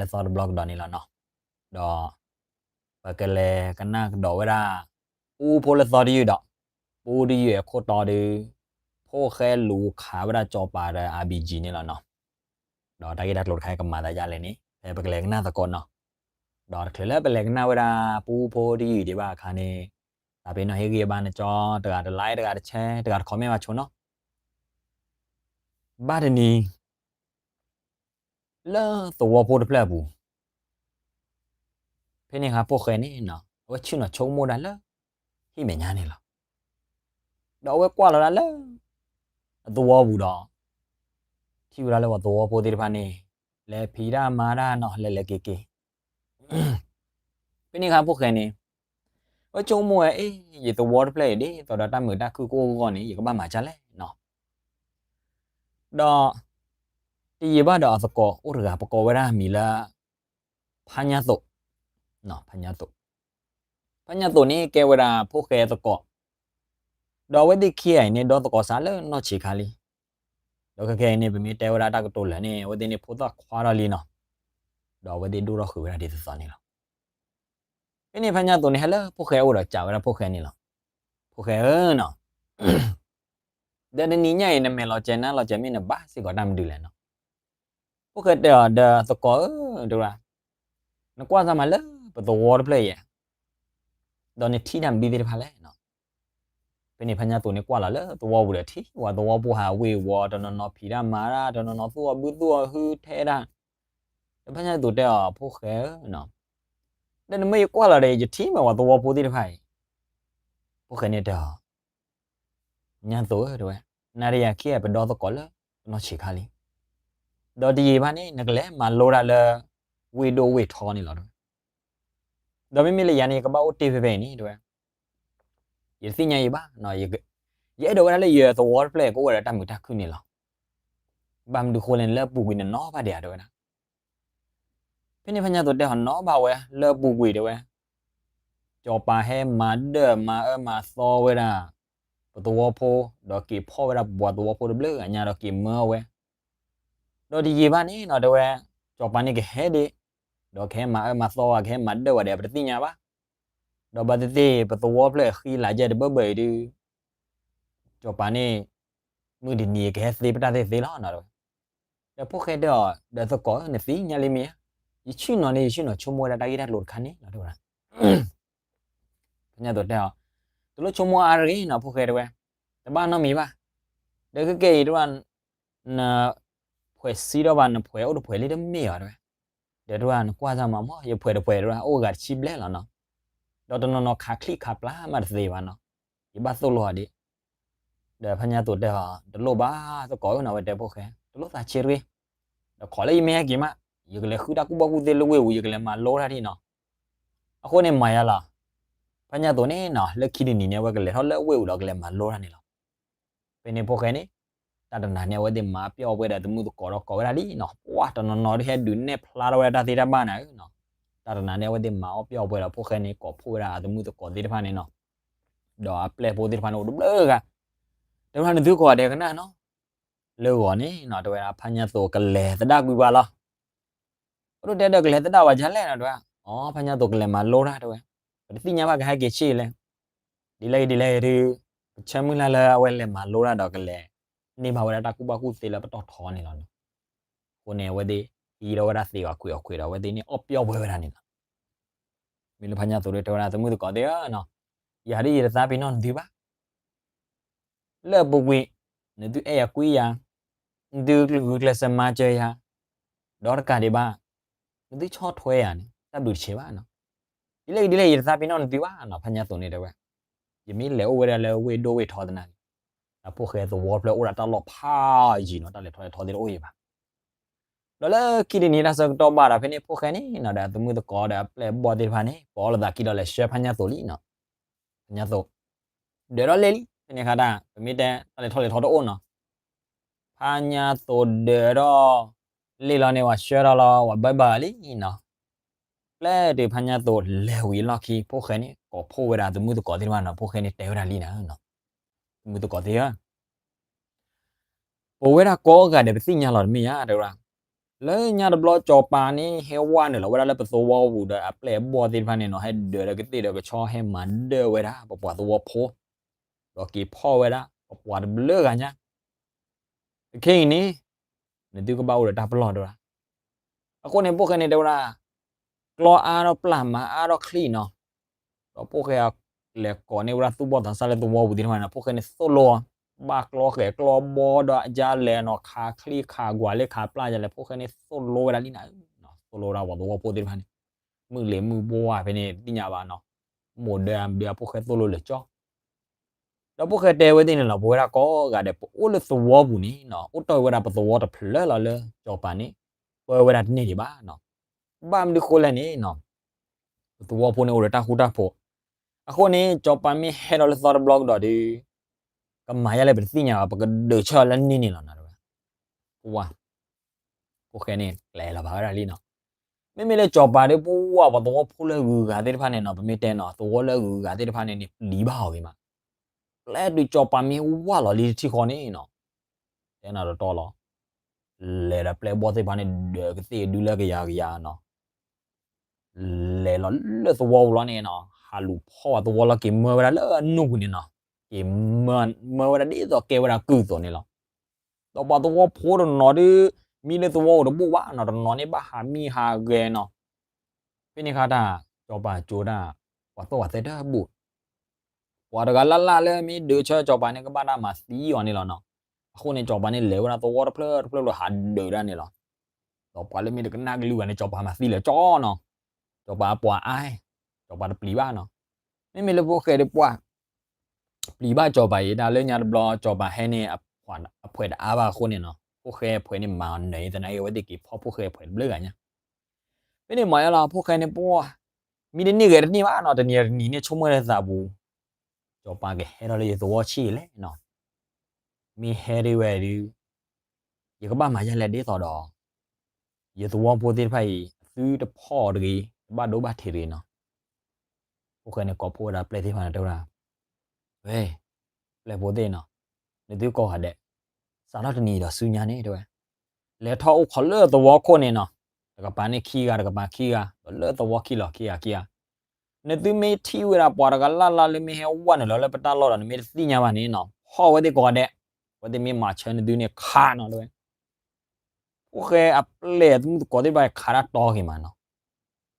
လၢသီတဘျီကဒီးန့ၣ်လီၤနီၤ. ဒီး ပကလဲၤကနၣ်ကဒီးဝဲဒၣ် ပူဖိလၢသီတယုၢ်ဒီး ပူတယုၢ်အခိၣ်တီဒီး ဖိၣ်ဃဲလူၤခးဝဲဒၣ်စီၤပၤဒီး အၣ်ဘံၣ်ကံန့ၣ်လီၤနီၤ. ဒီးတၢ်ဂ့ၢ်တၢ်ကျိၤတခါအံၤကမၤသးဒ်လဲၣ်န့ၣ် ဖဲပကလဲၤကနၣ်သကိးနီၤ. ဒီးတချုးလၢပလဲၤကနၣ်ဝဲဒၣ် ပူဖိတယုၢ်ဒံးဘၣ်အခါန့ၣ် သးပ့ၤနီၣ်ဟ့ၣ်ဂံၢ်ဘါနကၠီ တဂၤတlike တဂၤတshare တဂၤတcommentဘၣ်ဆိနီၤ. ဘၣ်တနံၤ လၢသဝီဖိတဖျၢၣ်အပူၤ ဖဲန့ၣ်အခါဖိၣ်ဃဲန့ၣ်နီၤ အဝဲဆ့ၣ်နီၤဆိကမိၣ်ဒၣ်လၢ ဟံၣ်မဲာ်ညါန့ၣ်လီၤ. ဒီးအဝဲကွၢ်လီၤဒၣ်လၢ အသဝီပူၤဒီး ထံၣ်ဝဲဒၣ်လၢပှၤသဝီဖိသ့ၣ်တဖၣ်န့ၣ် လဲၤဖံးတၢ်မၤတၢ်နီၤ လဲၤလဲၤက့ၤက့ၤ ဖဲန့ၣ်အခါဖိၣ်ဃဲန့ၣ် အဝဲဆိကမိၣ်ဝဲ အ့ ယသဝီတဖျၢၣ်အံၤဒ်သိးဒီးတၢ်မုာ်တၢ်ခုၣ်ကအိၣ်အဂီၢ်န့ၣ် ယကဘၣ်မၤဒ်လဲၣ်နီၤ. ဒီး တယံာ်ဘၣ်ဒီးအသကိးအိၣ်တဂၤ ပကိးဝဲဒၣ်မံၤလၢ ဖါညါသိး, ဖါညါသိး, ဖါညါသိးန့ၣ်ကဲဝဲဒၣ်ဖိၣ်ဃဲသကိး, ဒီးအဝဲသ့ၣ်ခံဂၤအံၤန့ၣ် ဒီသကိးစးလၢနီၢ်ဆံးခါလံ. ဒီးခဲကနံၣ်အံၤန့ၣ် ပမ့ၢ်တဲဝဲဒၣ်တၢ်ကတိၤလၢာ်န့ၣ် အဝဲသ့ၣ်န့ၣ်ဖိသၣ်ခွါထီၣ်လံနီၤ, ဒီးအဝဲသ့ၣ်ဒိၣ်ထီၣ်ဃုာ်ဝဲဒၣ်ဒ်သိးသိးန့ၣ်လီၤ. ဖဲန့ၣ်ဖါညါသိးန့ၣ် ဟဲလၢဖိၣ်ဃဲအအိၣ်ဒီးစံးဝဲဒၣ်ဖိၣ်ဃဲန့ၣ်လီၤ. ဖိၣ်ဃဲဧၢနီၤ, ဒီးတနံၤညါအံၤ နမဲာ်လီၤစဲၤနါလီၤစဲၤမ့ၢ်နဘၣ်စ့ၢ်ကီးတၢ်မနုၤလဲၣ်နီၤ. ဖိၣ်ဃဲတဲအီၤဒီး သကိးဧၢ, တဲဝဲဒၣ်, နကွၢ်စၢ်မးလၢပသဝီတဖျၢၣ်အံၤ ဒီးနထံၣ်တၢ်မနုၤသ့ၣ်တဖၣ်လဲၣ်နီၤ. ဖဲန့ၣ်ဖါညါသိးန့ၣ်ကွၢ်လီၤလၢသဝီပူၤဒီး ထံၣ်ပှၤသဝီဖိဟးဝ့ၤဝီၤ တနီၤနီၤဖံးတၢ်မၤတၢ် တနီၤနီၤသူၣ်အီၤဘုသူၣ်အီၤဟုထဲတၢ်. ဒီးဖါညါသိးတဲအီၤ ဖိၣ်ဃဲဧၢနီၤ, ဒီးနမ့ၢ်ယကွၢ်လီၤဒီး ယထံၣ်မ့ၢ်ပှၤသဝီဖိသ့ၣ်တဖၣ်အံၤ. ဖိၣ်ဃဲန့ၣ်တဲအီၤ ညါသိးဧၢ တဲဝဲ, နၤဒီးယၤခံဂၤပဒီသကိးလၢတနီၢ်ဆံးခါလံ. ဒီးတယံာ်ဘၣ်န့ၣ် နကလဲၤမၤလိတၢ်လၢ ဝ့ၢ်ဒိၣ်ဝ့ၢ်ထီန့ၣ်လီၤ တဲဝဲ. ဒီးမ့မ့ၢ်လၢယၤန့ၣ် ယကဘၣ်အိၣ်တ့ၢ်ဖဲဖဲအံၤန့ၣ် တဲဝဲ, ယတသ့ၣ်ညါအံၤဘၣ်, ယအဲၣ်ဒိးဝဲဒၣ်လၢယသဝီတဖျၢၣ် ကအိၣ်ဝဲဒီးတၢ်မုာ်တၢ်ခုၣ်န့ၣ်လီၤ. ဘၣ်မနုၤဃိလဲၣ်န့ၣ် လၢအပူၤကွံာ်နနီၣ်ဘၣ်ဒံးဧါ တဲဝဲဒၣ်. ဖဲန့ၣ်ဖါညါသိးတဲအီၤ နီၣ်ဘၣ်ဝဲလၢအပူၤကွံာ် တဲဝဲ, စီၤပၤဟဲမၤဒၢၣ်မၤအၢမၤသီဝဲဒၣ် ပသဝီဖိ, ဒီးက့ၤဖီၣ်ဝဲဒၣ်ပပှၤသဝီဖိတဘျုးဂၤညါဒီးက့ၤမၢအီၤဝဲ. ဒီးတယံာ်ဘၣ်န့ၣ်နီၤ တဲဝဲ, စီၤပၤန့ၣ်ကဟဲဒံး, ဒီးကဟဲမၤအၢမၤသီဝဲ ကဟဲမၤဒၢၣ်ဝဲဒီး ပတသ့ၣ်ညါဘၣ်. ဒီးဘၣ်သ့ၣ်သ့ၣ် ပသဝီဖျၢၣ်အဃံလၤယဲၢ်တဘၢဘၢအံၤဒုး စီၤပၤန့ၣ် မုၢ်တနံၤကဟဲသ့ပတၢ်သ့ၣ်သ့လီၤနီၤ တဲဝဲ. ဒီးဖိၣ်ဃဲတဲအီၤ ဒီးသကိးဧၢ နသ့ၣ်ညါလံမ့ၢ်ဧါ, ယဆ့ၣ်နီၤန့ၣ် ယဆ့ၣ်နီၤဆိကမိၣ်ဝဲဒၣ်တၢ်ဂ့ၢ်တၢ်ကျိၤတခါန့ၣ်လီၤ တဲဝဲဒၣ်. ဖါညါသိးတဲအီၤ, တလိၣ်ဆိကမိၣ်အါတဂ့ၤနီၤ ဖိၣ်ဃဲတဲဝဲ, တဘၣ်နီတမံၤဘၣ်. ဒီးခဲကနံၣ်အံၤတဲဝဲ, န ဖှဲးစံထီၣ်ဘၣ် နဖှဲးအိၣ်တဖှဲးလံတမ့ၢ်ဘၣ်တဲဝဲ. ဒီးတဲဝဲ နကွၢ်စၢ်မးမ့ၢ် ယဖှဲးတဖှဲးတဲဝဲ အိၣ်ဂၤတဆံဘျဲၣ်လီၤနီၤ. ဒီးတနီၤနီၤခးချံၣ်ခးပျၢ်မးတသ့ဘၣ်နီၤ. ယဘၣ်သိၣ်လိအီၤဒံး. ဒီးဖါညါသိးတဲအီၤ တလိၣ်ဘၣ်သကိးဧၢနီၤ ဝဲတဲဖိၣ်ဃဲ တလိၣ်သးဆံးတဂ့ၤ. ဒီးခိးလၢယမ့ၢ်ဟဲက့ၤမး ယကလဲၤဃုတၢ်ကူၣ်ဘၣ်ကူၣ်သ့လၢဝ့ၢ်ပူၤ ယကလဲၤမၤလိတၢ်ထံၣ်နီၤ. အဃိန့ၣ်မၤယါလီၤ. ဖါညါသိးန့ၣ်နီၤ လၢခံတနံၤန့ၣ် အဝဲကလဲၤထီၣ်လၢဝ့ၢ်ပူၤဒီးကလဲၤမၤလိတၢ်န့ၣ်လီၤ. ဖဲန့ၣ်ဖိၣ်ဃဲန့ၣ် တၢ်တနၤန့ၣ် အဝဲသ့ၣ်မၤပျီၢ်ပှဲၤဒီးသမုၣ်သကိးဒီးကိးဝဲဒၣ်လံနီၤ. ပှၤတနီၤနီၤဒုးဟဲဒုးနဲၣ်ဖျါထီၣ်ဝဲဒၣ်တၢ်သ့တၢ်ဘၣ်န့ၣ်နီၤ. တၢ်တနၤန့ၣ် အဝဲသ့ၣ်မၤအီၣ်ပျီၢ်ပှဲၤဒီးဖိၣ်ဃဲန့ၣ် ကိးဖှိၣ်ဝဲဒၣ်အသမုၣ်သကိးသ့ၣ်တဖၣ်န့ၣ်နီၤ. ဒီးအပျဲၢ်ဖိသ့ၣ်တဖၣ်န့ၣ်အိၣ်တဘျုးဂၤ တဲဝဲဒၣ်နသုကိးဂၤဒဲးကနၣ်နီၤ. လၢဂီၤန့ၣ်နီၤ တဲဝဲဒၣ်ဖါညါသိးကလဲၤသဒၣ်ကွံာ်ပှၤလီၤ. အိၣ်ဒိးတဲဒီးကလဲၤသဒၣ်ဝဲဒ်လဲၣ်နီၤ တဲဝဲ. အိ ဖါညါသိးကလဲၤမၤလိတၢ်တဲဝဲ. ပတသ့ၣ်ညါဘၣ်ကဟဲက့ၤဆံးလဲၣ်. ဒ်လဲၣ်ဂ့ၤဒ်လဲၣ်ဂ့ၤဒုး ပဆၢမုၢ်လၢ်လၢအဝဲလဲၤမၤလိတၢ်ဒီးကလဲၤန့ၢ်ဘၣ်ဝဲဒၣ်တၢ်ကူၣ်ဘၣ်ကူၣ်သ့လၢပတီၢ်ထီန့ၣ်လီၤနီၤ. အဃိန့ၣ် အဝဲသ့ၣ်ဟံးထီၣ်ဝဲဒၣ်သ့ၣ်အခွံးအခွံးဒီး အဝဲသ့ၣ်န့ၣ်အီၣ်ပျီၢ်ပှဲၤဝဲဒၣ်န့ၣ်လီၤ. မ့ၢ်လၢဖါညါသိးဒုးတဲဝဲဒၣ် သမုၣ်သကိးသ့ၣ်ဧၢနီၤ, ယၤဒ်ယတသးပ့ၤနီၣ်နသုဘၣ်. လၢအပူၤကွံာ် နသုအဲၣ်ယၤကွံယၤ, နသုကျဲးစၢးမၤစၢၤယၤ, ဒီးတကးဒံးဘၣ် နသုဆီၣ်ထွဲယၤန့ၣ် တၢ်ဘျုးတဆဲးဘၣ်နီၤ. ဒ်လဲၣ်ဂ့ၤဒ်လဲၣ်ဂ့ၤ ယတသးပ့ၤနီၣ်နသုဘၣ်နီၤ ဖါညါသိးန့ၣ်တဲဝဲ. ယမ့ၢ်လဲၤအိၣ်ဝဲဒၣ်လၢဝ့ၢ်ဒိၣ်ဝ့ၢ်ထီသနာ်က့ တၢ်ဖိၣ်ဃဲသဝီဖျၢၣ်အိၣ်ဒၣ်တၢ်လီၢ်ဖးယံၤနီၤ တၢ်လဲၤထီၣ်လဲၤထီသ့ၣ်တအိၣ်အံၤဘၣ်. ဒီးလၢခံတနံၤတၢ်ဆၢကတီၢ်ဘၣ်ဒီး ဖဲန့ၣ်ဖိၣ်ဃဲန့ၣ်နီၤ ဒီးသမုၣ်သကိးဒီးအပျဲၢ်အဘီၣ်သ့ၣ်တဖၣ်န့ၣ် ကိးလိာ်သးခံဒီးလဲၤဆှၢဖါညါသိးလံနီၤ. ဖါညါသိး ဒၢးထီၣ်လဲၣ်လံ ဖဲန့ၣ်အခါတၢ် ပမ့ၢ်တဲတၢ်လဲၤထီၣ်လဲၤထီတအိၣ်နီၤ. ဖါညါသိးဒၢးထီၣ် လ့ၣ်လီၤန့ၣ် ဝဲဆှၢထီၣ်လီၤ ဝဲဘၢဘၢလံနီၤ. ပျဲတုၤဖါညါသိးလဲၤဝံၤအလီၢ်ခံ ဖိၣ်ဃဲန့ၣ် ကိးဖှိၣ်ဝဲဒၣ်သမုၣ်သကိးသ့ၣ်တဖၣ်နီၤ ဖိၣ်ဃဲန့ၣ်တဲဝဲဒၣ်လံနၤ သမုၣ်သကိးသ့ၣ်ဧၢ ပဝဲဒၣ်ကိးဂၤဒဲး ပသ့ၣ်ညါလီၤတမ့ၢ်ဧါ တဲဝဲဒၣ်. လၢညါတဘျီကၠီၤပၤန့ၣ် ဟဲဝဲနုာ်လီၤဝဲဒၣ်လၢပသဝီပူၤဒီးအပျဲၢ်အဘီၣ်သ့ၣ်တဖၣ်န့ၣ်နီၤ ဟဲဒုးဒီးကသ့ၣ်ဒီးကဆီ ဟဲမၤဒၢၣ်ဝဲဒၣ် ပပှၤသဝီဖိ ဒီးက့ၤဖီၣ်ဝဲဒၣ် ပပှၤတဘျုးဂၤညါ တခဲအံၤန့ၣ် နသုကဘၣ်အိၣ်ဒီးတၢ်ပလီၢ်တဝဲဒၣ်. အဃိန့ၣ် ဖိၣ်ဃဲန့ၣ်တဲဝဲဒၣ် ကျီအါထီၣ်ပျၢ် မၤအါထီၣ်ချံနီၤ, ဒီးဖိၣ်ဃဲလဲၤကိးန့ၢ်ဝဲဒၣ်သူၣ်ဘီၣ်သးစၢ်လၢသဝီပူၤသ့ၣ်တဖၣ်န့ၣ် ဖိၣ်ဃဲန့ၣ်သိၣ်လိ ဘၣ်ကျီဃဲၤကျီဘီဒီးအယါလဲၤနီၤ ခးချံခးကွၢ်လၢခးပျၢ်ယါလဲၣ် ဖိၣ်ဃဲန့ၣ်သိၣ်လိဝဲဒၣ်လံနၤ, သိၣ်လိဝဲဒၣ်ပှၤသဝီဖိသ့ၣ်တဖၣ်န့ၣ် မုၢ်လ့ၤမုၢ်ဘှီဖဲန့ၣ်တသ့ၣ်ညါဘၣ်နီၤ, မိၢ်ဒၢအမဒၢအဖိၣ်ဃဲသိၣ်လိလၢာ်ကၠီ ဒီးဖိၣ်ဃဲတဲဝဲသ့ၣ်န့ၣ်လီၤ ပဝဲဒၣ်ကိးဂၤဒဲး ပအိၣ်လၢသဝီပူၤန့ၣ်နီၤ အိၣ်တ့ၢ်ဝဲဒၣ်ပသဝီတဖျၢၣ်လီၤလၢ ကၠီၤပၤန့ၣ် ပၢဝဲဒၣ်တန့ၢ်ဒံးဘၣ်နီၤ, ဘၣ်မနုၤဃိလဲၣ်န့ၣ်နီၤ ပသဝီဖိန့ၣ်အိၣ်ဒီးတၢ်ဃူတၢ်ဖိး, အဃိန့ၣ် ကၠီၤပၤမ့ၢ်ဟဲဒီးလၢသီတဘျီကဒီးဒီး ကမၤယါလဲၣ်ပတသ့ၣ်ညါဘၣ် ပကဒုးဆၢလၢန့ၢ်န့ၣ်လီၤနၤတဝဲ, ပဝါ ဖိၣ်ဃဲန့ၣ် ကျဲလီၤဘၣ်ဝဲဒၣ်လံနီၤ, မ့မ့ၢ်လၢကၠီၤပၤဒီး ပဝါပှၤသဝီဖိလၢအဂုၤအဂၤသ့ၣ်တဖၣ်န့ၣ်နီၤ ပမ့ၢ်တဲနီၤ သဝီလၢအဂုၤအဂၤသ့ၣ်တဖၣ်န့ၣ်န့ၣ် ပျံၤဘၣ်အီၤဂ့ၤမး, ပျဲတုၤကၠီၤပၤမ့ၢ်ဝါလီၤလံတထံၣ်ဃီန့ၣ်နီၤ, တဲနၤတတီလီၤ, လဲၤဒီးပျဲၢ်ဘီၣ်သ့ၣ်တဖၣ်န့ၣ် ဒၢးကသ့ၣ်ဒုလၢကယၤကယၤနီၤ လဲၤလီၤလၢသဝီပူၤလီၤန့ၣ်နီၤ ဟးလူၤဖီၣ်ပှၤသဝီလီၤ က့ၤမၢဝဲဒၣ်လၢအနူၢ်ပူၤန့ၣ်နီၤ, က့ၤမၢဝဲဒၣ်ဒ်သိးကဲဝဲဒၣ်ကုၢ်သိးန့ၣ်လီၤ, ဒီးပှၤသဝီဖိတနီၤဒုး မံလၢသဝီအိၣ်တဘူၣ်ဘၣ်နီၤ တနီၤန့ၣ်ဘၣ်ဟးမံဟးဂဲၤနီၤ, ဖဲန့ၣ်ခါတၢ် ကၠီၤပၤကၠိတၢ် ပှၤသီၣ်ပှၤသဲတဘူၣ် ပှၤတဂၤလၢ်လၢ်လၢမ့ၢ်ဒုးဆၢကၠီၤပၤန့ၣ် ကဘၣ်တၢ်မၤသံအီၤန့ၣ်လီၤနီၤ, အဃိန့ၣ် ကၠီၤပၤန့ၣ်လဲၤဝဲဒၣ်သဝီတဖျၢၣ်တဖျၢၣ်ဖျၢၣ်ဟးဒုးဒၣ်န့ၣ်လီၤ, ဒီးပှၤလၢမ့ၢ်တကနၣ်ကလုၢ်ဘၣ်န့ၣ် ကၠီၤပၤမၤသံလၢာ်ကၠီနီၤ, ကၠီၤပၤအပှၤအါ ကၠီၤပၤတပျံၤဘၣ်နီၤ, မ့မ့ၢ်လၢဖိၣ်ဃဲဒီးပှၤ ပျံၤဘၣ်ကၠီၤပၤအံၤ တၢ်လၢညါတဘျီ ကၠီၤပၤဟဲန့ၣ် အဖှဲးတအါဘၣ်အဃိန့ၣ်နီၤ ဖိၣ်ဃဲအဖှဲးန့ၣ်မၤအီၤနၢၤအံၤ သနာ်က့ အဝဲသ့ၣ်က့ၤဖီၣ်ဖိၣ်ဃဲအဖှဲးတဘျုးဂၤညါ, ဖဲန့ၣ်မၤယါလီၤ ဖိၣ်ဃဲန့ၣ်ပှၤ မံတန့ၢ်ဂဲၤတန့ၢ်ဘၣ်နီၤ တနံၤတနံၤန့ၣ်ဆိကမိၣ်လၢသးပူၤ ကၠီၤပၤကဟဲထီၣ်လၢယသဝီဆံးလဲၣ်နီၤ, မ့ၢ်ဟဲဒ်ဝဲဒုး ယကဘၣ်မၤယါလဲၣ်ဒ်သိးဒီး ယသဝီဖိသ့ၣ်တဖၣ်အံၤ အသုတဖီၣ်အီၤတဂ့ၤ တဘၣ်ဒိဘၣ်ထံးတဂ့ၤနီၤ, ဖိၣ်ဃဲန့ၣ်ကိးဖှိၣ်ဝဲဒၣ်ပျဲၢ်သ့ၣ်တဖၣ်န့ၣ်တဲဝဲဒၣ် ဝဲ ပျဲၢ်ဖိသ့ၣ်နီၤ, နသုကိးဂၤဒဲး စးထီၣ်တနံၤဒီးဆူညါန့ၣ်တဲဝဲ လဲၤထီၣ်အိၣ်ခိးလၢသဝီခိၣ်န့ၣ်နီၤ, တကပၤန့ၣ်ခံဂၤ တကပၤခံဂၤ ဒီးလၢသဝီခံလီၤခံဂၤခံဂၤ, နသုမ့ၢ်ထံၣ်ဝဲဒၣ်ပှၤတဂၤလၢ်လၢ်လၢမ့ၢ်ဟဲဝဲနုာ်လီၤလၢပတၢ်လီၢ်ဒီး နမ့ၢ်တသ့ၣ်ညါဘၣ်န့ၣ်နီၤ ဖီၣ်ဝဲသ့ၣ်ကိးဂၤဒဲး, အဝဲသ့ၣ်မ့ၢ်မၤဆၢနသုန့ၣ်ခးနီၤတဲဝဲ ဖိၣ်ဃဲအပျဲၢ်သမုၣ်သကိးသ့ၣ်တဖၣ်ခးတၢ်တီဂ့ၤမးနီၤ,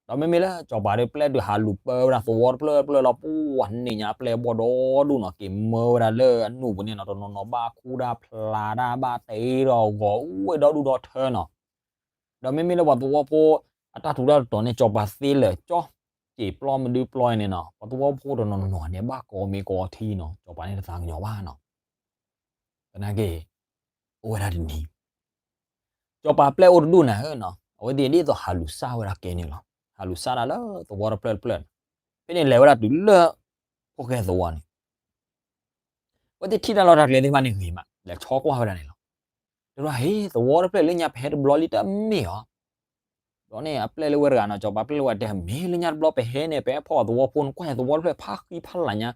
ဒီးမ့မ့ၢ်လၢကၠီၤပၤဒီးပျဲၢ်ဒုးဟးလူၤပၢဝဲဒၣ်သဝီတဖျၢၣ်တဖျၢၣ်လီၤ ပှၤန့ၣ်ညါပျဲၢ်ဘီၣ်ဒီဒူၣ်နီၤ က့ၤမၢဝဲဒၣ်လၢအနူၢ်ပူၤန့ၣ်နီၤ တနီၤနီၤဘၣ်ခူတၢ်ဖျးတၢ်ဘၣ်တ့ဒီးဂီၤအူဝဲဒီဒူၣ်ဒီထၢနီၤ, ဒီးမ့မ့ၢ်လၢပှၤသဝီဖိ အတၢ်ထူးတၢ်တီၤန့ၣ် ကၠီၤပၤသ့လၢာ်ကၠီ, စံာ်ပျီမဒုပျီန့ၣ်နီၤ ပှၤသဝီဖိတနီၤနီၤန့ၣ် ဘၣ်ကိးမ့ၢ်ကိးထံနီၤ ကၠီၤပၤန့ၣ်တသးကညီၤဘၣ်နီၤ, သနာ်က့ အိၣ်ဝဲဒၣ်တနံၤ ကၠီၤပၤပျဲၢ်အိၣ်တဒူၣ်နၤဧၢနီၤ အဝဲသ့ၣ်ဒ်သိးဟးလူၤစၢ်ဝဲဒၣ်ကဲန့ၣ်လီၤ. ဟးလူၤစၢ်ဒၣ်လၢသဝီတဖျၢၣ်တဖျၢၣ်, ဖဲန့ၣ်လဲၤဝဲဒၣ်တုၤလၢ ဖိၣ်ဃဲသဝီန့ၣ် အဝဲသ့ၣ်ထံၣ်တၢ်လီၢ်တၢ်ကျဲသ့ၣ်တဖၣ်န့ၣ်ဂ့ၤမး လဲၤဆီကွၢ်ဝဲဒၣ်န့ၣ်လီၤ. တဲဝဲဒၣ် ဟ့ သဝီတဖျၢၣ်လၢညါပဟဲတဘျီလံတမ့ၢ်ဧါ. ဒီးန့ၣ်အပျဲၢ်လၢဝဲတဂၤနီၤ ကၠီၤပၤပျဲၢ်လၢဝဲတဲ မ့ၢ်လၢညါတဘျီပဟဲန့ၣ် ပဟဲဖီၣ်သဝီဖိန့ၣ် ကွၢ်ညါသဝီတဖျၢၣ်ဖးဃံဖးလၤညါ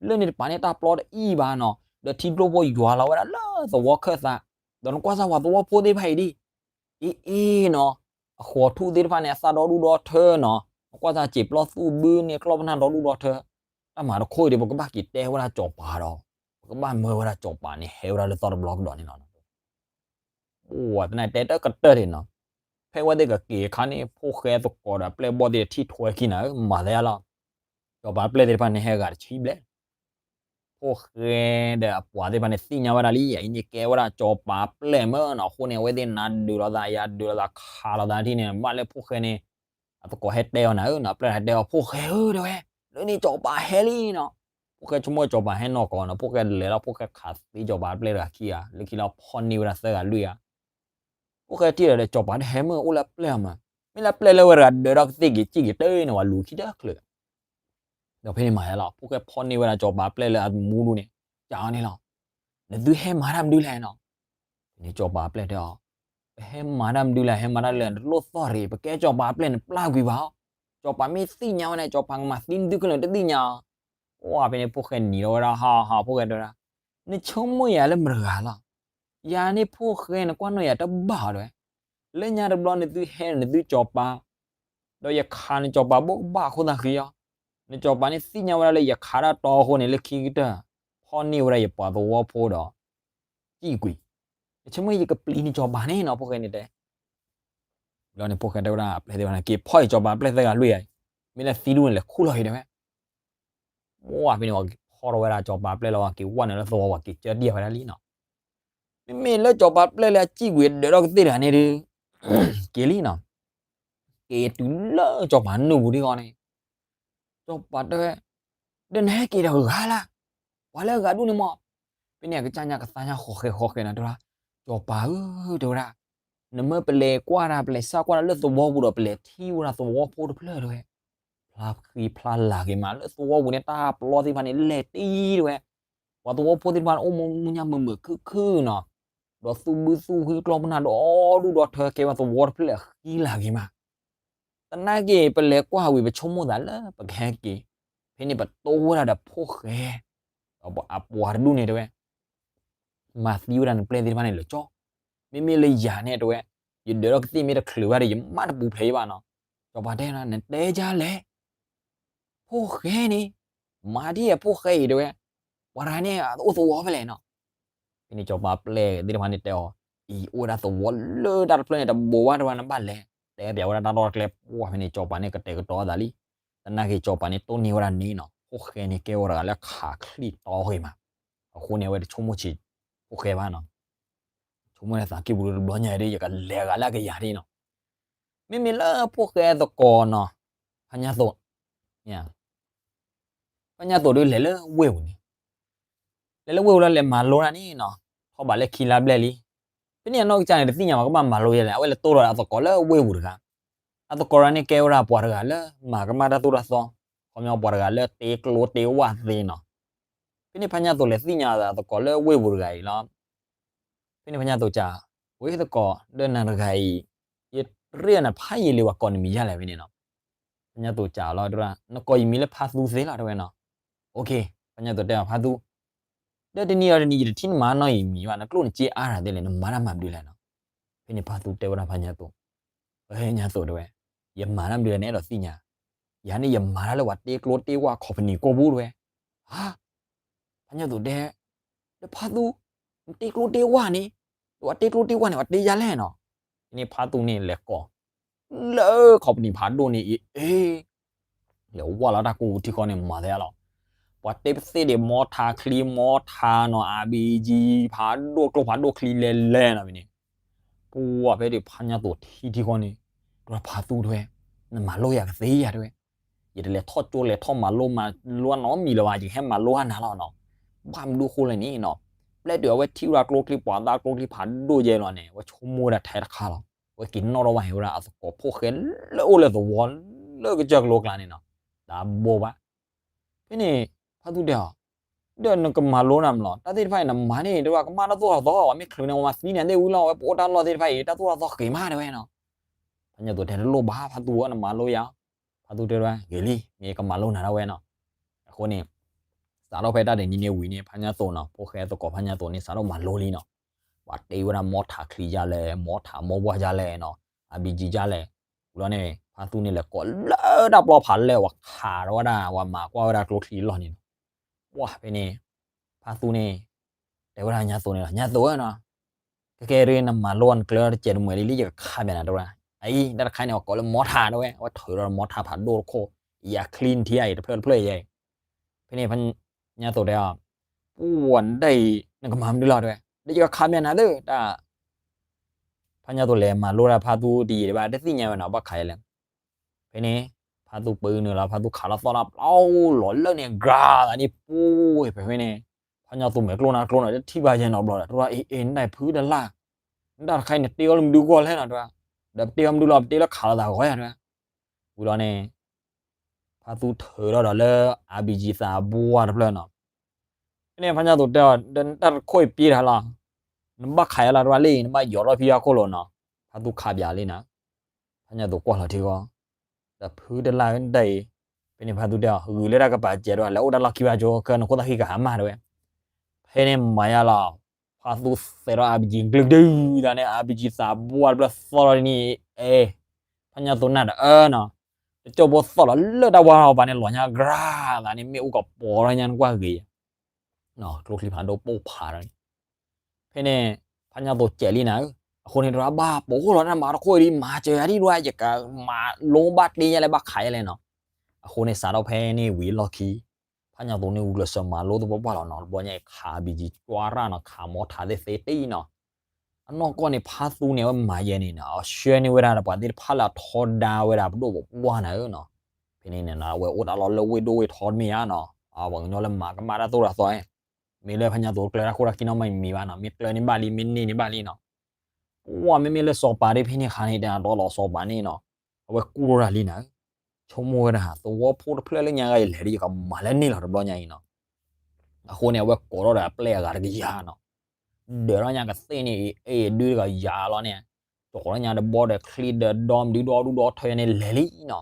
လၢန့ၣ်တပၤန့ၣ်တၢ်ပျီတအံၣ်ဘၣ်နီၤ ဒီးထံကျိဖိယွၤလီၤဝဲဒၣ်လၢသဝီခၢၣ်သး, ဒီးနကွၢ်စၢ်ပှၤသဝီဖိသ့ၣ်တဖၣ်အံၤဒ် အ့ၣ်အ့ၣ်နီၤ, အဃိးထူၣ်သ့ၣ်တဖၣ်န့ၣ် အသၣ်ဒီဒူၣ်ဒီထၢနီၤ, နကွၢ်စၢ်စံာ်ပျီသူၣ်ဘုန့ၣ် ကျီၢ်ပနၢ်ဒီဒူၣ်ဒီထၢ, တၢ်မၤတခီအံၤဒီး ပကဘၣ်က့ၤတဲဝဲဒၣ်ကၠီၤပၤဒီး ပကဘၣ်မၢဝဲဒၣ်ကၠီၤပၤန့ၣ် ဟဲဝဲဒၣ်လၢသီတဘျီကဒီးန့ၣ်လီၤ. ပှၤသနာ်တဲတကတၢၢ်ဒံးနီၤ, ဖဲဝဲသ့ၣ်ကက့ၤအခါန့ၣ် ဖိၣ်ဃဲသကိးဒီးအပျဲၢ်ဘီၣ်သ့ၣ်ထံၣ်ထွဲခံနၤဧၢ မၤသးယါလီၤ. ကၠီၤပၤပျဲၢ်သ့ၣ်တဖၣ်န့ၣ်ဟဲဂၤတဆံဘျဲၣ် ဖိၣ်ဃဲဒီးအပှၤသ့ၣ်တဖၣ်န့ၣ် သ့ၣ်ညါဝဲဒၣ်လံ အံၤန့ၣ်ကဲဝဲဒၣ်ကၠီၤပၤပျဲၢ်မၢနီၤ, အဃိန့ၣ် အဝဲသ့ၣ်နၤဒုးလိာ်သး ယၤဒုးလိာ်သး ခးလိာ်သးထံၣ်န့ၣ် ဘၣ်လၢဖိၣ်ဃဲန့ၣ် အသကိးဟဲတဲအီၤနၤဧၢနီၤ, အပျဲၢ်ဟဲတဲအီၤ ဖိၣ်ဃဲဧၢ တဲဝဲ, လၢန့ၣ်ကၠီၤပၤဟဲလံနီၤ, ဖိၣ်ဃဲဆိကမိၣ်ကၠီၤပၤဟဲနီၢ်ကီၢ်နီၤ, ဖိၣ်ဃဲလဲၤလီၤ ဖိၣ်ဃဲခးသ့ကၠီၤပၤပျဲၢ်တဂၤခံဂၤ လၢခံလီၤဖီၣ်န့ၢ်ဝဲဒၣ်သၢဂၤလွံၢ်ဂၤ ဖိၣ်ဃဲထံၣ်ဒီး ကၠီၤပၤတဟဲမၢ အိၣ်လၢအပျဲၢ်အီၤမး, မ့ၢ်လၢအပျဲၢ်လၢဝဲတဂၤဒၢးထီၣ်ကသ့ၣ်က့ၤ စံၣ်က့ၤတၢ်န့ၣ် ဝဲလူၤခံတၢ်ချၢး, ဒီးဖဲန့ၣ်မၤယါလီၤ ဖိၣ်ဃဲဖီၣ်န့ၢ်ဝဲဒၣ်ကၠီၤပၤပျဲၢ်လၢအမူဒူၣ်န့ၣ် ကးအီၤန့ၣ်လီၤ, နသုဟဲမၤတၢ်မနုၤလဲၣ်နီၤ, ဖဲန့ၣ်ကၠီၤပၤပျဲၢ်တဲအီၤ, ပဟဲမၤတၢ်မနုၤလဲၣ် ဟဲမၤတၢ်လဲၣ် နတလိၣ်သီၣ်ရ့ၣ် ပကဲကၠီၤပၤပျဲၢ်န့ၣ် ပျၢ်ကွံာ်ဘၣ်အီၤ, ကၠီၤပၤမ့ၢ်သ့ၣ်ညါဝဲန့ၣ် ကၠီၤပၤကမၤသံနသုခဲလၢာ်တသ့ၣ်ညါအီၤ, အိၣ်ဖဲန့ၣ်ဖိၣ်ဃဲနံၤထီၣ်ဝဲဒၣ် ဟးဟး ဖိၣ်ဃဲတဲဝဲဒၣ်, နဆိကမိၣ်ယၤလၢမတၤတဂၤလီၤ, ယၤန့ၣ်ဖိၣ်ဃဲနကွၢ်နီၣ်ယၤတဘၣ်အီၤတဲဝဲ, လၢညါတဘျီနသုဟဲနသုကၠီၤပၤ, ဒီးယခးနကၠီၤပၤဘိးကဘၣ်အဃိသတးဃံအီၤ, နကၠီၤပၤန့ၣ်သ့ၣ်ညါဝဲဒၣ်လၢယခးတၢ်တီအဃိန့ၣ် လၢခံကတၢၢ် ဖီၣ်န့ၢ်ဝဲဒၣ်ယပှၤသဝီဖိဒီး စံၣ်ကွံာ်, ယဆိကမိၣ်ယကပျံၤနကၠီၤပၤန့ၣ်နီၤ ဖိၣ်ဃဲန့ၣ်တဲ ဘျီန့ၣ် ဖိၣ်ဃဲတဲဝဲဒၣ်အပျဲၢ်သ့ၣ်တဖၣ်န့ၣ် က့ၤဖီၣ်ယကၠီၤပၤအပျဲၢ်သၢဂၤလွံၢ်ဂၤအံၤ, မ့ၢ်လၢသံဒူၣ်န့ၣ် လဲၤခူၣ်လီၤအံၤတဲဝဲ, ဝဲဖဲန့ၣ် ပှၤက့ၤဖီၣ်ထီၣ်ဝဲဒၣ်ကၠီၤပၤအပျဲၢ်လီၤ ပှၤက့ၤဝဲနုာ်လၢသဝီ ပှၤက့ၤကၢတံၢ်ဝဲဒၣ်လံနီၤ, မ့မ့ၢ်လၢကၠီၤပၤအပျဲၢ်လၢအစံၣ်ကွံာ်ဒၢးထီၣ်ကသ့ၣ်တဂၤန့ၣ်ဒီး က့ၤလံနီၤ, က့ၤတုၤလၢကၠီၤပၤနုၢ်ပူၤဒံးဃီန့ၣ် ကၠီၤပၤတဲဝဲ, ဒီးနဟဲက့ၤဒီးဂၤလၢ်, ပှၤလၢအဂၤဒူၣ်န့ၣ်မး, ဖဲန့ၣ်အကစၢ်ညါကသါညါဃီဃဲဃီဃဲနီၤတဲဝဲဒၣ်, ကၠီၤပၤဧၢ တဲဝဲဒၣ်, နမ့ၢ်ပလဲၤကွၢ်တၢ် ပလဲၤစၢ်ကွၢ်တၢ်လၢသဝီပူၤဒီး ပလဲၤထံၣ်ဝဲဒၣ်သဝီဖိတဖျၢၣ်တဲဝဲ, ဖျါဃံဖျါလၤက့ၤမး လၢသဝီပူၤန့ၣ် တၢ်ပျီသ့ၣ်တဖၣ်န့ၣ် လဲၤတံၢ်တဲဝဲ, ပှၤသဝီဖိသ့ၣ်တဖၣ်န့ၣ် အိၣ်မူမူညါမုာ်မုာ်ခုၣ်ခုၣ်နီၤ, ဒီးသူၣ်ဘုသူၣ်ဟုကျီၢ်ပနၢ်ဒီး အီၣ်ဒူၣ်ဒီးထၢကဲဝဲသဝီတဖျၢၣ်အဃံလၤက့ၤမး သနာ်က့ ပလဲၤကွၢ်ဝံၤ ပဆိကမိၣ်သးလၢပကဟဲက့ၤ, ဖဲန့ၣ်ပတိဝဲဒၣ်ဒီးဖိၣ်ဃဲ, ဒီးအပှၤတဒူၣ်န့ၣ်တဲဝဲ, မၤသံဝဲဒၣ်နပျဲၢ်သ့ၣ်တဖၣ်န့ၣ်လၢာ်ကၠီ, မ့မ့ၢ်လၢယၤန့ၣ်တဲဝဲ, ယဒၢးထီၣ်ကသ့ၣ်မ့ၢ်တချုးဘၣ်ဒီး ယမၤတပူၤဖျဲးဘၣ်နီၤ, ကၠီၤပၤတဲနီၤ နတဲဒ်လဲၣ် ဖိၣ်ဃဲန့ၣ်, မၤဒ်အဖိၣ်ဃဲအံၤတဲဝဲ, ပှၤတဂၤန့ၣ် အအိၣ်သဝီဖဲလဲၣ်နီၤ, ဖဲန့ၣ်ကၠီၤပၤပျဲၢ်သ့ၣ်တဖၣ်န့ၣ်တဲအီၤ, အံၤအိၣ်ဝဲဒၣ်သဝီလၢတၢ်တဖျၢၣ်န့ၣ် တဘိးဘၣ်တဲဝဲ နဘၣ်လဲၤ, တဲပျးဝဲဒၣ်တၢ်လီၢ်တကျဲ ပှၢ်ဖဲန့ၣ် ကၠီၤပၤန့ၣ်ကတဲာ်ကတီၤအသးလံ, သနာ်က့ ကၠီၤပၤန့ၣ်တိၢ်န့ၢ်ဝဲဒၣ်န့ၣ်နီၤ, ဖိၣ်ဃဲန့ၣ်ကဲဝဲတဂၤလၢခးချံၣ်တီဂ့ၤမး, အဃိန့ၣ် အဝဲတဆိကမိၣ်ဆံး ဖိၣ်ဃဲဘၣ်နီၤ ဆိကမိၣ်လၢသးကံၢ်ပူၤတဘျီညါဒီး ယကလဲၤဂၤလၢအကယၤဒ်နီၤ, မ့မ့ၢ်လၢဖိၣ်ဃဲသကိးနီၤ, ဖါညါသိး, ဖါညါသိးဒုးလဲၤလၢဝ့ၢ်ပူၤန့ၣ်, လဲၤလၢဝ့ၢ်ပူၤလီၤ လဲၤမၤလိတၢ်န့ၣ်နီၤ, ထီၣ်ဘးလၢခံလါဘျဲၣ်လံ, ဖဲန့ၣ်အနီၢ်ကစၢ်န့ၣ် တသ့ၣ်ညါဘၣ်ကဘၣ်မၤလိယဲလဲၣ်, အဝဲလဲၤတိၢ်ဒီးအသကိးလၢဝ့ၢ်ပူၤတဂၤ, အသကိးတဂၤန့ၣ်ကဲဝဲဒၣ်ပှၤတဂၤလၢမၤကမၣ်တၢ်သိၣ်တၢ်သီ, ခီပညီပှၤတဂၤလၢတ့ကျိတ့ဝၣ်သ့နီၤ, ဖဲန့ၣ်ဖါညါသိးလဲၤသ့ၣ်ညါအသကိးလၢဝ့ၢ်ပူၤတဂၤအံၤလီၤ ဖဲန့ၣ်ဖါညါသိးစံး, ဝဲသကိး ဒီးနၤတဂၤအံၤ, ယတရ့နဖးယံာ်လံ ပှၤကိးနမံၤယါလဲၣ်ဖဲန့ၣ်နီၤ, ဖါညါသိးစံးလီၤ တဲဝဲဒၣ် နကိးယမံၤလၢဖါသူသ့လီၤ တဲဝဲနီၤ, ဖါညါသိးတဲအီၤ ဖါသူ, ဒီးတနံၤအီၤတနံၤ ယတထံၣ်နမၤနီၢ်ယမံၤဘၣ် နကျိၣ်နစ့အါတၢ်သ့လဲၣ် နမၤတၢ်မၤဘျုးလဲၣ်နီၤ, ဖဲန့ၣ်ဖါသူတဲဝဲဒၣ်ဖါညါသိး, ဖါညါသိးတဲဝဲ, ယမၤတၢ်မၤဘျုးလဲၣ် နအဲၣ်ဒိးသ့ၣ်ညါ, ယၤန့ၣ်ယမၤတၢ်လၢပှၤတ့ကျိတ့ဝၣ် company ကိၢ်ပူၤတဲဝဲ, ဟါ ဖါညါသိးတဲ, ဒီးဖါသူ, နတ့ကျိတ့ဝၣ်န့ၣ်, ဒီးအတ့ကျိတ့ဝၣ်န့ၣ် အတ့ယါလဲၣ်နီၤ, ဖဲန့ၣ်ဖါသူန့ၣ်လဲၤကိး, လၢ company ဖးဒိၣ်န့ၣ်အံၤ, လဲၤဝၢ်လီၤတၢ်ကူထံဃီန့ၣ် မၤသ့လီၤ, ပှၤတ့ပသ့ၣ်ဒံး မီထးချံ မီထးနီၤ RPG ဖးဒိၣ်ကျိဖးဒိၣ်ချံလဲၤလဲၤနီၤဖဲန့ၣ်, ပှၢ်ဖဲဒံးဖါညါသိးထံထံဃီန့ၣ်, ဒီးဖါသူတဲဝဲ, နမၤလိယၤကသ့ယၤတဲဝဲ ယတလဲၤထီၣ်ကၠိလဲၤထီၣ်မၤလိမၤလိနီတမံၤလၢၤဘၣ် ယကဟဲမၤလိအနၤလီၤနီၤ, ဘၣ်မနုၤဃိလဲၣ်န့ၣ်နီၤ, ပျဲတုၤအဝဲထံၣ်ဝဲဒၣ်ကျိချံပှၤသၣ်ကျိချံဖးဒိၣ်ယဲလီၤန့ၣ် အဝဲဆိကမိၣ်ဝဲဒၣ်ထဲတခါလီၤ, အဝဲက့ၤနီၣ်ထီၣ်ဘၣ်ဟ့ၣ်ဝဲဒၣ်အသကိးဖိၣ်ဃဲလၢအိၣ်လၢသဝီလၢကစၢၢ်ကျိကျါန့ၣ်နီၤ, တၢ်ဘိးဘၣ် ဖဲန့ၣ် ဖါသူတဲအီၤ, ဒီးနကမၤလိနၤမးလီၤ တၢ်သ့ၣ်တဖၣ်အံၤနမၤန့ၣ် တဲဝဲကမၣ်တၢ်သိၣ်တၢ်သီ ပှၤမ့ၢ်ချုးန့ၣ် ပှၤမၤသံန့ၣ်သ့ၣ်ဝံၤလီၤ အဝဲပအိၣ်တၢ်လီၢ်သ့ၣ်တဖၣ်အံၤ တၢ်သိၣ်တၢ်သီဃ့မးတဲဝဲနီၤ, ဖါညါသိးတဲတလိၣ်ဘၣ် ဖါသူဧၢ နမၤလိယၤ, ဖါသူတဲဝဲ ဂ့ၤလံ မ့ၢ်ကမၤလိနၤဒၣ်ဝဲနီၤ, အဃိန့ၣ် စးထီၣ်ဖဲတၢ်တနံၤန့ၣ်ဝံၤန့ၣ် ဖါညါသိးနီၤ ဖိၣ်ဃဲသကိးဖါညါသိးန့ၣ် စးထီၣ်မၤလိလံနီၤ, ပှၤတ့ဝဲဒၣ်မီထးချံယါလဲၣ် မီထးမီဝၢ်ယါလဲၣ်နီၤ, RPG ယါလဲၣ်, ဝံၤလီၤန့ၣ် ဖါသူန့ၣ်လဲၤကိးလၢတၢ်ပျီဖးလဲၢ် ပှၤခးထီၣ်ဝဲဒၣ် ပှၤမၤကွၢ်ဝဲဒၣ်ကျိချံအလီၢ်န့ၣ်နီၤ, ပှၢ်ဖဲန့ၣ် ဖါသူန့ၣ် တဲဝဲဒၣ်ညါသိးန့ၣ်လီၤ ညါသိးဧၢနီၤ, ကဲကဲဒ်နမၤလိနကျဲတစဲးတမှဲးလံလံ ယကခးပၠးနၤတဲဝဲဒၣ်, အအံၤ တၢ်တခါန့ၣ် ပှၤကိးလၢမီထးတဲဝဲ အဝဲထုးဒီးမီထးဖးဒိၣ်တခိၣ် ယၤချံနထံအံၤတဖျၢၣ်တဖျၢၣ်ယဲအံၤ, ဖဲန့ၣ် ညါသိးတဲအီၤ, ပှၢ်နဒၣ်အံၤ နကမၤမနုၤလီၤတဲဝဲ ဒီးယကခးပၠးနၤသ့တၢ် ဖါညါသိးလဲၤမၤလိတၢ်ဖါသူတယံာ်ဒံးဘၣ် တသ့ၣ်ညါဝဲနီၤ ဘၣ်ခးယဲလဲၣ်, ဖဲန့ၣ် ဖါသူပၢနုာ်လီၤ ဖါသူခးလီၤသီၣ်လီၤပျီလီၤလၢန့ၣ် ကြၤသးန့ၣ် ပှၢ်ဖဲဖဲန့ၣ် ဖါညါသိးမဲာ်ကျိနါကျိနီၤ တထံၣ်ဘၣ်ယဲနီတဘျီဒီး တရၢအ့အ့ နဒၣ်ဖုတလၢ်, နတၢ်တခါအံၤနတ့အီၤလၢမနုၤဂီၢ်လဲၣ်နီၤတဲဝဲ, ဒီးပတ့အီၤမနုၤလီၤ ပတ့လၢခးလီၤသးဂီၤယၤတဲဝဲ, ဝံၤလီၤန့ၣ် ဖါသူထုးထီၣ်ဒီးလၢ RPG သးဘိတဖျၢၣ်နီၤ, ဖဲန့ၣ် ဖါညါသိးတဲအီၤ ဒီးနတၢ်တခိၣ်အံၤပ့တၢ်လီၤ, နဘၣ်ခးယၤလီၤတရၢလံ နဘၣ်ယီၤထီၣ်ဖံအခိၣ်လိၤနီၤ, ဖါသူခးပၠးလံနီၤ, ဖါညါသိးကွၢ်လီၤထံဂီၤ, ဒီးဖုတလၢ်နဒၣ်အံၤ, ဖဲန့ၣ်ဖါသူတဲအီၤ ဂုာ်လၢတၢ်ကပၤစဲးတဲဝဲ လဲၤအိၣ်တၢ်လီၢ်ခံဘၣ်ကၠိ ကနခိၣ်သၣ်ခံကဟးမၢ်တဲဝဲ, ဖဲန့ၣ်မၤယါလီၤ, ဖါသူစဲးထီၣ် RPG ကလုာ်ကဒု သးန့ၣ် RPG သးဘှါတဖျၢၣ်သီၣ်လီၤဒ်န့ၣ် အဲ ဖါညါသိးနၢ်တအၢနီၤ, တကၠိဖိသီၣ်လီၤလၢတၢ်ဝါအီၤဘၣ်န့ၣ် လီၤညါကြၢ်သးန့ၣ် မ့ၣ်အူကပီၤထီၣ်ညါနကွၢ်ဂ့ၤ ကျိချံဖးဒိၣ်ပိၢ်ဖးဒီးန့ၣ်, ဖဲန့ၣ် ဖါညါသိးစဲးလံနၤဧၢ, အဃိန့ၣ်တရၣ်ဘၣ်ပိာ်လီၤတၢ်မၤတခိၣ်အံၤဒ် မၤစၢၤယၤဒ်ဒွဲ ယကမၤလိဘၣ်တ့ယဲလဲၣ်ဘၣ်ခးယဲလဲၣ်နီၤ, အဃိန့ၣ်စးထီၣ်ဖဲန့ၣ်ဝံၤလီၢ်ခံ ဖါညါသိးန့ၣ်ဂုာ်ကျဲးစၢးမၤလိသပှၢ်ပှၢ်လီၤနီၤ, တဘျီညါအံၤခး RPG ကၠွရၣ်နီၤ, ခးမီထးသ့ၣ်သ့တ့ၢ်နီၤ, အနီၢ်ကီၢ်န့ၣ် ဖါသူန့ၣ် အဝဲမၤယဲန့ၣ်နီၤ, အဆှၢန့ၢ်ဝဲဒၣ်ဒီးပှၤသ့ၣ်တဖၣ်လၢအထီဒါဝဲဒၣ်ပဒိၣ်ပပှၢ်နၤဧၢနီၤ, ဖဲန့ၣ်န့ၣ် အဝဲအိၣ်တၢ်လီၢ်လၢဝ့ၢ်ဒိၣ်ဝ့ၢ်ထီတမ့ၢ်ဧါနီၤ, ပှၤကညီလၢမၤကမၣ်တၢ်သိၣ်တၢ်သီ မ့ၢ်လၢဖါညါသိးကျၢၤတၢ်ခိၣ်တၢ်ခံနီတမံၤဘၣ်နီၤ, မ့ၢ်ကျၢၤန့ၢ်ဘၣ်လံ မ့ၢ်န့ၢ်န့ၢ်ဘၣ်လံနီၤ, ပှၤမ့မ့ၢ်လၢစီၤပၤဒ်ဖဲန့ၣ်အခါန့ၣ် တၢ်တီလီၤစီၤပၤန့ၣ်နီၤ, အဝဲကူၣ်ထီၣ်တၢ်လံနၤဧၢ, ဆိကမိၣ်ဝဲဒၣ် သဝီဖိတဖျၢၣ်လၢညါဂၤယလဲၤဒီးယကမၤလၢန့ၣ်လီၤတဘျီညါအံၤနီၤ, အဃိန့ၣ် အဝဲကိးထီၣ်ဒီးအပျဲၢ်အဂၤတကယၤနီၤ, ဒၢးထီၣ်ညါကသ့ၣ်န့ၣ် အ့ၣ်ဒုတကယၤလီၤန့ၣ်, ကၠီၤထီၣ်ညါဒီးဘီဒီးချံဒီးဒီမဒုဒီဒူၣ်ဒီထၢန့ၣ်လဲၤလံနီၤ,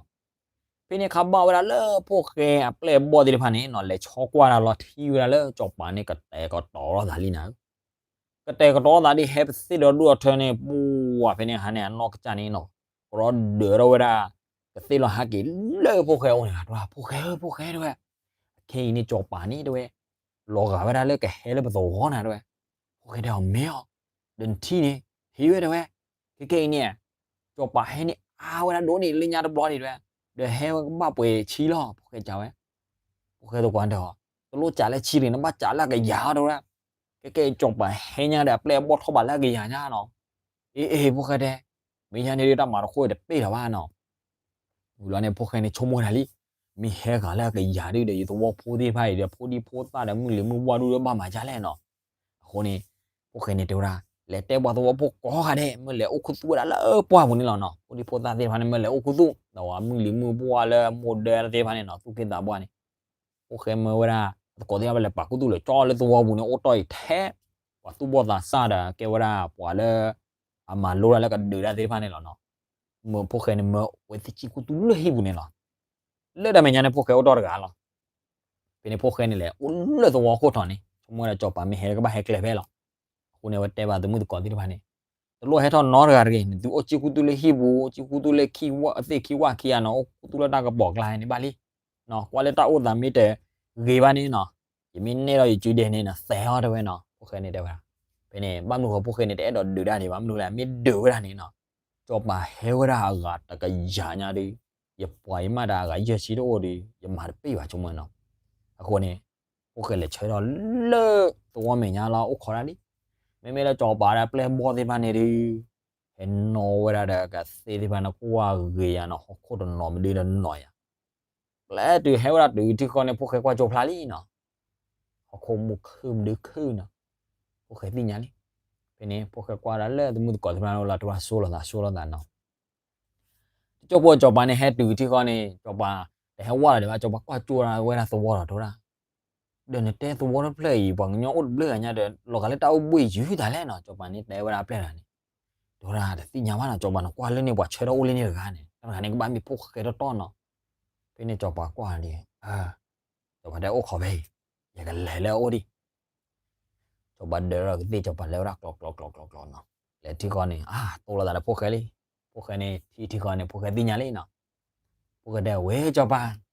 ဖဲန့ၣ်ခါဘၣ်ဝဲဒၣ်လၢဖိၣ်ဃဲအပျဲၢ်အဘီၣ်သ့ၣ်တဖၣ်န့ၣ်နီၤ, လဲၤဆီကွၢ်တၢ်လီၤထံၣ်ဝဲဒၣ်လၢစီၤပၤန့ၣ် ကတဲာ်ကတီၤထီၣ်သးလံနၤဧၢ ကတဲာ်ကတီၤသးဒ်ဟဲပသ့ၣ်ဒီးဒူၣ်ဒီထၢန့ၣ် ပှၤဖဲန့ၣ်ဟါန့ၣ် အနီၢ်ကစၢ်န့ၣ်နီၤ, ကရီဒၢးထီၣ်ဝဲဒၣ် ကသ့ၣ်လီၤဟးက့ၤလၢဖိၣ်ဃဲအအိၣ်န့ၣ်ဂၤတဝဲ, ဖိၣ်ဃဲဧၢ ဖိၣ်ဃဲတဝဲ, အခဲအံၤန့ၣ် စီၤပၤန့ၣ်တဝဲ လီၤဂာ်ဝဲဒၣ်လၢကဟဲလၢပသဝီနၤတဝဲ, ဖိၣ်ဃဲတဲအီၤ မ့ၢ်အီၤ, ဒီးနထံၣ်န့ၣ် ထံၣ်ဝဲတဝဲ, ခဲကဲအံၤန့ၣ် စီၤပၤဟဲန့ၣ်အါဝဲဒၣ်ဒိၣ်န့ၢ်လၢညါတဘျီဒံးတဝဲ, ဒီးဟဲဝဲကဘၣ်ပှဲၤဆံလီၤ ဖိၣ်ဃဲကးဝဲ, ဖိၣ်ဃဲသကွၢ်တဲအီၤ, တလိၣ်စးလၢဆံတဂ့ၤ နဘၣ်စးလၢအကယၤတဝဲ, ခဲကဲအံၤစီၤပၤဟဲညါဒီးအပျဲၢ်အဘီၣ်ထီၣ်ဘးလၢအကယၤညါနီၤ, အ့ အ့ ဖိၣ်ဃဲတဲ, မ့ၢ်ညါန့ၣ်ဒ်တၢ်မၤတခိၣ်တပ့ၢ်လီၤဘၣ်နီၤ ဝံၤလီၤန့ၣ် ဖိၣ်ဃဲန့ၣ်ဆိကမိၣ်တၢ်လံ, မ့ၢ်ဟဲဂၤလၢအကယၤဒ်ဒီး ယသဝီဖိသ့ၣ်တဖၣ်အံၤဒီး ဖိဒံဖိသၣ်ဒီးမုၢ်လံၤမုၢ်ဝါဒူၣ်ဒီးဘၣ်မၤဒ်လဲၣ်နီၤ, အဃိန့ၣ် ဖိၣ်ဃဲန့ၣ်တဲဝဲဒၣ် လဲၤတဲပှၤသဝီဖိကိးဂၤဒဲး မ့ၢ်လဲၤအိၣ်ခူသူၣ်ဝဲဒၣ်လၢပှၢ်ပူၤန့ၣ်လီၤနီၤ, ဖိဒံဖိသၣ်သ့ၣ်တဖၣ်န့ၣ် မ့ၢ်လဲၤအိၣ်ခူသူၣ် ဒီးမုၢ်လံၤမုၢ်ဝါလၢမိၢ်ဒၢသ့ၣ်တဖၣ်န့ၣ်နီၤ သူၣ်က့သးပှၢ်န့ၣ် ဖိၣ်ဃဲမၢဝဲဒၣ် သကိးသ့ၣ်တဖၣ်လဲၤပာ်ခူသူၣ်လၢကၠီလၢသဝီပူၤန့ၣ် အိၣ်တီၢ်အံၤထဲ ပှၤသူၣ်ဘီၣ်သးစၢ်ဒီး ကဲဝဲဒၣ်ပှၤလၢ အမၤလိတၢ်လၢကဒုးတၢ်သ့ၣ်တဖၣ်န့ၣ်လီၤနီၤ, မၢဖိၣ်ဃဲန့ၣ်မၢဝဲသ့ၣ်ဆံခူသူၣ်လၢဟံၣ်ပူၤန့ၣ်လီၤ, လၢတၢ်မဲာ်ညါန့ၣ် ဖိၣ်ဃဲအိၣ်တီၢ်တဂၤလီၤ, ဖဲန့ၣ်ဖိၣ်ဃဲန့ၣ်လဲၤအိၣ်လၢသဝီခိၣ်ထံးန့ၣ် ဆိကမိၣ်ဝဲဒၣ်စီၤပၤမ့ၢ်ဟဲလၢကဘၣ်ဟဲကျဲဖဲလီၤ, အဃိန့ၣ် အဝဲတဲဘၣ်သမုၣ်သကိးသ့ၣ်တဖၣ်န့ၣ် တလိၣ်ဟဲထီၣ်နီတဂၤတဂ့ၤ, နသုအိၣ်ဆံခူသူၣ်လၢဟံၣ်ပူၤ ဆံခူသူၣ်လၢသ့ၣ်ခံဝၣ်ခံဂၤနီၤ အိၣ်ခူသူၣ်လၢတၢ်ကပီၤကျါန့ၣ်ဘၣ်လံ, ကွၢ်လၢတၢ်အိၣ်သးမ့ၢ်တဂ့ၤဘၣ်န့ၣ်နီၤ, ယမ့ၢ်နဲၣ်ထီၣ်ယစုဒဲးန့ၣ်နီၤ သဲးအီၤတဲဝဲနီၤ ဖိၣ်ဃဲန့ၣ်တဲဝဲဒၣ်, ဖဲန့ၣ် ဘၣ်မနုၤဃိဖိၣ်ဃဲန့ၣ် တအဲၣ်ဒိးဒုးတၢ်န့ၣ် ဘၣ်မနုၤလဲၣ် မ့ၢ်ဒုးဝဲဒၣ်န့ၣ်နီၤ, စီၤပၤဟဲဝဲဒၣ်အဂၤတကယၤညါဒီး ယပှၤယမၢ်တၢ်အဂၤယဲၢ်ဆံတအိၣ်ဒီး ယမၤတပ့ၢ်ဘၣ်ဆိကမိၣ်နီၤ, အဃိန့ၣ် ဖိၣ်ဃဲလဲၤဆၢထၢၣ်လၢသဝီမဲာ်ညါလီၤ အိၣ်ခိးဒၣ်လံ, မ့မ့ၢ်လၢစီၤပၤဒီးပျဲၢ်ဘီၣ်သ့ၣ်တဖၣ်န့ၣ်ဒီး ဟဲနီၣ်ဝဲဒၣ်ဒီးကသ့ၣ်သ့ၣ်တဖၣ်န့ၣ် ကွၢ်ဂ့ၤယၤနီၤ ဟီၣ်ခိၣ်တနီၤမဒုတနီၤယၤ ပျဲတုၤဟဲဝဲဒၣ်တုၤထံဃီန့ၣ် ဖိၣ်ဃဲကွၢ်ကၠိဖျါလံနီၤ, ဟီၣ်ခိၣ်မူခုၣ်မဒုခုၣ်နီၤ, ဖိၣ်ဃဲသ့ၣ်ညါလံ, ဖဲန့ၣ် ဖိၣ်ဃဲကွၢ်ဒၣ်လၢသမုၣ်သကိးသ့ၣ်တဖၣ်န့ၣ်လီၤ တဝဲဆိလိာ်သးဆိလိာ်သးနီၤ, တကၠိဖိစီၤပၤန့ၣ်ဟဲတုၤထံဃီန့ၣ် စီၤပၤ တဟဲဝဲလီၤဒံးဘၣ် စီၤပၤကွၢ်ကၠိဝဲဒၣ်သဝီလီၤတဲဝဲဒၣ်, ဒီးနတဲသဝီတဖျၢၣ်အံၤ ပှၤကညီအိၣ်တဘျုးဂၤညါဒီး လီၤဂာ်လၢတၢ်အိၣ်ဘှံးယုၢ်တၢ်လဲၣ်နီၤ စီၤပၤန့ၣ်တဲဝဲဒၣ်အပျဲၢ်တဂၤန့ၣ်, တဲဝဲဒၣ်တသ့ၣ်ညါဘၣ်နီၤ စီၤပၤနကွၢ်လၢန့ၣ် ပှၤဆၢထၢၣ်အိၣ်လၢန့ၣ်တဂၤန့ၣ် တၢ်တဂၤန့ၣ်ကဘၣ်မ့ၢ်ဖိၣ်ဃဲတီတီနီၤ, ဖဲန့ၣ်စီၤပၤကွၢ်လံ စီၤပၤတဲအိၣ်ခိးဖဲအံၤ, ယကလဲၤလၢအအိၣ်ဒံး, စီၤပၤဒၢးထီၣ်ကသ့ၣ် စီၤပၤလဲၤဝဲဒၣ်ကျီကျီကျီကျီကျီနီၤ, လဲၤထံဃီန့ၣ် အါ တိၢ်လိာ်သးဒီးဖိၣ်ဃဲလံ, ဖိၣ်ဃဲန့ၣ်ထံထံဃီန့ၣ် ဖိၣ်ဃဲသ့ၣ်ညါလံနီၤ, ဖိၣ်ဃဲတဲဝဲစီၤပၤ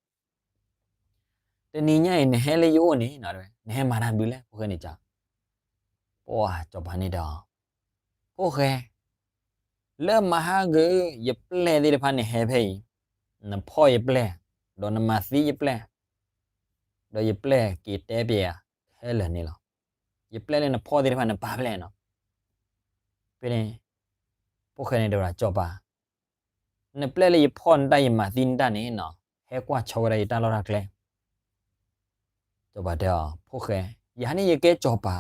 တနံၤညါအံၤ နဟဲလၢယအိၣ်န့ၣ်နီၤ နဟဲမၤတၢ်မနုၤလဲၣ် ဖိၣ်ဃဲန့ၣ်ကး, ပှၤစီၤပၤန့ၣ်တဲအီၤ, ဖိၣ်ဃဲ, လၢမဟါက ယပျဲၢ်သ့ၣ်တဖၣ်န့ၣ်ဟဲဖဲအံၤ, နဖီၣ်ယပျဲၢ်, ဒီးနမၤသံယပျဲၢ်, ဒီးယပျဲၢ်က့ၤတဲပျဲယၤခဲလၢာ်န့ၣ်လီၤ. ယပျဲၢ်လၢနဖီၣ်သ့ၣ်တဖၣ်န့ၣ်ပၢ်ဖဲလဲၣ်နီၤ. ဖဲန့ၣ် ဖိၣ်ဃဲန့ၣ်တဲဝဲဒၣ် စီၤပၤ, နပျဲၢ်လၢယဖီၣ်နတၢ်ယမၤသံနတၢ်န့ၣ်နီၤ, ဟဲကွၢ်ဆိဝဲဒၣ်ယတၢ်လီၢ်တၢ်ကျဲ. စီၤပၤတဲအီၤ, ဖိၣ်ဃဲ, ယၤန့ၣ်ယကဲစီၤပၤ,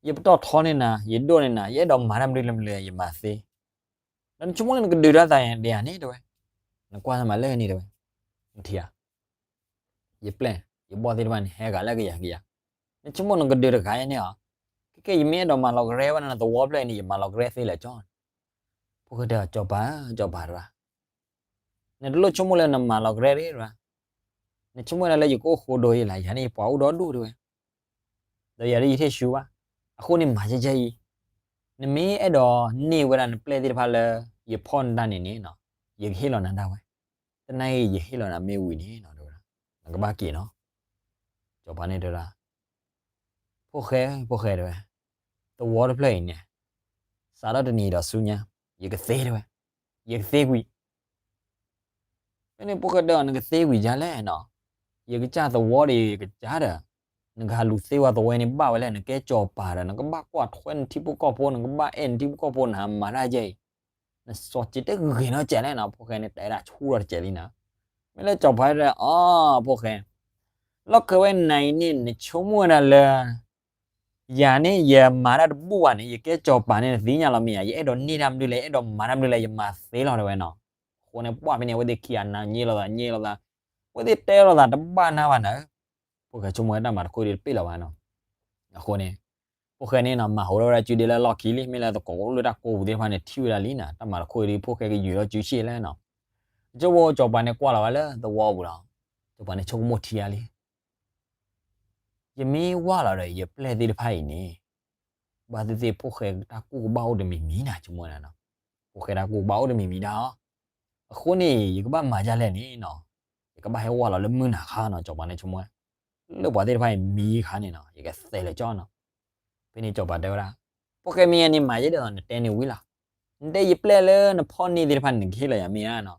ယပတီၢ်ထီန့ၢ်နၤ, ယဒိၣ်န့ၢ်နၤ, ယအဲၣ်ဒိးမၤတၢ်မနုၤလဲၣ်မနုၤလဲၣ် ယမၤသ့, ဒီးနဆိကမိၣ်လၢနကဒုးတၢ်သးဒ်ယၤန့ၣ်တဲဝဲ, နကွၢ်မၤလၢန့ၣ်တဲဝဲ, နထံၣ်ဧါ, ယပျဲၢ် ယဘီၣ်သ့ၣ်တဖၣ်န့ၣ် ဟဲဂၤလၢကယၤကယၤ, နဆိကမိၣ်နကဒုးတဂၤအံၤန့ၣ်ဧါ, ခဲကဲယမ့ၢ်အဲၣ်ဒိးမၤလီၤကရဲဝဲဒၣ်နသဝီဖျၢၣ်အံၤန့ၣ် ယမၤလီၤကရဲသ့လၢာ်ကၠီ. ဖိၣ်ဃဲတဲအီၤ, စီၤပၤ, စီၤပၤတရၣ်, နတလိၣ်ဆိကမိၣ်လၢနမၤလီၤကရဲတဂ့ၤတရၣ်, နဆိကမိၣ်ဒၣ်လၢယကအိၣ်ဃိဒိၣ်ယလၢ်, ယၤန့ၣ်ယပှၤအိၣ်ဒီဒူၣ်တဲဝဲ, ဒီးယၤဒ်ယထံၣ်ဆူဘၣ်, အဃိန့ၣ်မၤကဲကဲအံၤ, နမ့ၢ်အဲၣ်ဒိးန့ၢ်ဝဲဒၣ်နပျဲၢ်သ့ၣ်တဖၣ်လၢ ယဖီၣ်နတၢ်န့ၣ်န့ၣ်နီၤ, ယကဟ့ၣ်လီၤနၤဒၣ်ဝဲ, တနာ်အံၤ ယဟ့ၣ်လီၤနၤမ့ၢ်ဝံၤန့ၣ်နီၤ တဲဝဲဒၣ်, နကဘၣ်က့ၤနီၤ. စီၤပၤန့ၣ်တဲဝဲဒၣ်, ဖိၣ်ဃဲ ဖိၣ်ဃဲတဲဝဲ, သဝီတဖျၢၣ်အံၤန့ၣ် စးထီၣ်တနံၤဒီးဆူညါ ယကသ့တဲဝဲ, ယကသ့ကွံာ် ဖဲန့ၣ်ဖိၣ်ဃဲတဲအီၤ နကသ့ကွံာ်ဒ်လဲၣ်နီၤ, ယကစၢ်သဝီဒီးယကစၢ်ဒီး, နကဟးလူၤသ့ဝဲသဝီန့ၣ်ဘၣ်ဝဲလဲၣ်, နကဲစီၤပၤဒီး နကဘၣ်ကွၢ်ထွဲနထံဖိကီၢ်ဖိ, နကဘၣ်အဲၣ်နထံဖိကီၢ်ဖိ, နဟးမၤတၢ်ယဲအံၤ, နစီၤစ့တဂ့ၤနီတစဲးလဲၣ်နီၤ. ဖိၣ်ဃဲန့ၣ်တဲဒၣ်ဆူၣ်ထီၣ်တစဲးလံနီၤ. မ့ၢ်လၢစီၤပၤတဲအီၤ, ဖိၣ်ဃဲ, လီၢ်ခၢဝဲနၤအံၤန့ၣ် နဆိကမိၣ်ဝဲဒၣ်လၢ ယၤန့ၣ် ယမၤတၢ်တဘူၣ်ဘၣ်န့ၣ် ယကဲစီၤပၤန့ၣ် နသ့ၣ်ညါလီၤမ့ၢ်ဧါ, ယအဲၣ်ဒိးန့ၢ်တၢ်မနုၤလဲၣ်, ယအဲၣ်ဒိးမၤတၢ်မနုၤလဲၣ် ယမၤသ့လီၤတဲဝဲနီၤ. အဃိန့ၣ် ပှၢ်ဖဲန့ၣ် အဝဲသ့ၣ်ခံဂၤနၤည့လိာ်သး ည့လိာ်သး, အဝဲသ့ၣ်တဲလိာ်သးတဘၣ်နၢ်ဘၣ်နၤ, ဖိၣ်ဃဲဆိကမိၣ်ဝဲတၢ်မၤတခီအံၤဒီးတပ့ၢ်လီၤဘၣ်နီၤ. အဃိန့ၣ် ဖိၣ်ဃဲန့ၣ်နီၤ မၤဟးထီၣ်ဝဲဒၣ်စုဒ့လၢအလီၢ်ခံလံ, မ့ၢ်လၢသကိးအိၣ်လၢတၢ်ကိးပူၤသ့ၣ်တဖၣ်န့ၣ် ထံၣ်ဝဲဒၣ်လံနီၤ, တၢ်မၤတခီအံၤဒီး ဖိၣ်ဃဲကယုာ်ထီၣ်စုဆံၣ်လဲၣ်နီၤ. ကၠိဖိစီၤပၤန့ၣ်ကွၢ်လီၤဝဲလၢသဝီပူၤလီၤ. စီၤပၤန့ၣ်ဆိကမိၣ်ထံဧါလံ ယမ့ၢ်ဝၢ်လီၤဒီး ယပျဲၢ်သ့ၣ်တဖၣ်အံၤန့ၣ် ဘၣ်သ့ၣ်သ့ၣ်ဖိၣ်ဃဲတၢ်ကူၣ်ကဘၣ်အိၣ်တမံၤမံၤနၤ ဆိကမိၣ်ဝဲဒၣ်နီၤ. ဖိၣ်ဃဲတၢ်ကူၣ်ကဘၣ်အိၣ်တမံၤမံၤဒၣ်အီၤ, အဃိန့ၣ် ယကဘၣ်မၤဒ်လဲၣ်န့ၣ်နီၤ, ယကဘၣ်ဟဲဝၢ်လီၤလၢမုၢ်နၤခါနီၤ, စီၤပၤန့ၣ်ဆိကမိၣ်ဝဲ, လၢပှၤသ့ၣ်တဖၣ်အံၤမံခါန့ၣ်နီၤ ယကသဲးလဲၤကၠီနီၤ. ဖဲန့ၣ်စီၤပၤတဲဝဲဒၣ်, ဖိၣ်ဃဲမ့ၢ်ယဲန့ၣ်မၤယဲဒ်သိးနတဲန့ၣ်ဝံၤလီၤ. နတဲယပျဲၢ်လၢနဖီၣ်န့ၢ်သ့ၣ်တဖၣ်န့ၣ် နကဟ့ၣ်လီၤယၤမ့ၢ်ဧါနီၤ.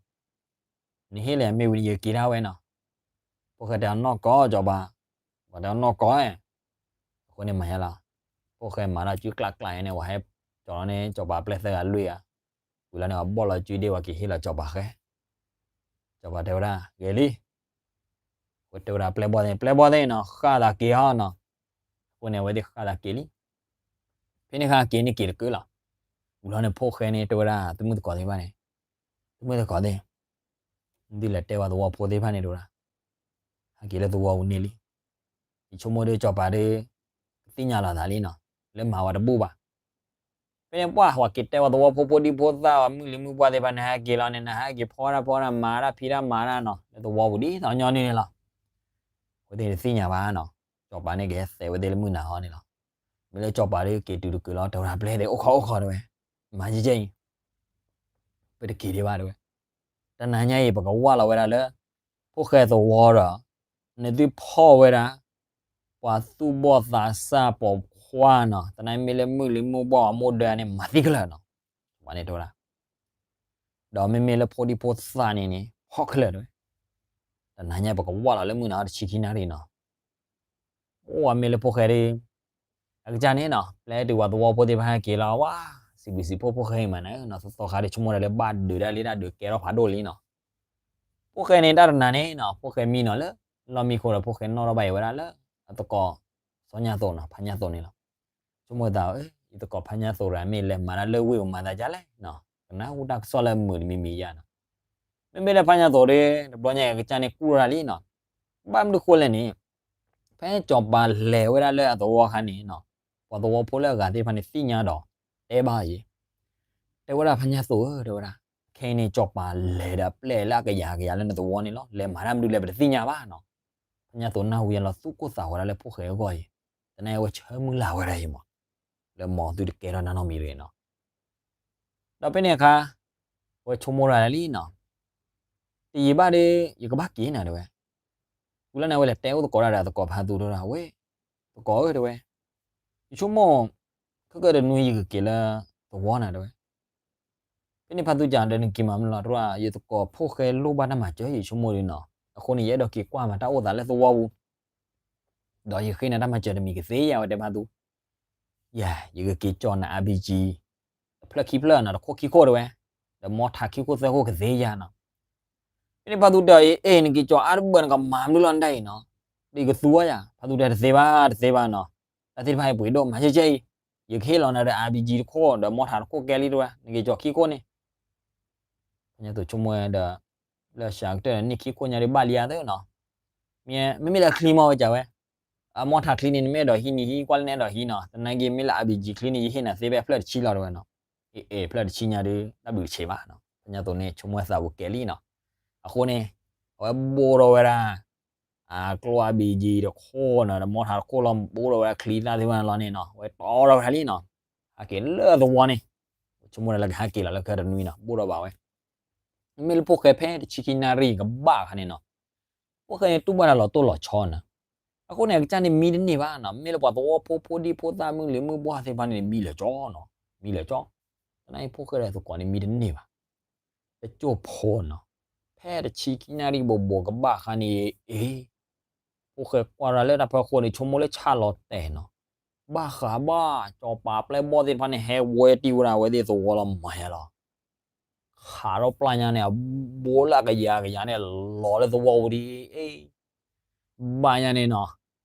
နဟ့ၣ်လီၤယၤမ့ၢ်ဝံၤန့ၣ် ယကက့ၤဒၣ်ဝဲနီၤ. ဖိၣ်ဃဲတဲအီၤနီၢ်ကီၢ် စီၤပၤ, ပှၤတဲအီၤနီၢ်ကီၢ်, အဃိန့ၣ်မၤယါလီၤ. ဖိၣ်ဃဲမၤတၢ်စုကျးကျးန့ၣ် ပှၤဟဲကၠီၤလီၤန့ၣ် စီၤပၤပျဲၢ်သၢဂၤလွံၢ်ဂၤ, ဝံၤလီၤန့ၣ် ပှၤဘီၣ်လီၤစုဒ့ ပှၤက့ၤဟ့ၣ်လီၤစီၤပၤဃဲ. စီၤပၤတဲဝဲဒၣ် ဂ့ၤလံ. အဝဲတဲဝဲဒၣ်ပျဲၢ်ဘီၣ်သ့ၣ်, ပျဲၢ်ဘီၣ်သ့ၣ်နီၤ ဃၣ်သးက့ၤဟီနီၤ. အဃိန့ၣ် အဝဲသ့ၣ်ဃၣ်သးက့ၤလံ. ဖဲန့ၣ်ဃၣ်က့ၤန့ၣ်က့ၤတကၢလီၤ. ဝံၤလီၤန့ၣ် ဖိၣ်ဃဲန့ၣ်တဲဝဲဒၣ် သုမုၣ်သကိးသ့ၣ်တဖၣ်န့ၣ်, သုမုၣ်သကိးသ့ၣ်, ဒ်လဲၣ်တဲဝဲသဝီဖိသ့ၣ်တဖၣ်န့ၣ်တဲဝဲဒၣ်, ဟဲက့ၤလၢသဝီပူၤန့ၣ်လံ. ယဆိကမိၣ်ဒီးစီၤပၤဒီး ကသ့ၣ်ညါလီၤသးလံနီၤ, လၢမၤဝဲတဘူၣ်ဘၣ်. ဖဲန့ၣ်ပှၢ် ပှၤက့ၤတဲဝဲသဝီဖိ ဖိဒံဖိသၣ် ပှၤမုၢ်လံၤမုၢ်ပှၢ်သ့ၣ်တဖၣ်န့ၣ် ဟဲက့ၤလီၤန့ၣ် နဟဲက့ၤဖီတၢ်ဖီတၢ် မၤတၢ်ဖံးတၢ်မၤတၢ်နီၤ လၢသဝီပူၤဒ်သိးညီနုၢ်န့ၣ်လီၤ. အဝဲသ့ၣ်တသ့ၣ်ညါဘၣ်နီၤ, စီၤပၤန့ၣ်ကဟဲသဲးဝဲသ့ၣ်လၢမုၢ်နၤဟီန့ၣ်လီၤ. မ့ၢ်လၢစီၤပၤဒီးက့ၤတုၤတကၢလီၤ တဲဝဲဒၣ်ပျဲၢ်သ့ၣ် အိၣ်ခိးအိၣ်ခိးတဲဝဲ, မၤကဲကဲအံၤ ပတက့ၤဒံးဘၣ်တဲဝဲ. တနၤညါအံၤ ပကဝၢ်လီၤဝဲဒၣ်လၢ ဖိၣ်ဃဲသဝီဒီး နသုဖီၣ်ဝဲဒၣ် ပှၤသူၣ်ဘီၣ်သးစၢ်ပိာ်ခွါနီၤ, တနၤမ့ၢ်လၢမုၢ်လံၤမုၢ်ဘီၣ်အမိၢ်ဒၢန့ၣ် မၤသံခဲလၢာ်နီၤ. ပှၤန့ၣ်တဲဝဲဒၣ်, ဒီးမ့မ့ၢ်လၢဖိဒံဖိသၣ်န့ၣ်န့ၣ် ဖီၣ်ခဲလၢာ်တဲဝဲ. တနၤညါပကဝၢ်လီၤလၢမုၢ်နၤတဆံခံနၣ်ရံၣ်နီၤ. အိၣ်ဝဲမ့ၢ်လၢဖိၣ်ဃဲဒီး အကစၢ်န့ၣ်နီၤ ပျဲတုၤပှၤသဝီဖိသ့ၣ်တဖၣ်ဟဲက့ၤလီၤဝဲ, စံးဘျုးစံးဖှိၣ်ဖိၣ်ဃဲအံၤမးနၤနီၤ, သသီခါဒီးဆိကမိၣ်ဒၣ်လၢဘၣ်ဒုးဒၣ်လံတၢ်ဒုးကဲထီၣ်ဖးဒိၣ်လံနီၤ. ဖိၣ်ဃဲန့ၣ် တၢ်တနၤန့ၣ်နီၤ ဖိၣ်ဃဲမံနီၤလၢ လီၢ်မံခိၣ်ဒီး ဖိၣ်ဃဲနီၣ်ထီၣ်ဘၣ်အံၤဝဲဒၣ်လၢ အသကိး စီၤညါသိးနီၤ ဖါညါသိးန့ၣ်လီၤ. ဆိကမိၣ်သး ယသကိးဖါညါသိးတဂၤမ့ၢ်လဲၤမၤတၢ်လၢဝ့ၢ်ပူၤမၤသးဒ်လဲၣ်နီၤ, ကနၢ်ဟူတၢ်ကစီၣ်လၢမုာ်တမံၤမံၤယါနီၤ. မ့မ့ၢ်လၢဖါညါသိးဒီး တဘျီညါအကစၢ်န့ၣ်ကူၣ်ထီၣ်တၢ်လံနီၤ. ဘၣ်မနုၤဃိလဲၣ်န့ၣ် ဖဲစီၤပၤလဲၤဝဲဒၣ်လၢအသဝီအခါန့ၣ်နီၤ, ပှၤသဝီဖိလၢအဂၤသ့ၣ်တဖၣ်န့ၣ်သ့ၣ်ညါဒီး တဲဘၣ်အီၤယဲ, တဲဝဲဒၣ်ဖါညါသိးဧၢ တဲဝဲဒၣ်, ခဲအံၤန့ၣ် စီၤပၤလဲၤဒီးအပျဲၢ်လၢအကယၤကယၤလၢနသဝီန့ၣ်လီၤ. လဲၤမၤတၢ်မနုၤလဲၣ်ပတသ့ၣ်ညါဘၣ်နီၤ. ဖါညါသိးနၢ်ဟူယါလီၤ သူၣ်ကိၢ်သးဂီၤဒၣ်လၢဖိၣ်ဃဲအဂီၢ်အံၤ, သနာ်က့အဝဲဆၢမုၢ်လၢ်ဝဲဒၣ်အံၤမး, လၢမ်သုတကဲထီၣ်နီတမံၤတဂ့ၤနီၤ. ဒီးဖဲန့ၣ်အခါ အဝဲဆိကမိၣ်ဒၣ်လံနီၤ, တယံာ်ဘၣ်ဒီး ယကဘၣ်က့ၤနၤတဲဝဲ. ဝံၤလီၤန့ၣ် အဝဲလဲၤတဲအိၣ်သကိးတၢ်ဒီးအသကိးဖါသူတဲဝဲဒၣ်, ဝဲ သကိးဧၢတဲဝဲ, ယဆိကမိၣ် ခဲကနွံယကက့ၤလၢသဝီနၤတဲဝဲ. ဖဲန့ၣ်ဖါသူကဒီး နက့ၤမၤမနုၤလီၤ တဲဝဲဒၣ်, ယသကိးဖိၣ်ဃဲလိၣ်ဘၣ်တၢ်မၤစၢၤ ယဆိကမိၣ်ဒ်နီၤ, အဃိန့ၣ် ယအဲၣ်ဒိးက့ၤကွၢ်မၤတၢ်အိၣ်သးလၢသဝီပူၤ ဒီးယဃ့နၤတၢ်မၤစၢၤတမံၤကသ့ဧါ ဝဲတဲဖါသူ. ယၤ ယကက့ၤကၠီၤနၤ အါဘံကၠံ တဖျၢၣ်ခံဖျၢၣ်နီၤ တခိၣ်ခံခိၣ်တဲဝဲ, ဒီးမီထးခံခိၣ်သၢခိၣ်ကသ့ဧါနီၤ. ဖဲန့ၣ်ဖါသူတဲအီၤ အ့ နက့ၤကၠီၤအါတဘၢၣ် နကမၤမနုၤလီၤနဒၣ်အံၤနီၤ, ဒီးယကသူဝဲယၤ. ဖါသူတဲ တသ့ဘၣ် တသ့ဘၣ်နီၤ, တၢ်သ့ၣ်တဖၣ်အံၤပှ့ၤဒိၣ် မၤကဲကဲအံၤ, ယကဟ့ၣ်လီၤနၤဒီး အါဘံကၠံ တခိၣ် ဒီးမီထးတခိၣ်ကဲလံတဲဝဲ, နက့ၤကၠီၤခံခိၣ်န့ၣ် ဖါညါသိးဆိကမိၣ်ဝဲဒီး လၢစှၤကတၢၢ်န့ၣ် ခံခိၣ်ညါဒုးဘၣ်လံဧါသ့နီၤ, မ့မ့ၢ်လၢချံမ့ၢ်ဝဲကဝဲ, အမီထးချံန့ၣ် နမ့ၢ်အဲၣ်ဒိးဟံးန့ၣ်ဟံး ကွၢ်လၢနအဲၣ်ဒိးဟံးနီၤ, သနာ်က့မ့ၢ်လၢ အါဘံကၠံ ချံန့ၣ် ယဟ့ၣ်နၤသ့ဖဲအဖျၢၣ်တဆံလီၤတဲဝဲနီၤ. အ့ အ့ ဖျၢၣ်တဆံညါဒုး တၢ်ဘျုးတဆံးဘၣ်နီၤ, ဖါညါသိးန့ၣ် ဆိကမိၣ်ဝဲသးပူၤကဲလံနီၤ. အဃိန့ၣ် အဝဲဘိးထီၣ်ဝဲဒၣ် အကျိအဘ့ၣ်က့ၤတခိၣ်နီၤ, ဒီးမီထးတခိၣ်လီၤ ဘိၣ်ထီၣ်ဝဲဒၣ်ချံသၣ်သ့ၣ်တဖၣ်န့ၣ်လီၤန့ၣ်နီၤ, ဝဲတီထီၣ်ဝဲဒၣ်လံနီၤ, ဟဲက့ၤလၢသဝီန့ၣ်, ဆိကမိၣ်ဒၣ်လၢကဟဲက့ၤလီၤလၢခဲတနွံနီၤ, ဘိၣ်ထီၣ်ဘၣ်ဝဲ, မ့ၢ်လၢဖိၣ်ဃဲဖဲတဆံခံနၣ်ရံၣ်ကဘၣ်အခါန့ၣ်နီၤ, ဖိၣ်ဃဲန့ၣ်တူၢ်ဘၣ်တၢ်လီၤတိၢ်လီၤဆီနီၤ, အဃိန့ၣ် အကစၢ်န့ၣ်မံတန့ၢ်ဘၣ်နီၤ, မ့ၢ်လၢပှၤသဝီဖိဖိဒံဖိသၣ်မုၣ်လံၤမုၣ်ပှၢ်သ့ၣ်တဖၣ်န့ၣ် မံလၢာ်ကၠီနီၤ, မံလၢာ်ကၠီ, သနာ်က့ဖိၣ်ဃဲဒီးသကိးန့ၣ်မံတန့ၢ်ဘၣ် တကၠိၢ်ဖိနီၤ, ဖဲတဆံခံနၣ်ရံၣ်ဘိးဘိးကဘၣ်အခါန့ၣ် အ့, ဖိၣ်ဃဲကွၢ်ရၤလၢတၢ်ဖီခိၣ်န့ၣ် ဆိကမိၣ်လၢဆၣ်လီၤတဲာ်နီၤ, ဘၣ်ဃးဘၣ် စီၤပၤအပျဲၢ်ဘီၣ်သ့ၣ်တဖၣ်န့ၣ် ဟဲဝဲတံၢ်ဝဲဒၣ်အဝဲသ့ၣ်သဝီလီၤမၤယါလီၤ, ခးထီၣ်ပျၢ်ညါန့ၣ် အဘိလၢအကယၤကယၤန့ၣ် လီၤလၢသဝီပူၤဒံး အ့ ဘၣ်ညါန့ၣ်နီၤ,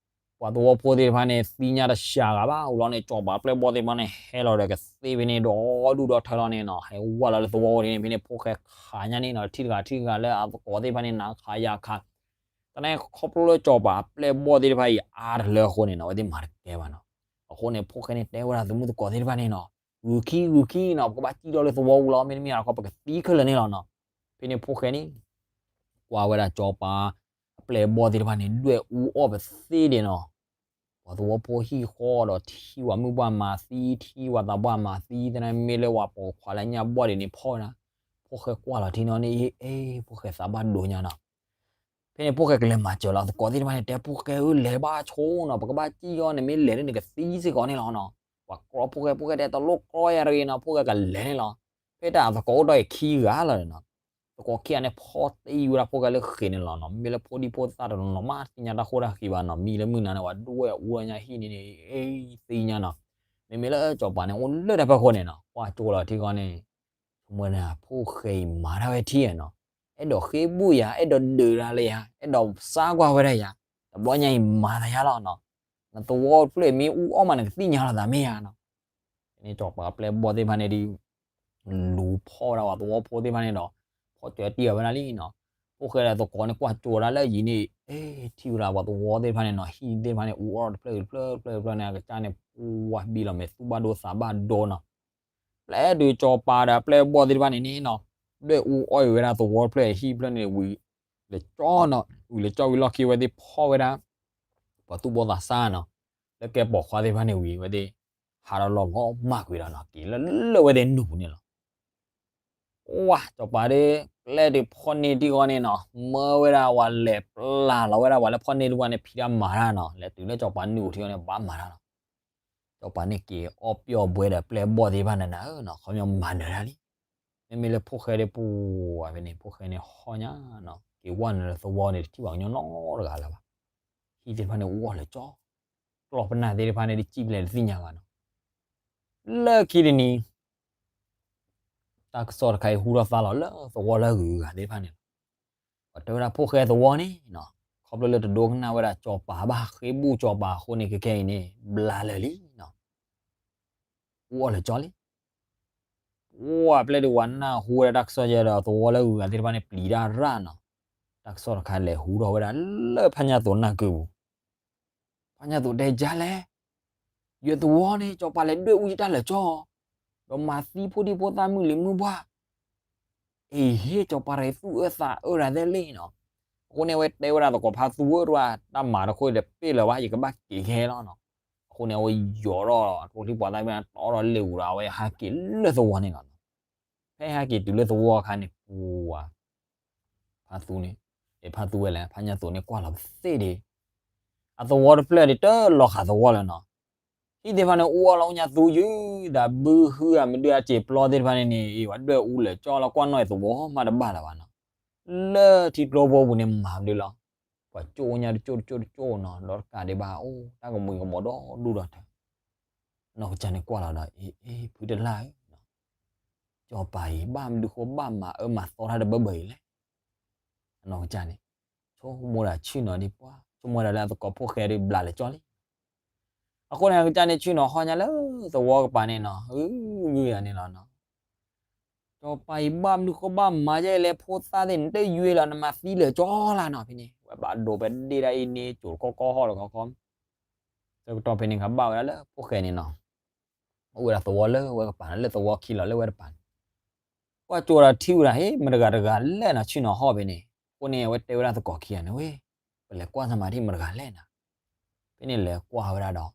ပှၤသဝီဖိသ့ၣ်တဖၣ်န့ၣ် သ့ၣ်ညါတစှၤဂၤဘၣ်ဝံၤလီၤန့ၣ် စီၤပၤအပျဲၢ်ဘီၣ်သ့ၣ်တဖၣ်န့ၣ် ဟဲလီၤဒီးကသ့ဖဲန့ၣ်ဒီးဒူၣ်ဒီထၢလီၤန့ၣ်နီၤ, ဟဲဝဲလီၤလၢသဝီပူၤဒံးန့ၣ် ဖဲန့ၣ်ဖိၣ်ဃဲခးညါန့ၣ်နီၤ, ထံၣ်တဂၤထံၣ်တဂၤလၢအသကိးသ့ၣ်တဖၣ်န့ၣ် နၤခးယၤခး, သနာ်က့ခီဖျိလၢစီၤပၤအပျဲၢ်ဘီၣ်သ့ၣ်တဖၣ်အံၤအါတလၢအဃိန့ၣ်နီၤ, အဝဲသ့ၣ်မၤတကဲဘၣ်နီၤ, အဃိန့ၣ် ဖိၣ်ဃဲန့ၣ်တဲဝဲဒၣ်သမုၣ်သကိးသ့ၣ်တဖၣ်န့ၣ်နီၤ, ဂုာ်ခံဂုာ်ခံနီၤ, ပကဘၣ်စံၣ်ထီၣ်လၢသဝီပူၤလီၤ, မ့တမ့ၢ်ဒီး ပကသံခဲလၢာ်န့ၣ်လီၤနီၤ, ဖဲန့ၣ်ဖိၣ်ဃဲန့ၣ် ကွၢ်ဝဲဒၣ်စီၤပၤအပျဲၢ်ဘီၣ်သ့ၣ်တဖၣ်န့ၣ် ဒွဲၣ်အူအီၣ်ပသ့ဒံးနီၤ, ပှၤသဝီဖိဟံၣ်ဃီဒီးထံၣ်ဝဲမုၢ်ပှၢ်မၤသံ, ထံၣ်ဝဲသးပှၢ်မၤသံ, သနာ်က့မ့ၢ်လၢပှၤပိာ်ခွါလၢညၣ်ဘီၣ်ဒံးန့ၣ်ဖီၣ်ဝဲဒၣ်, ဖိၣ်ဃဲကွၢ်လီၤထံနီၤန့ၣ် အ့ ဖိၣ်ဃဲသးဘၣ်ဒိညါနီၤ, ဖဲန့ၣ်ဖိၣ်ဃဲကလဲၤမၤစၢၤလီၤ, သကိးသ့ၣ်တဖၣ်န့ၣ် တဲဖိၣ်ဃဲဧၢ လဲၤဘၣ်ဆိနီၤ, ပကဘၣ်စံၣ်အီၤန့ၣ် မ့ၢ်လဲၤဒ်န့ၣ်ကသံစ့ၢ်ကီးန့ၣ်လီၤနီၤ, ပှၤကြီဖိၣ်ဃဲ, ဖိၣ်ဃဲတဲတလိၣ်ကြီယၤတဂ့ၤနီၤ, ဖိၣ်ဃဲကလဲၤန့ၣ်လီၤ, ဖဲတၢ်သကိးအိၣ်ဒီးခံဂၤလီၤနီၤ, သကိးခံဂၤန့ၣ်ဖီၣ်တံၢ်ဝဲဒၣ်ဖိၣ်ဃဲလၢဃ့ၢ်န့ၣ်လီၤနီၤ, မ့ၢ်လၢဖိဒံဖိသၣ်တနီၤနီၤ မ့ၢ်တသ့ၣ်ညါတၢ်ဃိတၢ်ဃံဘၣ်နီၤ, မံလၢမုၢ်နၤန့ၣ် ပှၤဒွဲၣ်အူလၢညါဟံၣ်န့ၣ်န့ၣ် အ့ သ့ၣ်ညါနီၤ, မ့မ့ၢ်လၢစီၤပၤန့ၣ် အိၣ်လၢတၢ်ဖီခိၣ်န့ၣ်နီၤ, ကွၢ်ကၠိလီၤထံဃီန့ၣ် ဆိကမိၣ်န့ၣ် ဖိၣ်ဃဲအံၤမၤတၢ်ဝဲထံဧါနီၤ, အဲၣ်ဒိးဃ့ဘူၣ်ယၤ, အဲၣ်ဒိးဒုးတၢ်လၢယၤ, အဲၣ်ဒိးစါကွၢ်ဝဲဒၣ်ယၤ, တဘျီညါအံၤမၤသးယါလီၤနီၤ, နသဝီဖျၢၣ်မ့ၢ်အူအီၣ်မး နကသ့ၣ်ညါလီၤသးမ့ၢ်ဧါနီၤ, ဖဲန့ၣ်စီၤပၤအပျဲၢ်ဘီၣ်သ့ၣ်တဖၣ်န့ၣ်ဒ် လူၤဖီၣ်ဝဲဒၣ်ပှၤသဝီဖိသ့ၣ်တဖၣ်န့ၣ်ဒီး ဖီၣ်စၢၤတံၢ်အီၤဝဲဒၣ်လံနီၤ, ဖိၣ်ဃဲဒီးသကိးန့ၣ် ကွၢ်ကၠိဒၣ်လၢအယံၤန့ၣ် အ့ ထံၣ်ဝဲဒၣ်ပှၤသဝီသ့ၣ်တဖၣ်န့ၣ်နီၤ, ဟံၣ်သ့ၣ်တဖၣ်န့ၣ် အူအီၣ်တဖျၢၣ်တဖျၢၣ်တဖျၢၣ်တဖျၢၣ်န့ၣ် အကစၢ်န့ၣ် ပှၢ်ဘံလီၤမဲာ်သူၣ်ဘၣ်ဒိသးဘၣ်ဒိနီၤ, ပျဲတုၤစီၤပၤဒီးအပျဲၢ်ဘီၣ်သ့ၣ်တဖၣ်န့ၣ်န့ၣ်နီၤ, ဒွဲၣ်အူအီၣ်အံၤဝဲဒၣ်သဝီတဖျၢၣ်ဟံၣ်ဖျၢၣ်န့ၣ်ဝံၤလၢကၠီနီၤ, ဝံၤလၢကၠီဝံၤလီၢ်ခံဝဲသ့ၣ်ဖီၣ်ဝဲဒၣ် ပှၤသူၣ်ဘီၣ်သးစၢ်နီၤ, လၢကဲပိာ်ခွါသ့ၣ်တဖၣ်န့ၣ်ဝံၤ အဝဲသ့ၣ် ဟးထီၣ်လီၤလီၤမၢ်ကွံာ်ဒီးနီၤ, က့ၤလၢလၢဝဲသ့ၣ်နူၢ်ပူၤန့ၣ်လီၤ. ဝါ စီၤပၤဒီး ကျဲဒုးဖီၣ်န့ၢ်ထံဃီန့ၣ်နီၤ, မၢဝဲဒၣ်ပှၤလဲၤပျၢ်လီၤဝဲဒၣ်ပှၤလၢဖီၣ်န့ၢ်တဝၢ်န့ၣ် ဖံးတၢ်မၤတၢ်နီၤ, လဲၤတုၤလၢစီၤပၤနူၢ်ပူၤထံဃီန့ၣ် ဘၣ်မၤတၢ်လီၤ. စီၤပၤန့ၣ်က့ၤအီၣ်ပျီၢ်ဘှဲဒီးပျဲၢ်ဘီၣ်သ့ၣ်တဖၣ်န့ၣ်နၤဧၢနီၤ, ခီပညီမၤနၢၤတၢ်လံ. မ့မ့ၢ်လၢဖိၣ်ဃဲဒ်ပူၤဝဲဖဲန့ၣ် ဖိၣ်ဃဲန့ၣ်ဟီၣ်ညါနီၤ, က့ၤဝဲနုာ်လၢသဝီန့ၣ် တထံၣ်ဘၣ်ကညီနီတဂၤလၢၤဘၣ်. ဟံၣ်သ့ၣ်တဖၣ်န့ၣ် အူအီၣ်လၢာ်ကၠီ, ကျီၢ်ပနၢ်သ့ၣ်တဖၣ်န့ၣ် တစံၣ်ဖဲလဲၣ်တသ့ၣ်ညါဘၣ်နီၤ. လၢခံတနံၤ တၢ်ကစီၣ်တခါအံၤဟူထီၣ်သါလီၤလၢသဝီလၢအဂုၤအဂၤသ့ၣ်တဖၣ်န့ၣ်လီၤ. ပှၤတဲဝဲဒၣ်ဖိၣ်ဃဲသဝီန့ၣ်နီၤ, ခီဖျိလၢတဒိကနၣ်ဝဲဒၣ်စီၤပၤဘၣ် ဃ့ဘူၣ်စီၤပၤအဃိန့ၣ် ခဲခဲအံၤန့ၣ် ဘျါလၢာ်လံနီၤ, အူအီၣ်လၢာ်ကၠီလံ. ပှၤပျဲၢ်ဒုးဝဲနၢ်ဟူဝဲဒၣ်တၢ်ကစီၣ်ယဲဒီး သဝီလၢအဂုၤအဂၤသ့ၣ်တဖၣ်န့ၣ် ပျံၤတၢ်ရၣ်နီၤ. တၢ်ကစီၣ်တခါလဲၤဟူထီၣ်ဝဲဒၣ်လၢဖါညၣ်သိးနၢ်ကုပူၤ ဖါညၣ်သိးတဲယၤလဲၣ်, ယသဝီန့ၣ် စီၤပၤလဲၤဒွဲၣ်အူယတၢ်လၢာ်ကၠီ, ဒီးမၤသံဖိဒံဖိသၣ်မုၣ်လံၤမုၣ်ပှၢ်, အ့ဟ့ၣ် စီၤပၤတဂၤသူၣ်အၢသးအၢတၢ်သ့လံနီၤ. အဃိန့ၣ် အဝဲတဲဝဲဒၣ်သကိးဖါသူဧၢ တၢ်မၤတခီဒီးပ့ၢ်လၢၤဘၣ် ယကဘၣ်က့ၤခဲလီၤနီၤ. အဃိန့ၣ် အဝဲယိၤထီၣ်အကျိချံပှၤသၣ်မ့ၢ်တီဒီးလ့ၣ်ဧူၤဒီး အဝဲဟဲက့ၤလၢသဝီန့ၣ်လီၤနီၤ. ဖဲဟဲက့ၤတုၤလၢသဝီအခါန့ၣ် ပှၤ ဖါသူန့ၣ် ဖါသူဝဲလဲၣ် ဖါညၣ်သိးန့ၣ်ကွၢ်လီၤပသ့ၣ်ဒံး အသဝီတဖျၢၣ်ဒံးတလီၤဃာ်သဝီလၢၤနီၤ. ဟံၣ်သ့ၣ်တဖၣ်န့ၣ် အူအီၣ်လီၤအိၣ်ညါသူယုၢ် သးဘုဟုအမနုၤအစ့ၢ်ပျီသ့ၣ်တဖၣ်န့ၣ်န့ၣ် အ့ ပှၤဒွဲၣ်အူလၢာ်ကၠီလီၤကွၢ်နီၣ်အံၤသဝီမးတဘၣ်လၢၤဘၣ်နီၤ. လၢထံကျိဖိပူၤန့ၣ်မၤမနုၤလီၤ. ပှၤကၠိၣ်အိၣ်ညါတကၠိၣ်တကၠိၣ်တကၠိၣ်နီၤ ဒီးတကးဒံးဘၣ်အိၣ် တၢ်ကမှံၤကမီၤဒီဒူၣ်ဒီထၢ အနီၢ်ကစၢ်န့ၣ်ကွၢ်လီၤဒီး အ့ အ့ ဖုတလၢ်ဧၢ စီၤပၤအံၤ ဘၣ်မနုၤဃိဘၣ်မၤအၢမၤသီတၢ်တဘၢဘၢအံၤလဲၣ်. အနီၢ်ကစၢ်န့ၣ် ဆိကမိၣ်ဒၣ်ဆ့ၣ်နီၤဒံးပှၤ ဆိကမိၣ်ဒၣ်လၢအသကိးဖိၣ်ဃဲဒံးဘျးလၢာ်ကၠီလံ. အဃိန့ၣ် အကစၢ်န့ၣ်ဆ့ၣ်နီၤဟီၣ်ညါလၢသဝီကပၤန့ၣ်နီၤ ဂုာ်ဂုာ်ယၤန့ၣ်လီၤနီၤ. စီၤပၤအံၤဘၣ်မနုၤဃိဘၣ်မၤယဲလဲၣ် ဖိသၣ်သ့ၣ်န့ၣ် တယွဲလီၤ နမၤသံလၢာ်ကၠီလၢ်နီၤ ဖဲန့ၣ် ဝဲဘၣ်ဒိပဒ့ၣ်ဒၣ်အံၤန့ၣ် ကိၤတခီခီဟီၣ်တခီခီ ဆၢကတီၢ်ဖဲန့ၣ် ကဘၣ်ဝဲဒၣ်လၢဖိၣ်ဃဲန့ၣ်နီၤ အိၣ်ဝဲဒၣ်သဝီလၢဝဲကပၤန့ၣ် လၢသဝီခံလီၤလၢဝဲတပၤန့ၣ် ကွၢ်ကၠိဒီးထံၣ်ဝဲဒၣ် ဟ့ၣ် မတဂၤတဂၤလဲၣ်နီၤ ဆ့ၣ်နီၤဟီၣ်ဖဲန့ၣ် အဃိန့ၣ် အဝဲတဲဝဲဒၣ်သကိးခံဂၤန့ၣ်ဝဲ ပလဲၤကွၢ်သးမၤဒံးမတဂၤလဲၣ်နၤ. ဖဲန့ၣ်လဲၤကွၢ်ဝဲဒၣ်ဒီး,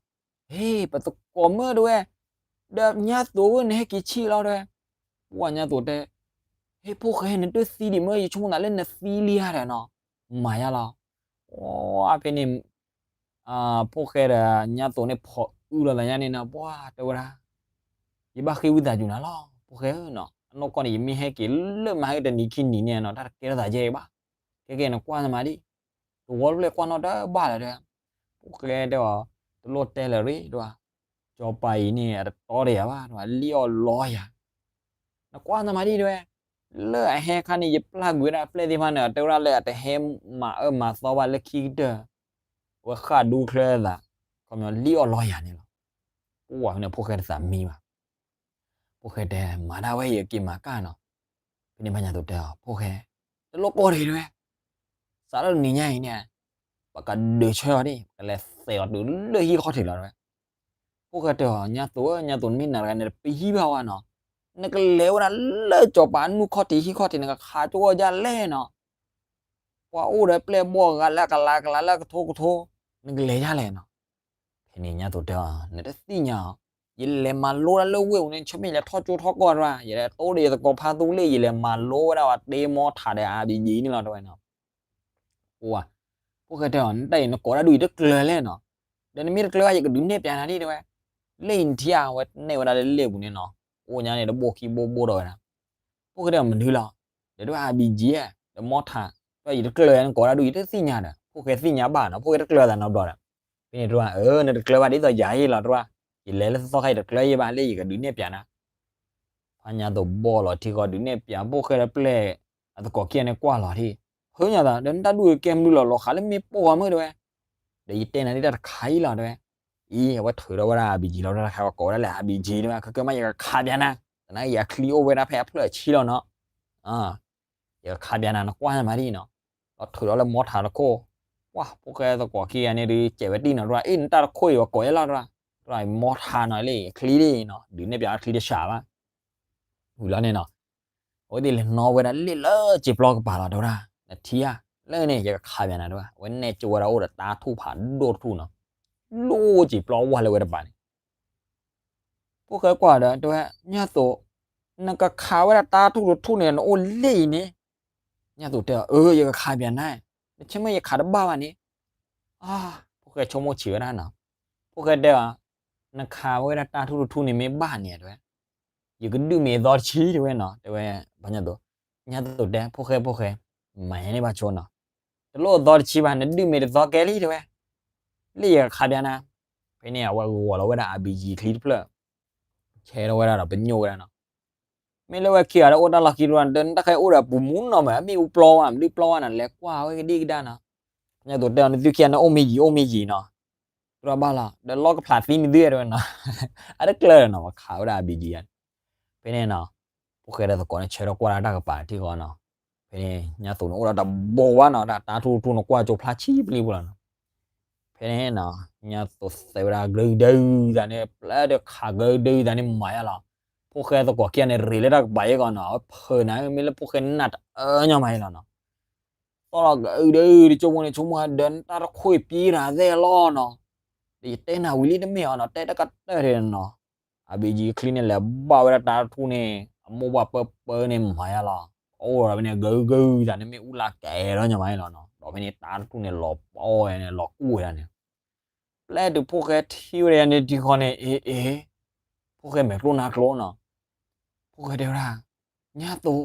ဟ့ၣ် ပသကိးမုၣ်တဲဝဲ, ဒီးညါသိးဧၢ နဟဲက့ၤဆံးလီၤတဲဝဲ. ပှၢ်ညါသိးတဲ, ဟ့ၣ် ဖိၣ်ဃဲ နတသံဒံးမ့ၢ် ယဆိကမိၣ်သးလၢနသံလံဧါဒီးနီၤ, မၤယါလီၤ. အဖဲန့ၣ် ဖိၣ်ဃဲဒီးညါသိးန့ၣ်ဖီၣ်အုလီၤသးညါန့ၣ်နီၤ, ပှၢ်တဲဝဲဒၣ်, ယဘၣ်ဃ့ဝံသးစူၤနၤလီၤ ဖိၣ်ဃဲဧၢနီၤ, အနီၢ်ကီၢ်န့ၣ် ယမ့ၢ်ဟဲက့ၤလၢမဟါကတနံၤခံနံၤန့ၣ်နီၤ တၢ်တကဲထီၣ်သးယဲၢ်ဘၣ်. ခဲကဲနကွၢ်သးမၤဒံး, တဝီတဖျၢၣ်ကွၢ်နီၣ်တဘၣ်လၢၤတဲ. ဖိၣ်ဃဲတဲအီၤ, တလိၣ်တဲလၢၤရ့တဲဝဲ, စီၤပၤအံၤန့ၣ် အတတီတယၤဘၣ်တဲဝဲ, လံၣ်အီၣ်လီယၤ နကွၢ်သးမၤဒံးတဲဝဲ, လၢအဟဲခါန့ၣ် ယပျၢ်ကွံာ်ဝဲဒၣ်အပျဲၢ်သ့ၣ်တဖၣ်န့ၣ် တဲဝဲဒၣ်လၢအတဟဲမၤအၢမၤသီဘၣ်လၢခံကတၢၢ်, အဝဲဃၣ်ဒူချၢသး, ခီပညီလံၣ်အီၣ်လီယၤန့ၣ်လီၤ. ပှၢ်ဖဲန့ၣ်ဖိၣ်ဃဲတသးမံဘၣ်. ဖိၣ်ဃဲတဲ မၤဒၣ်ဝဲ ယက့ၤမၤကၢ်နီၤ. ဖဲန့ၣ်ဘၣ်ညါသိးတဲအီၤ ဖိၣ်ဃဲ, တလိၣ်ကိၢ်တဂ့ၤတဲဝဲ, စးထီၣ်တနံၤညါအံၤန့ၣ်, ပကဒုးဆၢအီၤဒံး ပကလဲၤသဲးအီၤတုၤလၢဟံၣ်ခီၣ်ထံးလီၤတဲဝဲ. ဖိၣ်ဃဲတဲအီၤ ညါသိးဧၢ ညါသိး နမ့ၢ်နၤတဂၤန့ၣ် တပဟံၣ်ဘၣ်ဝဲနီၤ, နကလဲၤဝဲဒၣ်လၢစီၤပၤအနုၢ်ခီၣ်ထံးဟံၣ်ခီၣ်ထံး နကခးကၠိဝဲဒ်လဲၣ်နီၤ, ပှၤအိၣ်ဒီးပျဲၢ်ဘီၣ်ဂၤလၢအကလၤကလၤလၢအကထိကထိ, နကလဲၤဒ်လဲၣ်နီၤ. ဖဲန့ၣ်ညါသိးတဲအီၤ နတသ့ၣ်ညါအီၤ, ယလဲၤမၤလိတၢ်လၢဝ့ၢ်ပူၤန့ၣ် ဆၢမ့ၢ်လဲၤထီၣ်ကၠိထီၣ်ကီၢ်တၢ်, ယလဲၤတိဒီးယသကိးဖါသူလ့ၣ် ယလဲၤမၤလိဝဲဒၣ်ဝဲတ့မီထးဒီး RPG န့ၣ်လီၤတဲဝဲနီၤ. ပှၢ်, ဖိၣ်ဃဲတဲအီၤ နတၢ်အံၤနကိးတၢ်ဒုးအံၤတကျၢၤလဲၣ်နီၤ, ဒီးနမ့ၢ်တကျၢၤဘၣ် ယကဒုးနဲၣ်ပၠးနၤဒံးတဲဝဲ. လၢအံၤနထံၣ်ဧါ အဝဲနဲၣ်ဝဲဒၣ်လၢလ့ၣ်ပူၤန့ၣ်နီၤ, အိၣ်ညါန့ၣ်တဘိၣ်ခံဘိၣ်ဘိၣ်ဒီးဝဲဒၣ်. ဖိၣ်ဃဲတဲအီၤ မနုၤလီၤ, ဒီးတဝဲ RPG ဒီးမီထး, တဝဲယတကျၢၤ နကိးတၢ်ဒုးအံၤတသ့ၣ်ညါဒီး ဖိၣ်ဃဲသ့ၣ်ညါဘၣ်နီၤ, ဖိၣ်ဃဲတကျၢၤသးနီတဘျီဒီး. ဖဲန့ၣ်တဝဲ အၢ နတကျၢၤဘၣ်ဒ်သိးယၤဟ့ၣ်လီၤတဝဲ, ယလဲၤလၢသီခါယတကျၢၤယဲဘၣ်လၢယကဒုးနဲၣ်ပၠးနၤ. ဖဲညါသိးဘီၣ်လီၤထံဃီဒုးနဲၣ်ပၠးဖိၣ်ဃဲဒီးပျဲၢ်အသကိးခံဂၤန့ၣ်ကွၢ်လီၤထံ, ဟၢညါသး ဒီးနတၢ်ဒုးကဲမနုၤလီၤ လီၤဃးလၢမ့ၢ်ပိၢ်ဂီၤမုၢ်တဲဝဲ, ဒီးယတဲနၤဒ်တၢ်တခါအံၤလီၤတဲဝဲ. အံၤ အဝဲထုးထီၣ်ဝဲဒၣ် RPG လီၤတၢ်တခါ ပှၤကိးဝဲဒၣ်လၢ RPG တဲဝဲ, ခဲကဲမး ယကခးပၠးနၤ, သနာ်က့ယၤချံအိၣ်ဝဲဒၣ်ဖဲအဖျၢၣ်အဆံလီၤနီၤ. ယကခးပၠးနၤ နကွၢ်မးဒ်နီၤ. ဒီးထုးထီၣ်လၢမီထးတခိၣ်, ပှၢ် ဖိၣ်ဃဲသကိးခံဂၤန့ၣ်ဒုး စဲးဝဲတံၢ်နီၤတဝဲ, အ့ၣ် နတၢ်တခိၣ်အံၤ ပှၤကိးယဲလီၤတဝဲ, တဝဲမီထးနီၤလံ ချံလံနီၤ, ဒုးနဲၣ်ပၠးအီၤချံတစှၤဘၣ် ဝံၤလီၤန့ၣ်နီၤ, အဝဲသ့ၣ်လဲၤနီၣ်ဝဲဒၣ်လ့ၣ်လၢစံာ်ပျီကပၤလီၤတဲဝဲဒၣ်, နထံၣ်ဧါ, လၢန့ၣ် ယကခးပၠးနၤတဲဝဲ, အဝဲနဲၣ်ကၠိဝဲဒၣ်အိၣ်ဒီးတၢ်ထူၣ်ဖးဒိၣ်တထူၣ်နီၤ, လၢစံာ်ပျီဝဲလၢဝဲတပၤန့ၣ်. ဖိၣ်ဃဲကွၢ်ဒီးတဲဝဲ, ညါသိး, နကခးဝဲဒၣ်တၢ်ထူၣ်တထူၣ်န့ၣ် နအိၣ်လ့ၣ်အံၤန့ၣ်. ညါသိးတဲအီၤ, အၢ ယကခးပၠးနၤ, နဆၢမုၢ်ယခးတဘၣ်ဘၣ်န့ၣ်. အါ, ဖိၣ်ဃဲဆိကမိၣ်ဆံးဝဲဒၣ်နီၤ, ဖိၣ်ဃဲတဲအီၤ, နခးဝဲဒၣ်တၢ်ထူၣ်တထူၣ်န့ၣ်မ့ၢ်ဘၣ်န့ၣ်တဲဝဲ, ယကဒုးမ့ၢ်အသီတဆံတဲဝဲနီၤ, တဲဝဲ, ဘၣ်ညါသိး, ညါသိးတဲ ဖိၣ်ဃဲ ဖိၣ်ဃဲ, မၤယဲန့ၣ်ဘၣ်ဆိနီၤ, တလိၣ်အသီတဆံဘၣ် နဒုးမ့ၢ်တသီကဲလံတဲဝဲ, လၢယကခးပၠးနၤ. ဖဲန့ၣ် အဝဲဂီၤလီၤဝဲဒၣ် RPG ချံတဖျၢၣ်, ဆဲးထီၣ်ဝဲဒၣ်ဒီးပညိၣ်ဝဲဒၣ်နီၤ. မ့ၢ်လၢဝဲခံဂၤဒီးအိၣ်တၢ်လီၢ်ခံတရူၢ် ဒီးနတၢ်ခဲအိၣ်ဒီးပူၤမူနီၤမး အမ့ၣ်အူပျီဝဲ မဒုးပျီဝဲနီၤ လဲၤကွၢ်ဝဲကဒံကဒါနီၤ. ညါသိးတဲအီၤ နသုခံဂၤန့ၣ်အိၣ်မ့ၢ်ယံၤ အိၣ်မ့ၢ်ယံၤနီၤ, တရူၢ်ဘၣ်လီၤ ဒီးလီၢ်ကဖျးသံနသုတဲဝဲနီၤ, အတကျၢၤနီၤ ပှၤခးဝဲဒၣ် RPG န့ၣ်. ဖဲန့ၣ်နီၤ, ဖိၣ်ဃဲဒီးသကိးန့ၣ်ဆၢထီၣ်ကွၢ်ဒၣ်တၢ်ကပၤထံဃီနီၤ. ဖဲန့ၣ် ညါသိးန့ၣ်အိၣ်ဒီးတဘိဝဲနီၤ တၢ်တၢ်ထူၣ်ထူၣ်န့ၣ်ကွၢ်ကၠိဖျါဆံပျံၤပူၤလီၤနီၤ. ဖဲန့ၣ်နီၤ, ညါသိးသဲးဝဲဒၣ်ကဒုကဒုသးန့ၣ် ပျဲတုၤခးကဒုကဒုသးန့ၣ်မၤယါလီၤ. ဖိၣ်ဃဲသကိးခံဂၤန့ၣ် ရ့းလၢတၢ်ကပၤယဲၢ်ကီးနီၤ, အဝဲဖုးနၤ မ့ၢ်လၢဖိၣ်ဃဲနၢ်တအၢညီမးယဲၢ်လီၤနီၤ. သီၣ်လီၤကဒုကဒုတကၠိဖိန့ၣ် ဆိကမိၣ်ဒီးနတၢ်တခိၣ်အံၤပံတၢ်သဲလီၤနီၤ. ဒီးယတဲနၤဝံၤလံတမ့ၢ်အီၤနီၤ, တဲတၢ်ကတၢၢ်ဒၣ်နီၤ. RPG ချံန့ၣ်လဲၤဘၣ်ဝဲဒၣ်တၢ်တထူၣ်န့ၣ် အမိၢ်ပှၢ်ပၢပၢန့ၣ်မၤယါလီၤ. အိၣ်ဒီးဖဲန့ၣ် ကဒုကဒုသးန့ၣ် မ့ၣ်အူလၢကဲထီၣ်ညီမးယဲၢ်လီၤနီၤ. ဒီးဖဲန့ၣ်တၢ်တထူၣ်န့ၣ်လီၤပီဝဲန့ၣ် လီၤကူၣ်ဝဲဒၣ်န့ၣ်. ပျဲတုၤဖိၣ်ဃဲထံၣ်ဝဲဒၣ်ယၤန့ၣ်ထံဃီန့ၣ် အ့ အ့ ဖိၣ်ဃဲမဲာ်ကျိၣ်နါကျိနီၤ. ဖိၣ်ဃဲတဲဝဲဒၣ်, ညါသိး,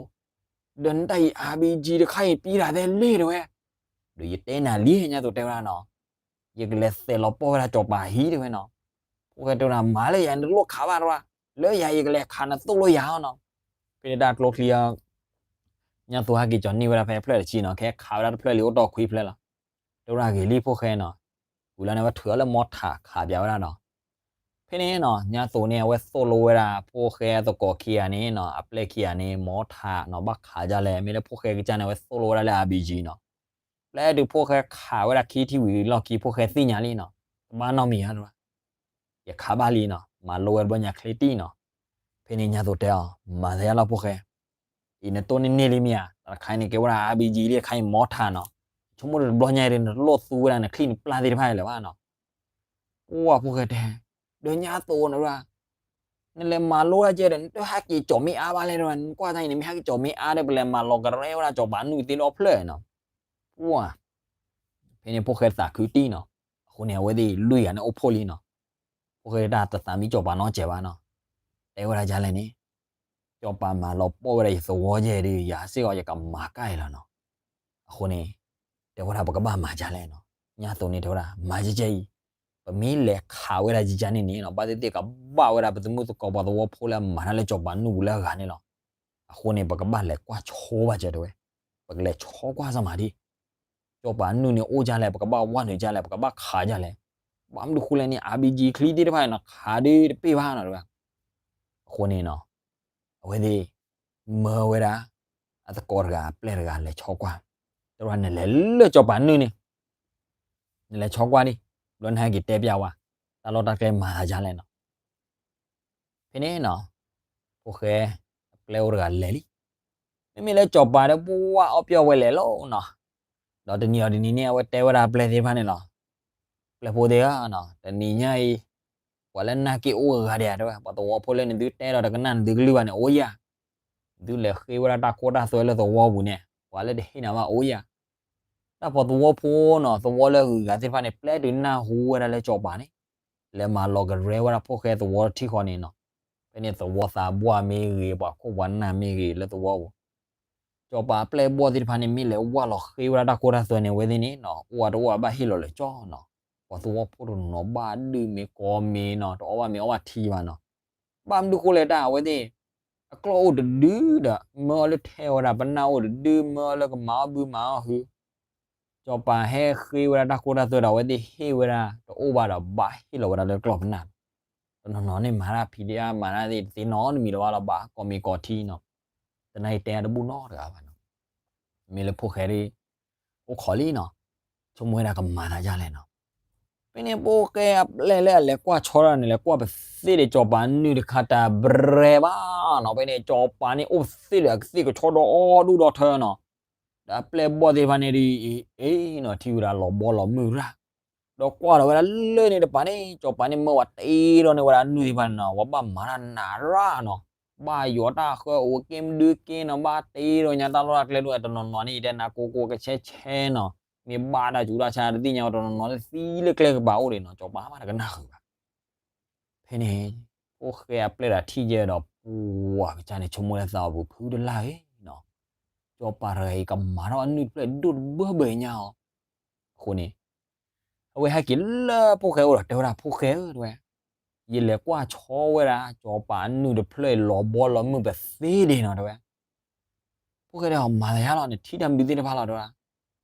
ဒီးနတၢ်အံၤ RPG တခါအံၤပံတၢ်သဲလဲၣ်တဲဝဲ. ဒီးယတဲနၤလံ ညါသိးတဲဝဲဒၣ်နီၤ, ယကလဲၤသဲးလီၤပီၢ်ဝဲဒၣ်စီၤပၤဟံၣ်တဲဝဲနီၤ. ဖိၣ်ဃဲတဲဝဲဒၣ် မၤလၢယၤ နတလိၣ်ခးဘၣ်တဲဝဲ, လၢယၤယကလဲၤခးနသိၣ်လိယၤအီၤနီၤ. ဖဲန့ၣ်တၢ်ကျိချံအီၤ ညါသိးဟဲက့ၤကၠီၤန့ၢ်ဝဲဒၣ်ဖဲအဖျၢၣ်တဆံနီၤ, ခဲခးဝဲဒၣ်တဖျၢၣ်လံအိၣ်တီၢ်ခွံဖျၢၣ်လီၤ. တဲဝဲဒၣ်ဂ့ၤလံဖိၣ်ဃဲနီၤ, ဝံၤလီၤန့ၣ် အဝဲထုးအီၤလၢမီထးခးပၠးဝဲဒၣ်နီၤ. ဖဲန့ၣ်နီၤ ညါသိးန့ၣ် အဝဲသိၣ်လိဝဲဒၣ် ဖိၣ်ဃဲသကိးခံဂၤန့ၣ်နီၤ အပျဲၢ်ခံဂၤန့ၣ် မီထးနီၤ ဘၣ်ခးဒ်လဲၣ်, မ့ၢ်လၢဖိၣ်ဃဲကစၢ်န့ၣ် အဝဲသိၣ်လိဝဲဒၣ်လၢ RPG နီၤ. ပျဲတုၤဖိၣ်ဃဲခးဝဲဒၣ်ခံထံၣ်ဝံၤလီၢ်ခံ ဖိၣ်ဃဲသ့ၣ်ညါလံနီၤ, တဘၣ်နီတမံၤဧါတဲဝဲ ယခးဘၣ်လံနီၤ, မၤလိဝဲတဘျီညါချ့တံၢ်နီၤ. ဖဲန့ၣ်ညါသိးတဲအီၤ မၤသးယါလီၤဖိၣ်ဃဲ, အံၤနတိၢ်န့ၢ်န့ၢ်လံမ့ၢ်ဧါ, တၢ်တခါအံၤန့ၣ်ကဲဝဲဒၣ် RPG လံ တခါအံၤမီထးနီၤ, ယ ဆိကမိၣ်တဘျီညါအံၤ နတလိၣ်သူဝဲဒၣ်နချံၣ်နပျၢ်သ့ၣ်တဖၣ်အံၤလၢၤဘၣ်နီၤ. ပှၢ်ဖိၣ်ဃဲတဲ, ဒီးညါသိးနဒၣ်, နလဲၤမၤလိတၢ်ကဲဒီး နတဟဲက့ၤကၠီၣ်မ့ၢ်အါဘၣ်လဲၣ်ဒီး နကွၢ်တၢ်အံၤန့ၣ် မ့ၢ်ဟဲက့ၤကၠီၣ်မ့ၢ်အါဒီး ပလဲၤမၤလီၤကရဲဝဲဒၣ်စီၤပၤနုၢ်သ့ၣ်ဒီဖျၢၣ်နီၤ. ပှၢ် ဖဲန့ၣ်ဖိၣ်ဃဲသးခုတံၢ်နီၤ. အဃိန့ၣ် အဝဲသ့ၣ်လွံၢ်ဂၤန့ၣ်အိၣ်ဖှိၣ်လံနီၤ. ဖိၣ်ဃဲတၢ်တသးမံစီၤပၤနီတစဲးဘၣ်နီၤ. တဲဝဲဒၣ်ဒ်လဲၣ်န့ၣ်, စီၤပၤမၤလီၤပှီၢ်ဝဲဒၣ်ယသဝီယဲၢ်ဒီး ယၤစ့ၢ်ကီးယကမၤကၢ်အံၤလီၤနီၤ. အဃိန့ၣ် တဲဝဲဒၣ်ပကဘၣ်မၤဒ်လဲၣ်နီၤ. ညါသိးန့ၣ်တဲဝဲဒၣ် မၤကဲကဲအံၤ, ပမ့ၢ်လဲၤခးဝဲဒၣ်ယကန့ၣ်န့ၣ်နီၤ ဘၣ်သ့ၣ်သ့ၣ်ကဘၣ်ဝဲဒၣ်ပသုးမုၢ်သကိး ပှၤသဝီဖိလၢအမၤတၢ်လၢစီၤပၤနုၢ်ပူၤလၢအဂၤန့ၣ်လီၤ. အဃိန့ၣ် ပကဘၣ်လဲၤကွၢ်ဆိဘၣ်ကဲတဲဝဲ, ပကလဲၤဆိကွၢ်စၢ်မၤဒ် စီၤပၤနုၢ်န့ၣ်အိၣ်ဒ်လဲၣ်, ပကဘၣ်ဝဲနုာ်ဒ်လဲၣ်, ပကဘၣ်ခးဒ်လဲၣ်. ဘၣ်မနုၤဃိလဲၣ်န့ၣ် အါဘံကၠံချံသ့ၣ်တဖၣ်န့ၣ်နီၤ ခးဒ်တပ့ၢ်ဘၣ်နီၤတဲဝဲ. အဃိန့ၣ်နီၤ အဝဲသ့ၣ် မၢဝဲဒၣ် အသကိးတဂၤအပျဲၢ်တဂၤလဲၤဆိကွၢ်, တဲဝဲဒၣ်နလဲၤလၢစီၤပၤနုၢ်န့ၣ် နလဲၤဆိကွၢ်ဒံး, ဘျီနဟဲက့ၤတဲပျးဝဲ တၢ်လီၢ်တၢ်ကျဲမၤသးဒ်လဲၣ်နီၤ. ဖဲန့ၣ်နီၤ ဖိၣ်ဃဲအပျဲၢ်အိၣ်တဂၤလဲၤလံ. မ့မ့ၢ်လၢစီၤပၤဒီး ပှၢ်အီၣ်ပျီၢ်ဝဲလဲၤလီၤနီၤ. ဒီးတနံၤအီၤတနံၤန့ၣ် အဝဲတဲဝဲဒၣ်အပျဲၢ်သ့ၣ်တဖၣ်န့ၣ်လီၤ. ပျဲၢ်ဖိသ့ၣ်ဧၢနီၤ, တနံၤညါအံၤ ပှၤလၢနာ်က့အိၣ်အဂၤဒံးဧါတဲဝဲ, ပှၤသဝီဖိလၢနသုတဲဒီးတကနၣ်နသုကလုၢ်ဘၣ်န့ၣ် အိၣ်ယၤ, နသုလဲၤဃ့ဝဲဒၣ်တၢ်ခိတၢ်သွဲလၢသဝီပူၤန့ၣ် ပှၤလၢတဟ့ၣ်နၤဘၣ်အိၣ်ယၤ. တၢ်ပှၤသဝီဖိနီၤ သဝီလၢအဂုၤအဂၤသ့ၣ်တဖၣ်န့ၣ် ပျဲတုၤနၢ်ဟူဝဲဒၣ်လၢစီၤပၤန့ၣ် လဲၤမၤလီၤကရဲဝဲဒၣ်ဖိၣ်ဃဲသဝီတထံဃီန့ၣ်နီၤ. ဖဲန့ၣ်သဝီသးပှၢ်မ့ၢ်ဂ့ၤ ပှၤခိၣ်ပှၤနၢ်မ့ၢ်ဂ့ၤလၢသဝီပူၤ စီၤပၤအပျဲၢ်အဘီၣ်သ့ၣ်တဖၣ်န့ၣ် မ့ၢ်လဲၤဝၢ်လီၤဃ့ဝဲဒၣ်တၢ်ခိတၢ်သွဲန့ၣ် အဝဲသ့ၣ်န့ၣ်နီၤ အိၣ်ဝဲတအိၣ်ဝဲဘၣ်ဟ့ၣ်လီၤလၢာ်ကၠီနီၤ. ပှၤသဝီဖိတနီၤဘၣ်ဒုးမ့ၢ်ကီမ့ၢ်နီၤ တအီၣ်ဘၣ်မ့ၤအီဘၣ်ထံဘၣ်နီၤ. ဘၣ်မနုၤဃိလဲၣ်တၢ် အဝဲသ့ၣ် အကျီၢ်အိၣ်တဒုဒီး မၢအီၤလၢထဲဝဲဒၣ် ပနၢ်အိၣ်တဒု မၢအီၤလၢကမၤအီၣ်ဘုမၤအီၣ်ဟု စီၤပၤဟဲဃ့ဝဲဒၣ်တၢ်ခိတၢ်သွဲဒီး အဝဲသ့ၣ်ဟ့ၣ်ဝဲဒၣ်တအိၣ်ဘၣ်ဒီး ဘၣ်ဟ့ၣ်လီၤဝဲဒၣ်လၢကျီၢ်ပနၢ်လီၤ. တနီၤနီၤန့ၣ်မၤတၢ်ဖံးဒၣ်မၤတၢ်သ့ၣ်တသ့နီတမံၤလၢၤဘၣ်လီၤ ဘၣ်ကီမ့ၢ်ကီထံနီၤ. တနၢ်အံၤတဲတဘူၣ်နီတဂၤဘၣ်နီၤ. မ့ၢ်လၢဖိၣ်ဃဲဒ် အိၣ်ခိးလံနီၤ, ဆိကမိၣ်ဝဲဒၣ်ကမၤသးဒ်လဲၣ်နီၤ. ဖဲန့ၣ်ဖိၣ်ဃဲအပျဲၢ်လၢအလဲၤကွၢ်ဆီဒၣ်န့ၣ် လဲၤကွၢ်ပသ့ၣ်ဒီးစီၤပၤနုၢ်တခါတၢ်ဘြဲၤဘၣ်နီၤ. ဖဲန့ၣ်စီၤပၤန့ၣ်အိၣ်သ့ၣ်ဒီးအကသ့ၣ်ကဆီဒီးအီၣ်ဒူၣ်ဒီးထၢနီၤ. ဒီးအပျဲၢ်ဘီၣ်သ့ၣ်တဖၣ်န့ၣ်ဒ် အ့နီၤ ထံၣ်ဝဲဒၣ်လီၤဘီလီၤမုၢ်ရၣ် ဒီးကွၢ်ဒီးဝဲဒၣ်လၢန့ၣ်တပၤန့ၣ် စီၤပၤန့ၣ်မၢဝဲတ့ဒီးန့ၢ်ဝဲဒၣ်နုၢ်သ့ၣ်တဖၣ်န့ၣ်နီၤ ဝဲဘၣ်မၤတၢ်နးရၣ်နီၤ. ဘၣ်ယီၤတၢ်ဃၢအိၣ်က့မဒုက့နီၤ ဘၣ်တ့ဒီးညါတၢ်လီၢ်တၢ်ကျဲဒိၣ်တနီၤနီၤန့ၣ် ယတဲနၤကိးကိးကဆဲဆဲနီၤ. မ့ၢ်ဘၣ်တၢ်ဆူးတၢ်ဆါတသ့ၣ်ညါဝဲတနီၤနီၤ တသံလၢကျဲကပၤအိၣ်ဒံးနီၤ စီၤပၤမးတကနၣ်ဃုာ်ဘၣ်. ဖဲန့ၣ် ဖိၣ်ဃဲအပျဲၢ်ဒီးထံၣ်ယဲဒီး ပှၤကစၢ်န့ၣ် ဆိကမိၣ်လၢသးအပူၤဖုတလၢ်ဂ့ၤနီၤ. စီၤပၤတဂၤအံၤကမၤထီၣ်အနုၢ်တဖျၢၣ်ဒိၣ်တဘၢဘၢညါအီၤ. အဃိန့ၣ် အဝဲဟဲက့ၤလၢဖိၣ်ဃဲအိၣ်ဒီးတဲဝဲဒၣ် ဖိၣ်ဃဲဧၢ တဲဝဲ, ယလဲၤကွၢ်ဆီဝဲဒၣ် စီၤပၤအနုၢ်တဖျၢၣ်အံၤလီၤဘီလီၤမုၢ်ပသ့ဒံးနီၤ တဲဝဲ. ဖိၣ်ဃဲတဲအီၤ မၤသးယါလီၤ နထံၣ်တၢ်မနုၤသ့ၣ်တဖၣ်လီၤ တဲဝဲဒၣ်.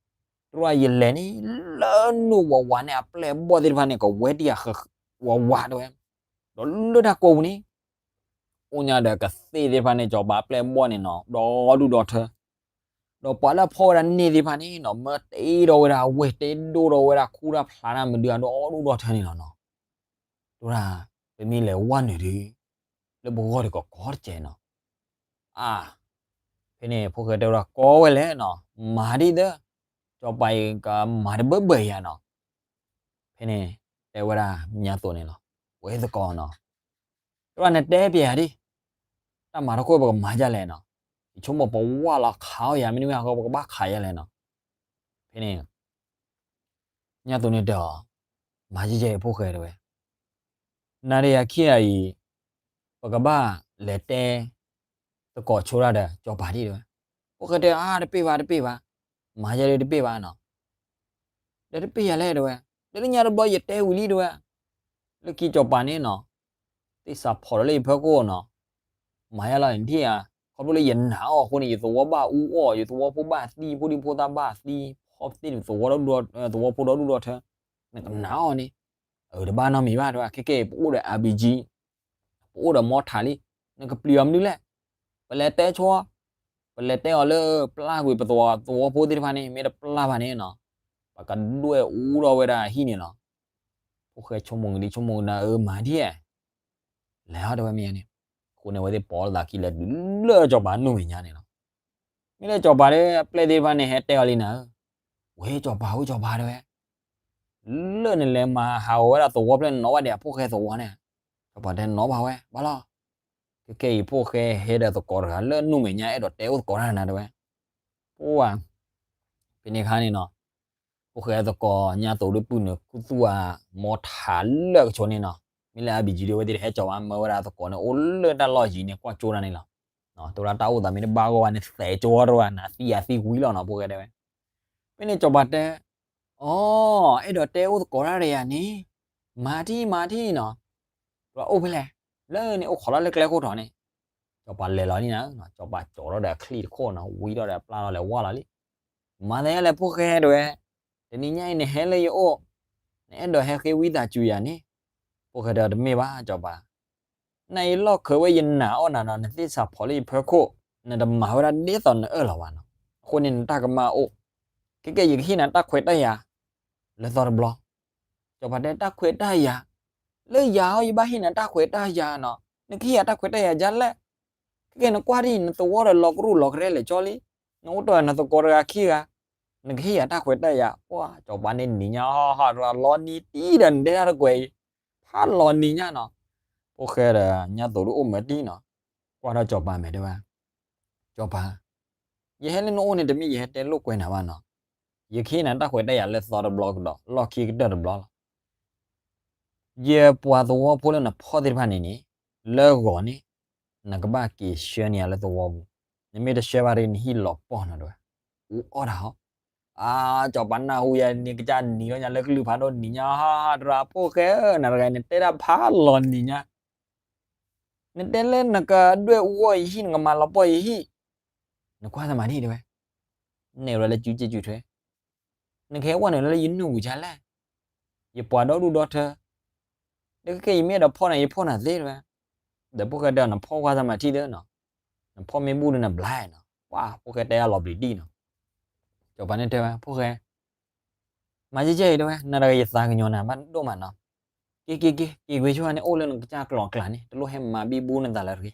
တရၣ်ယလဲၤန့ၣ် လၢနုၢ်ဝးဝးန့ၣ် အပျဲၢ်အဘီၣ်သ့ၣ်တဖၣ်န့ၣ် ကဝဲတံၢ်ယၤဃၢၤ ဝးဝး တဲဝဲ. ဒီးလၢတၢ်ကိးပူၤန့ၣ် အိၣ်ညါဒီးကသ့ၣ်သ့ၣ်တဖၣ်န့ၣ် စီၤပၤအပျဲၢ်အဘီၣ်န့ၣ်နီၤ ဒီဒူၣ်ဒီထၢ ဒီးပှၤလၢအဖီၣ်ဝဲဒၣ်န့ၢ်သ့ၣ်တဖၣ်န့ၣ်နီၤ မၢတ့ဒီးဝဲဒၣ်အဝ့ၢ် တ့ဒိၣ်ဒီးဝဲဒၣ်ခူတၢ်ဖျးတၢ်မနုၤအဒီဒူၣ်ဒီထၢန့ၣ်လီၤနီၤ. တဲဝဲဒၣ် ပမ့ၢ်လဲၤဝဲနုာ်ဒီး လၢပဂီၢ်ဒီးကကီတစဲးနီၤ. အါ ဖဲန့ၣ် ဖိၣ်ဃဲတဲဝဲဒၣ် ကီဝဲလဲၣ်နီၤ မၤဒ်သိး စီၤပၤအံၤကမၤတဘၢဘၢယၤနီၤ. ဖဲန့ၣ် တဲဝဲဒၣ်ညါသိးန့ၣ်လီၤ. ဝဲသကိးနီၤ တဲဝဲဒၣ်နတဲပျဲယၤဒ် တၢ်မၤထီၣ်ခိၣ်ပကမၤဒ်လဲၣ်နီၤ. ယဆိကမိၣ်ပဝၢ်လီၤခးအီၣ်ယၤ မ့တမ့ၢ်အဃိ ပကဘၣ်ခးယၤလဲၣ်နီၤ. ဖဲန့ၣ် ညါသိးန့ၣ်တဲအီၤ မၤယဲယဲဖိၣ်ဃဲတဲဝဲ နၤဒီးယၤခံဂၤအံၤ ပကဘၣ်လဲၤတဲ သကိးဆိဒၣ်ဒီးစီၤပၤဒ်တဲဝဲ. ဖိၣ်ဃဲတဲ အါ တပ့ၢ်ဘၣ် တပ့ၢ်ဘၣ်, မၤယဲဒီးတပ့ၢ်ဘၣ်နီၤ. ဒီးတပ့ၢ်ယၤလဲၣ်တဲဝဲ, ဒီးလၢညါတဘျီယတဲဝံၤလံတဲဝဲ, လၢခံစီၤပၤန့ၣ်နီၤ သ့ၣ်စးဖီၣ်ဒီးလၢယဖီခိၣ်နီၤ, မၤယဲလီၤနထံၣ်ဧါ, ခီဖျိလၢယနာ်အီၤအဃိန့ၣ် ယသဝီဘၣ်အူအီၣ်, ယသဝီဖိဘၣ်သံ, ဖိဒံဖိသၣ်ဘၣ်သံ, ဖီၣ်သ့ၣ်န့ၣ် သဝီဖိဒီဒူၣ်ဒီထၢ, နကနာ်အီၤန့ၣ်, အတဘၣ်နီတမံၤဘၣ်တဲဝဲ, ခဲကဲပအိၣ်ဒီး RPG ပအိၣ်ဒီးမီထးလံ, နကပျံၤအီၤမနုၤလဲၣ်, ပလဲၤတဲဆိ, ပလဲၤတဲအီၤလၢပျၢ်ကွံာ်ပသဝီဖိသ့ၣ်တဖၣ်န့ၣ် မ့ၢ်တပျၢ်ဘၣ်န့ၣ်နီၤ, ပကဒွဲၣ်အူထီၣ်ဝဲဒၣ်ဟံၣ်န့ၣ်လီၤ. ဖိၣ်ဃဲဆိကမိၣ်ကဒံဆိကမိၣ်ကဒါ အၢ မၤဒ်ဧါ, လဲၤဟီတဲဝဲမ့ၢ်န့ၣ်, အဃိန့ၣ် အဝဲသ့ၣ်ပိာ်လိာ်သးခံလဲၤတုၤလၢစီၤပၤနုၢ်မဲာ်ညါန့ၣ်လီၤ. မ့ၢ်လၢစီၤပၤဒီးအပျဲၢ်သ့ၣ်တဖၣ်န့ၣ် ဟဲတဲအီၤလံနၤဧၢ, ဝဲစီၤပၤ ဝဲစီၤပၤတဲဝဲ, လၢနလဲၤမၤဟးဂီၤဝဲဒၣ်သဝီဖျၢၣ်န့ၣ် နီၣ်ဘၣ်ဒံးအဖိၣ်ဃဲသဝီန့ၣ်. စီၤပၤတဲနီၣ်ဘၣ်ဝဲ ဘၣ်လီၤ. ခဲကဲအံၤ ဖိၣ်ဃဲဟဲဒီးသကိးတဂၤလၢနူမဲာ်ညါ အဲၣ်ဒိးတဲအိၣ်သကိးတၢ်နၤတဲဝဲ. ပှၤ ဖဲန့ၣ်အခါန့ၣ်နီၤ ဖိၣ်ဃဲသကိးညါသိးဒုးပုၢ်နုာ်ခူသူၣ်ဧါ မီထးလၢကဆိန့ၣ်နီၤ. မ့ၢ်လၢ အဘံကၠံ ဒုးဝဲသ့ၣ်တဟဲကၠီၤဘၣ် မၢဝဲဒၣ်သကိးန့ၣ် အိၣ်လၢတၢ်လီၢ်ယံၤန့ၣ် ကွၢ်ကၠိတၢ်န့ၣ်လီၤ. တဲဝဲဒၣ်တၢ်အိၣ်သးမ့ၢ်တဘၣ်ဂီၢ်ဘၣ်န့ၣ် သဲးကၠိတရၢ်နၤ သံယၤသံဝံလီၤနီၤ ဖိၣ်ဃဲတဲဝဲ. ဖဲန့ၣ်စီၤပၤတဲ အိ အဲၣ်ဒိးတဲအိၣ်သကိးတၢ်ဒီးယၤန့ၣ် မၤထံၣ်မၤထံၣ်နီၤ. ပှၤအိၣ်ဖဲလဲၣ်. လၢန့ၣ်အိၣ်ခိးလီၤလၢကျဲခိၣ်ထီၣ်န့ၣ်. စီၤပၤလဲၤလီၤလံနၤ, စီၤပၤကၠီၤထီၣ်ဒီးအချံၣ်တခိၣ်နီၤ ဝံထီၣ်ဒီးအပျၢ်ထီၣ်လဲၤဝါလီၤလံ. မၤသးဒ်လဲၣ်ဖိၣ်ဃဲတဲဝဲ, တနံၤညါအံၤနဟဲလၢယအိၣ်, နအဲၣ်ဒိးဟဲဃ့ဝံသးစူၤယၤန့ၣ်. ဖိၣ်ဃဲတဲတမ့ၢ်ဘၣ်စီၤပၤ နၤအံၤလီၢ်ခၢးဝဲယနာ်အီၣ်နၤနီၤ နသ့ၣ်ဆးဖိးလၢယဖၢခိၣ်, နတမၤဝဲဒၣ်ဒ်သိးနအၢၣ်လီၤဘၣ်နီၤ. အဃိန့ၣ်နတၢ်ကမၣ်အိၣ်, ခဲကဲယကဟ့ၣ်နၤတၢ်ခွဲးတၢ်ယာ် လၢသီတဘျီ. စီၤပၤတဲတၢ်ခွဲးတၢ်ယာ်, လၢယၤဟီယဘၣ်ဟ့ၣ်နၤတၢ်ခွဲးတၢ်ယာ်နီၤ, နကဟ့ၣ်ယၤတၢ်ခွဲးတၢ်ယာ်ဒ်လဲၣ်. ခဲကဲနကွၢ်ထံၣ် နသဝီဒီးလီၤကရူၢ်လီၤကရဲလဲာ်ကၠီလံ, နအိၣ်တ့ၢ်နသကိးတဂၤခံဂၤ, နကဟ့ၣ်ယၤတၢ်ခွဲးတၢ်ယာ်. ပှၤစီၤပၤန့ၣ်နံၤညါဟီဟီတရၢ်လီၤနံၤတံၢ်ဒီးနတဲတၢ်တကွဲးအံၤ, ဖးလီၤနံၤညါနီၤ. ဖိၣ်ဃဲဒီးညါသိးဒုးအိၣ်မၢတံၢ်နီၤ, ကွၢ်ထီၣ်စီၤပၤမဲာ်တဲဝဲ စီၤပၤ, ယဟဲလၢနအိၣ်န့ၣ် တမ့ၢ်ယဟဲတဲလိာ်ကွဲနၤဘၣ်နီၤ, ယကဟ့ၣ်နၤတၢ်ခွဲးတၢ်ယာ်လၢသီတဘျီကဒီး လီၢ်ခံကတၢၢ်တဘျီလီၤ. ယပှၤသဝီဖိလၢနဖီၣ်သ့ၣ်တဖၣ်န့ၣ်န့ၣ်, လၢဂီၤန့ၣ် နကဘၣ်က့ၤဆှၢန့ၢ်ယၤလၢသဝီပူၤ, နမ့ၢ်တဆှၢဘၣ်ဒီး နဟံၣ်လီၤပှီၢ်နီၤတဲဝဲ, အူအီၣ်တၢ်ဟီ. အါ စီၤပၤနၢ်ဟူယၤန့ၣ် ကစၢ်နံၤလီၤညါလၢကလုၢ်ဖးဒိၣ်နံၤညါဟီဟီတရၢ် ဖိၣ်ဃဲဧၢ နတဂၤအံၤ နတဲတၢ်ဖးလီၤနံၤညါ နတဲလၢနကဒွဲၣ်အူအီၣ်ယဟံၣ် နကမၤလီၤပှီၢ်ယဟံၣ်, နကွၢ်သးမၤထံၣ်တဲဝဲ, နဲၣ်ဝဲလၢစုစ့ၣ်စုထွဲ, နကဟဲဝဲနုာ်လၢယနုၢ်ပူၤဒ်လဲၣ်, ယပှၤဒီဒူၣ်ဒီထၢ, ဒီးခဲကဲယမ့ၢ်အဲၣ်ဒိးဖီၣ်နၤ ယဖီၣ်နၤသ့တဲဝဲ. ဒီးဖိၣ်ဃဲတဲအီၤ နဖီၣ်ကွၢ်သးမၤထံၣ်သ့နီၤ, နဖီၣ်မ့ၢ်ဘူၣ်ဒီးနဘျါနီၤ, ပှၤဖိၣ်ဃဲတဲအလီၤပျံၤတံၢ်နီၤ. စီၤပၤန့ၣ်တဲဝဲ ဖိၣ်ဃဲ မၤကဲကဲအံၤတဲဝဲ နတဂၤယသးကညီၤနၤဘၣ်ဒိၣ်မးနီၤ, က့ၤက့ၤက့ၤ က့ၤကွံာ်ဆိန့ၣ် အိၣ်လၢနကစၢ်ကျိၤအကျါန့ၣ် တလိၣ်ဟဲမၤဘံၣ်ဘူနသးလၢၤတဂ့ၤ,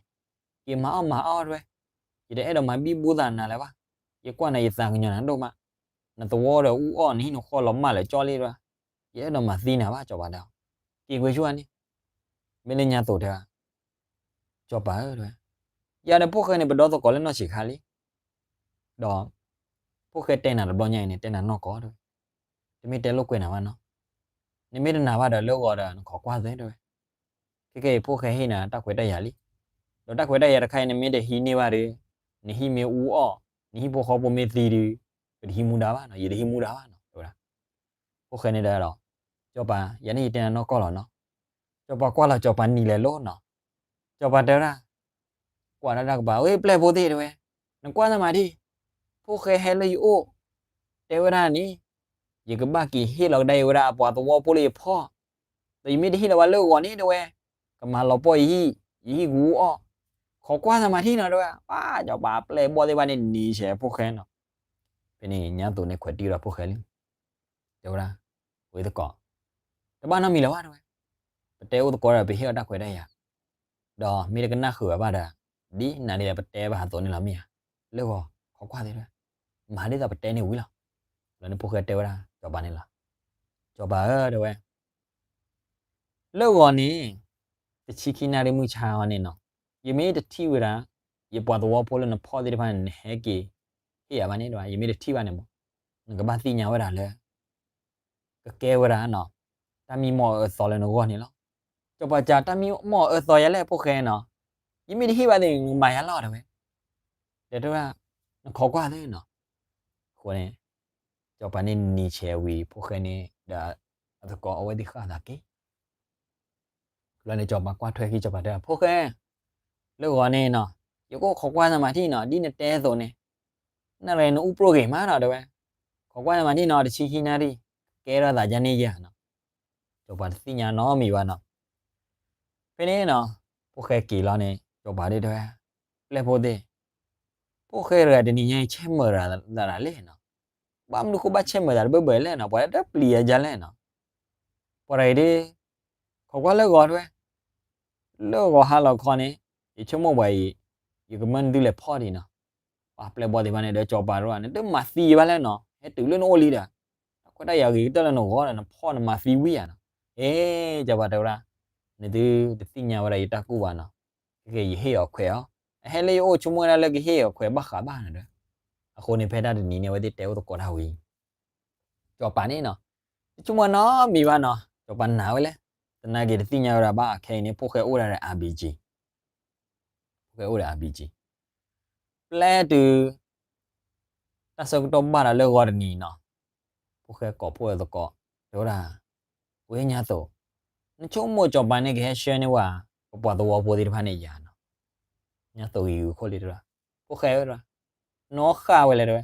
က့ၤမၤအီၣ်မၤအီၣ်တဲဝဲ, ယတအဲၣ်ဒိးမၤဘံၣ်ဘူသးနၤလၢၤဘၣ်, ယကွၢ်နၤယသးကညီၤနၤဒိၣ်မး, နသဝီဒီးအူအီၣ် နဟံၣ်နဃီလီၤမၢ်လၢာ်ကၠီလံတဲဝဲ, ယအဲၣ်ဒိးမၤသံနၤဘၣ် စီၤပၤတဲအီၤ, က့ၤကွံာ်ဆိန့ၣ် မ့ၢ်လၢညါသိးတဲဝဲ, စီၤပၤဧၢတဲဝဲ, ယၤဒီးဖိၣ်ဃဲန့ၣ် ပဒီသကိးလၢနီၢ်ဆံးခါလံ, ဒီး ဖိၣ်ဃဲတဲနၤတဘျီညါအံၤန့ၣ် တဲနၤနီၢ်ကီၢ်တဲဝဲ, တမ့ၢ်တဲလိာ်ကွဲနၤဘၣ်နီၤ, နမ့ၢ်တနာ်ဘၣ်ဒီးလၢဂီၤဒီး နခိးကွၢ်သ့တဲဝဲ, ခဲကဲအံၤ ဖိၣ်ဃဲဟ့ၣ်နၤတၢ်ခွဲးတၢ်ယာ်လံ, ဒီးတၢ်ခွဲးတၢ်ယာ်တခါအံၤ နမ့ၢ်တဟံးန့ၢ်ဘၣ်ဒီး နဟံၣ်မ့ၢ်အူအီၣ်, နဟံၣ်ဖိဃီဖိမ့ၢ်သံဒီး ပတဟံးမူဒါဘၣ်နီၤ, ယတဟံးမူဒါဘၣ်နီၤ တဲဝဲဒၣ်. ဖိၣ်ဃဲန့ၣ်တဲဒီး, စီၤပၤ ယၤန့ၣ်ယတဲနၤနီၢ်ကီၢ်လီၤနီၤ. စီၤပၤကွၢ်လီၤ စီၤပၤနံၤလဲၤလိၤနီၤ. စီၤပၤတဲဝဲဒၣ်, ကွၢ်ဒၣ်တၢ်ကပၤ ဝဲပျဲၢ်ဖိသ့ၣ်တဲဝဲ, နကွၢ်သးမၤထံၣ်, ဖိၣ်ဃဲဟဲလၢယအိၣ်, တဲဝဲဒၣ်န့ၣ်, ယကဘၣ်က့ၤဟ့ၣ်လီၤကဒါအံၤဝဲဒၣ်အပှၤသဝီဖိလၢယဖီၣ်, ဒီးယမ့ၢ်တဟ့ၣ်လီၤဘၣ်လၢဂီၤန့ၣ်တဲဝဲ, ကမၤလီၤပှီၢ်ယဟံၣ်, ယဟံၣ်ကအူအီၣ်, ခိးကွၢ်သးမၤထံၣ်နီၤတဲဝဲ. ပှၤစီၤပၤပျဲၢ်ဘီၣ်သ့ၣ်တဖၣ်န့ၣ်နံၤဆဲးဖိၣ်ဃဲနီၤ. ဖဲန့ၣ် ညါသိးန့ၣ်ခွဲးတံၢ်ဒီးဖိၣ်ဃဲလံ တဲဝဲဒၣ်, ဝဲသကိး, တဘၣ်နီတမံၤလၢၤဘၣ်တဲဝဲ, ပတဲအိၣ်သကိးဒီး ပဟ့ၣ်အီၣ်တၢ်ခွဲးတၢ်ယာ်, ဒီးမ့ၢ်တကနၣ်ဃုာ်ဝဲဘၣ်ဒီး, ဒ်နၤဒ်လဲၣ်ပတဲဘၣ်အသိးန့ၣ်လီၤမ့ၢ်ဧါ, လၢဂီၤ, ခိးကွၢ်သ့တဲဝဲ, မၤဒ်သိးပတဲန့ၣ်ဝံၤလီၤ. လီၤန့ၣ်ဖိၣ်ဃဲတဲဝဲဒၣ် စီၤပၤန့ၣ်လီၤ. စီၤပၤဧၢတဲဝဲ လၢဂီၤန့ၣ်, တဆံခံနၣ်ရံၣ်မုၢ်ဆါအီၤန့ၣ်နီၤ, ယမ့ၢ်တထံၣ်ဝဲဒၣ်, ယပှၤသဝီဖိလၢနဖီၣ်သ့ၣ်တဖၣ်န့ၣ် နဟဲက့ၤဟ့ၣ်ယၤဘၣ်န့ၣ်တဲဝဲ, ယမ့ၢ်တထံၣ်ဘၣ်န့ၣ်မး, နကဘၣ်သ့ၣ်ညါဝဲဒၣ်လၢ ကကဲဝဲဒၣ်နီၤ, တၢ်မံမီၢ်အၢသီလၢနဂီၢ်န့ၣ်လီၤ. စီၤပၤစံး တၢ်မံမီၢ်အၢသီယၤလဲၣ်ဖိၣ်ဃဲနီၤ, ယမ့ၢ်တဟ့ၣ်ဘၣ်သ့ၣ်န့ၣ် နကမၤယၤလီၤတဲဝဲ, ဒီးတဲဝဲဒၣ်, နခိးကွၢ်သ့နီၤ. အဃိန့ၣ်, စီၤပၤန့ၣ်နံၤဆဲးဝံၤ ဖိၣ်ဃဲန့ၣ်ဒီး အသကိးအဝဲသ့ၣ်ဃၣ်သးက့ၤ လီၤန့ၣ် စီၤပၤကွၢ်ထွဲခံ စီၤပၤတဲ ဖိၣ်ဃဲ, လၢဂီၤန့ၣ်နီၤ, ယကအိၣ်ခိးကွၢ်သးမၤထံၣ်နီၤ ဒ်နတဲအသိးန့ၣ်, နရဲၣ်နအူပြိၢ်ဂ့ၤမးနီၤတဲဝဲ, ခိးကွၢ်သးမၤထံၣ်နီၤ တဆံခံနၣ်ရံၣ်, ကဲထီၣ်သးဒ်န့ၣ်ယဲနီၤ. စီၤပၤတသ့ၣ်ညါနီတမံၤဘၣ်နီၤ. ဖဲန့ၣ်နီၤ, ဖိၣ်ဃဲက့ၤလီၤန့ၣ် စီၤပၤဒၣ်တဲဝဲ, ပျဲၢ်ဖိသ့ၣ်, ဖိၣ်ဃဲတဂၤတနံၤညါအံၤ ဆဲးမုာ်သးဒ်လဲၣ်နီၤ. ဘၣ်မနုၤဃိဘၣ်ဆဲးမုာ်သးတဘၢဘၢလဲၣ်နီၤ, ပှၤတပျံၤယၤဒ်လဲၣ်နီၤ. ပှၤတဂၤအံၤဒၣ်, ခိးကွၢ်လၢဂီၤတဲဝဲ, လၢဂီၤဟါလီၤခီန့ၣ်, ယဆိကမိၣ်ပှၤအံၤ, ယကမၢနသုလဲၤဖီၣ်ဒံးနီၤ. ပှၤပျဲၢ်ဘီၣ်သ့ၣ်တဖၣ်န့ၣ်ဒီးစီၤပၤတဂၤန့ၣ် တမၤသံယၤဘၣ်လဲၣ်နီၤ, ဟဲတုၤလၢနအိၣ်လံဒီး, နမၤဝဲဒၣ်ယၤဂ့ၤကတၢၢ်လၢနဂီၢ်ဒီး နဖီၣ်နမၤသံဝံၤဧါနီၤ. အ့ စီၤပၤတဲဝဲဒၣ်, နသုတသ့ၣ်ညါဝဲဒၣ်ယတၢ်ကူၣ်ဘၣ်နီၤ, ခဲက့ၤယဟ့ၣ်အီၤခွဲးအီၤ, အဟဲလၢယအိၣ်ဆိကမိၣ်ဝဲဒၣ်လၢကဟ့ၣ်အီၤခွဲးဘၣ်ဃးဘၣ်နီၤဒီး, အဃိန့ၣ် ဖဲတၢ်တနံၤန့ၣ် အဝဲသ့ၣ်တဲအိၣ်သကိးတၢ်ဝံၤ စီၤပၤန့ၣ်နီၤ, တဆိကမိၣ်နီတမံၤဘၣ်နီၤ, စီၤပၤနာ်ဝဲလဲၣ်, သနာ်က့တသ့ၣ်ညါဝဲဒၣ်ဘၣ်, ခဲအံၤန့ၣ် ဖိၣ်ဃဲအိၣ်ဒၣ်ဒီး အါဘံကံ, ဖိၣ်ဃဲအိၣ်ဒီး အါဘံကံ, ပျဲတုၤ တၢ်ဆၢကတီၢ်ဘၣ်ဒီးလၢဂီၤတနံၤနီၤ, ဖိၣ်ဃဲကိးဖှိၣ်သကိး, တဲဝဲဒၣ်, ဝဲညါသိး, နဆိကမိၣ်စီၤပၤန့ၣ်ကဟဲဆှၢန့ၢ်ဝဲ ပပှၤသဝီဖိသ့ၣ်တဖၣ်န့ၣ်ယၤနီၤ, ညါသိးဂ့ၤဂ့ၤခိၣ်လံတဲဝဲဒၣ်, ဖိၣ်ဃဲဝဲဒၣ်, နအီၣ်ဃာ်ဝဲလဲၣ်တဲဝဲ,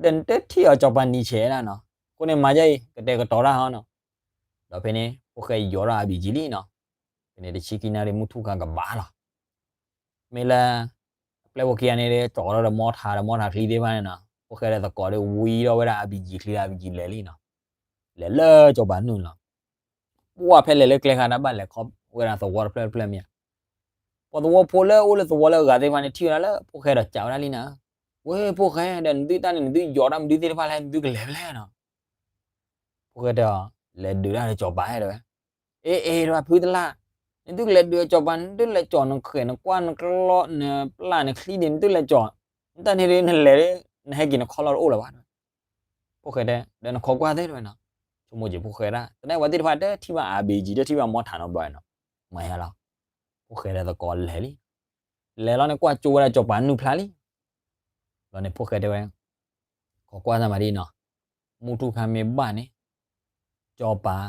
ဒီးနတထံၣ်အီၤစီၤပၤနံၤဆဲးဒၣ်နီၤ, အဃိန့ၣ်မၤယဲအံၤ ကတဲာ်ကတီၤတၢ်ဟီနီၤ, ဒီးဖဲန့ၣ် ဖိၣ်ဃဲယီၤထီၣ် အါဘံကံ လံနီၤ, ဖဲန့ၣ်တဆံခံနၣ်ရံၣ် မုၢ်ထူၣ်ခါကဘၣ်လီၤ, မ့ၢ်လၢ အပျဲၢ်ဖိခံဂၤန့ၣ် ကၠီၤထီၣ်ဒီးမီထးဒီးမီထးချံသ့ၣ်တဖၣ်န့ၣ်နီၤ, ဖိၣ်ဃဲဒီးသကိးဒီးဝံထီၣ်ဝဲဒၣ် အါဘံကံ ချံဒီး အါဘံကံ လဲၤလံနီၤ, လဲၤလၢစီၤပၤနုာ်လီၤ, ပှၢ်ဖဲလဲၤလၢကျဲခါတၢ်ဘၣ်လဲၤခီဝဲဒၣ်သဝီတဖျၢၣ်တဖျၢၣ်မ့ၢ်ဧါ, ပှၤသဝီဖိလၢအိၣ်လၢသဝီလၢအဂၤသ့ၣ်တဖၣ်န့ၣ် ထံၣ်ဝဲဒၣ်လၢဖိၣ်ဃဲဒီးစံးဝဲဒၣ်လံနီၤ, ဝဲဖိၣ်ဃဲဒီး နသုတၢ်န့ၣ် နသုယီၤတၢ်မနုၤသ့ၣ်တဖၣ်လဲၣ် နသုကလဲၤဖဲလဲၣ်နီၤ, ဖိၣ်ဃဲတဲအီၤ, လဲၤဒုးတၢ်ဒီးစီၤပၤဟဲတဲဝဲ, အ့ အ့ တဖုတလၢ်, နသုကလဲၤဒုးစီၤပၤ နသုလဲၤကၠီၤနဃဲးနကွၢ်နကျီၢ်နပျၢ်နချံဒံး နသုလဲၤကၠီၤ, နတၢ်န့ၣ်ဒ်နလဲၤ နဟဲက့ၤနခီလီၢ်တအိၣ်လၢၤဘၣ်, ဖိၣ်ဃဲတဲ ဒီးနခိးကွၢ်သ့တဲဝဲနီၤ, ဆိကမိၣ်က့ၤဖိၣ်ဃဲဒၣ် သနာ်က့ပှၤသ့ၣ်တဖၣ်တထံၣ်ဘၣ် အါဘံကံ တထံၣ်ဘၣ်မီထးနီတဘျီနီၤ, မၤယါလီၤ, ဖိၣ်ဃဲဒီးသကိးလဲၤလံ, လဲၤလီၤန့ၣ် ကွၢ်ကၠိဝဲဒၣ်စီၤပၤနုာ်ဖျါလံ ဘျီန့ၣ် ဖိၣ်ဃဲတဲဝဲ, ခိးကွၢ်သးမၤဒ်နီၤ, မုၢ်ထူၣ်ခါမ့ၢ်ဘၣ်န့ၣ်, စီၤပၤ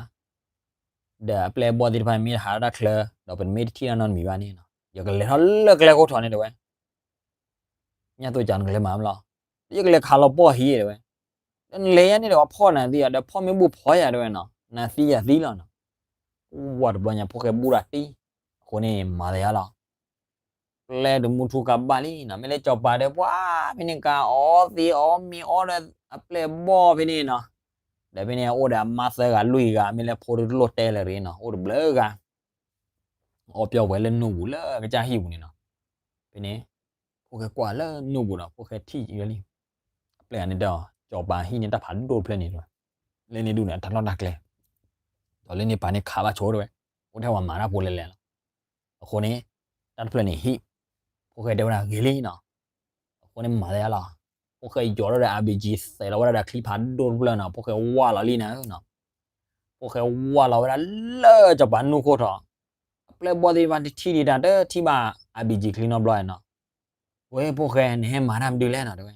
ဒီးအပျဲၢ်အဘီၣ်သ့ၣ်တဖၣ်မ့ၢ်တဟးထီၣ်တၢ်ချၢ, ဒီးပတမ့ၢ်တထံၣ်တၢ်နီတမံၤဘၣ်န့ၣ်, ယကလဲၤထီၣ်လၢကျဲခိၣ်ထံးန့ၣ်တဲဝဲ, ညၣ်သိးကနကလဲၤမၤမလီၤ, ယကလဲၤခးလီၤပှီၢ်ဟံၣ်တဲဝဲ, ဒီးနလဲၤယါန့ၣ်ဒီး အဖီၣ်နၤသံယၤ ဒီးဖီၣ်မ့ၢ်ဘူၣ်ဖီယၤတဲဝဲနီၤ, နၤသံယၤသံလီၤနီၤ, ဝဲတဘျီညါ ဖိၣ်ဃဲဘူၣ်ဒီးတံၢ်, အဃိန့ၣ် မၤသးယါလီၤ ပျဲတုၤမုၢ်ထူၣ်ကါဘၣ်လံနီၤ, မ့ၢ်လၢစီၤပၤဒီးပှၤဖဲန့ၣ် ကအီသံးအီမ့ၤအီဒီးအပျဲၢ်အဘီၣ်ဖဲန့ၣ်နီၤ, ဒီးဖဲန့ၣ်အိၣ်ဒီးအမါသၢဂၤလွံၢ်ဂၤ မ့ၢ်လၢဖိတလိၣ်တဲလၢၤတဂ့ၤနီၤ, အိၣ်တဘျုးဂၤ, အီပျီဝဲလၢနူၢ်ပူၤလၢကစၢ်ဟံၣ်ပူၤန့ၣ်နီၤ, ဖဲန့ၣ် ဖိၣ်ဃဲကွၢ်လၢနူၢ်ပူၤဒီး ဖိၣ်ဃဲထံၣ်လံ, အပျဲၢ်ဂၤန့ၣ်တဲအီၤ စီၤပၤဟံၣ်န့ၢ်တၢ်ဖးဒိၣ်တဖျၢၣ်န့ၣ်တဲဝဲ, လၢန့ၣ်ဒူၣ်န့ၣ် အတၢ်လီၢ်တၢ်ကျဲ ဒီးလၢန့ၣ်ပာ်န့ၢ်ခးဘၣ်ဆိတဲဝဲ, အိၣ်ထဲဝဲမၤတၢ်ဖိလဲၤလဲၤလီၤ, အဃိန့ၣ် တၢ်တဖျၢၣ်န့ၣ်ဟံၣ်, ဖိၣ်ဃဲတဲဝဲဒၣ်ဂ့ၤလံနီၤ, အဃိန့ၣ်မၤသးယါလီၤ, ဖိၣ်ဃဲယီၤထီၣ်ဒီး အါဘံကံ သဲးလီၤဝဲဒၣ်ဒီးချံဖးဒိၣ်တဖျၢၣ်နီၤ, ဖိၣ်ဃဲဝၢ်လီၤလံနီၤ, ဖိၣ်ဃဲဝၢ်လီၤဝဲဒၣ်လၢစီၤပၤနူၢ်ခိၣ်ထံး, အပျဲၢ်ဘီၣ်သ့ၣ်တဖၣ်တထံၣ်ဒံးတၢ် တထံၣ်ဘၣ် အါဘံကံ ချံနီတဘျီနီၤ, ဝဲဖိၣ်ဃဲ နဟဲမၤတၢ်မနုၤလဲၣ်နီၤတဲဝဲ,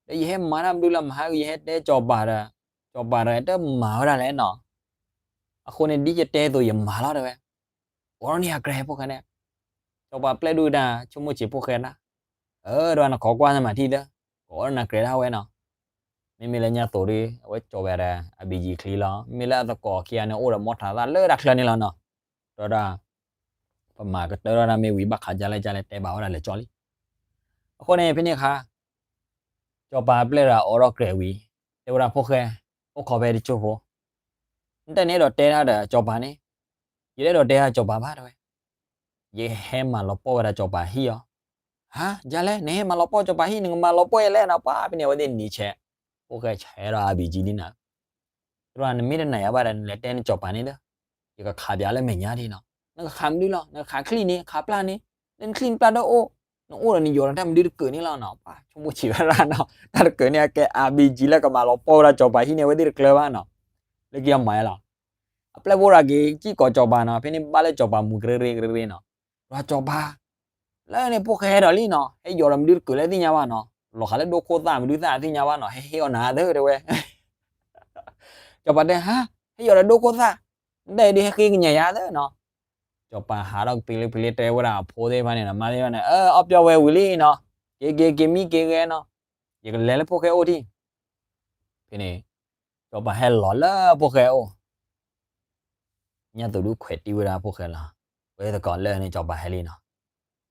ဒီးယဟဲမၤတၢ်မနုၤလၢမဟါက ယဟဲတဲစီၤပၤဒီး, စီၤပၤဒီးတမၤဝဲဒၣ်လဲၣ်နီၤ, အဃိန့ၣ်ဒ်ယတဲအသိးယမၤလီၤတဲဝဲ, အိးထီၣ်န့ၢ်အကြဲးဖိၣ်ဃဲန့ၣ်, စီၤပၤပျဲၢ်ဒိၣ်တၢ် ဆိကမိၣ်ဆံးဖိၣ်ဃဲဒၣ်, အၢ ဒီးနခိးကွၢ်သးမၤထံၣ်သၢ, ကအိးထီၣ်နၤကြဲးဒၣ်ဝဲနီၤ, မ့မ့ၢ်လၢညါသိးဒီး အဝဲကၠီၤဝဲဒီး အါဘံကံ ချံလီၤ, မ့ၢ်လၢအသကိးခံဂၤန့ၣ် အိၣ်ဒီးမီထးသၣ်လၢတၢ်ချၢန့ၣ်လီၤနီၤ, ဒီးဒၣ် ပမၤကတၢၢ်ထီၣ်တၢ်မ့ၢ်ဝံၤ ဘၣ်ဃးဒ်လဲၣ်ဒ်လဲၣ် တဲဘၣ်ဝဲဒၣ်လဲၤကၠီလံ, အဃိန့ၣ် ဖဲန့ၣ်အခါ စီၤပၤအပျဲၢ်ဒီးအိးထီၣ်ကြဲးဝံၤ, တဲဝဲဒၣ်ဖိၣ်ဃဲ, အိၣ်ခိးဖဲတစိၢ်ဖိ, နတၢ်န့ၣ်အဲၣ်ဒိးတဲတၢ်ဒီးစီၤပၤန့ၣ်, ယတအဲၣ်ဒိးတဲတၢ်စီၤပၤဘၣ်တဲဝဲ, ယဟဲမၤလီၤပှီၢ်ဝဲဒၣ်စီၤပၤဟံၣ်အီၤ, ဟါ ဒ်လဲၣ် နဟဲမၤလီၤပှီၢ်စီၤပၤဟံၣ် နကမၤလီၤပှီၢ်ယဲလဲၣ်နီၤ, ပှၤဖဲန့ၣ် အဝဲသ့ၣ်နံၤဆဲး, ဖိၣ်ဃဲဆဲးဒီးအါဘံကံလံနီၤ သရၣ် နမ့ၢ်တနာ်ယၤဘၣ်ဒီး နလဲၤတဲနစီၤပၤန့ၣ်ဒီး, ယကခးပၠးလၢမဲာ်ညါဒ်နီၤ, နကခးမနုၤလီၤ, နကခးချံၣ်န့ၣ် ခးပျၢ်န့ၣ်, လၢနချံၣ်နပျၢ်တအိၣ်, နအိၣ်ဒီးနယီၤဒီးတၢ်မနုၤတကၢၢ်န့ၣ်လီၤနီၤ, ပှၤဆိကမိၣ်ဆံးဝဲဒၣ်နီၤ, တၢ်တကၢၢ်န့ၣ် အကဲအါဘံကံလၢကမၤလီၤပှီၢ်ဝဲဒၣ်စီၤပၤဟံၣ်န့ၣ် အဝဲသ့ၣ်တကျၢၤဘၣ်နီၤ, လၢကယီမၤလီၤ, အပျဲၢ်ဖိဒီးက့ၤစံၣ်ကိးစီၤပၤနီၤ, ဖဲန့ၣ်ဘၣ်လၢစီၤပၤမူကရ့ရ့ကရ့ရ့နီၤ, ဒီးစီၤပၤ လၢန့ၣ်ဖိၣ်ဃဲဟဲဒီးလံနီၤ, ဟဲယီၤဒီးမနုၤတကၢၢ်လၢသ့ၣ်ညါဘၣ်နီၤ, လီၤဃာ်လၢဒိခိၣ်သၣ်မနုၤသၣ်သ့ၣ်ညါဘၣ်နီၤ, ဟဲဟ့ၣ်အီၣ်နၤသၢတဲဝဲ, စီၤပၤတဲ ဟါ, ဟဲယီၤဒီးဒိခိၣ်သၣ်, နတၢ်အံၤဒုးဟဲဃ့ကညးယၤသၢနီၤ, စီၤပၤဟးထီၣ်ကပ့ၤလ့ပ့ၤလ့တဲဝဲဒၣ်အဖိသ့ၣ်တဖၣ်န့ၣ်နီၤ, မါသ့ၣ်တဖၣ်န့ၣ်, အၢ အီၣ်ပျီဝဲဝံၤလံနီၤ, က့ၤက့ၤက့ၤမံက့ၤဂဲၤနီၤ, ယကလဲၤလၢဖိၣ်ဃဲအိၣ်ထံၣ်, ဖဲန့ၣ် စီၤပၤဟဲလီၤလၢဖိၣ်ဃဲအိၣ် ညၣ်သူးဒုးခွဲးတံၢ်ဝဲဒၣ်ဖိၣ်ဃဲလီၤ, ဝဲသကိးလၢန့ၣ်စီၤပၤဟဲလံနီၤ,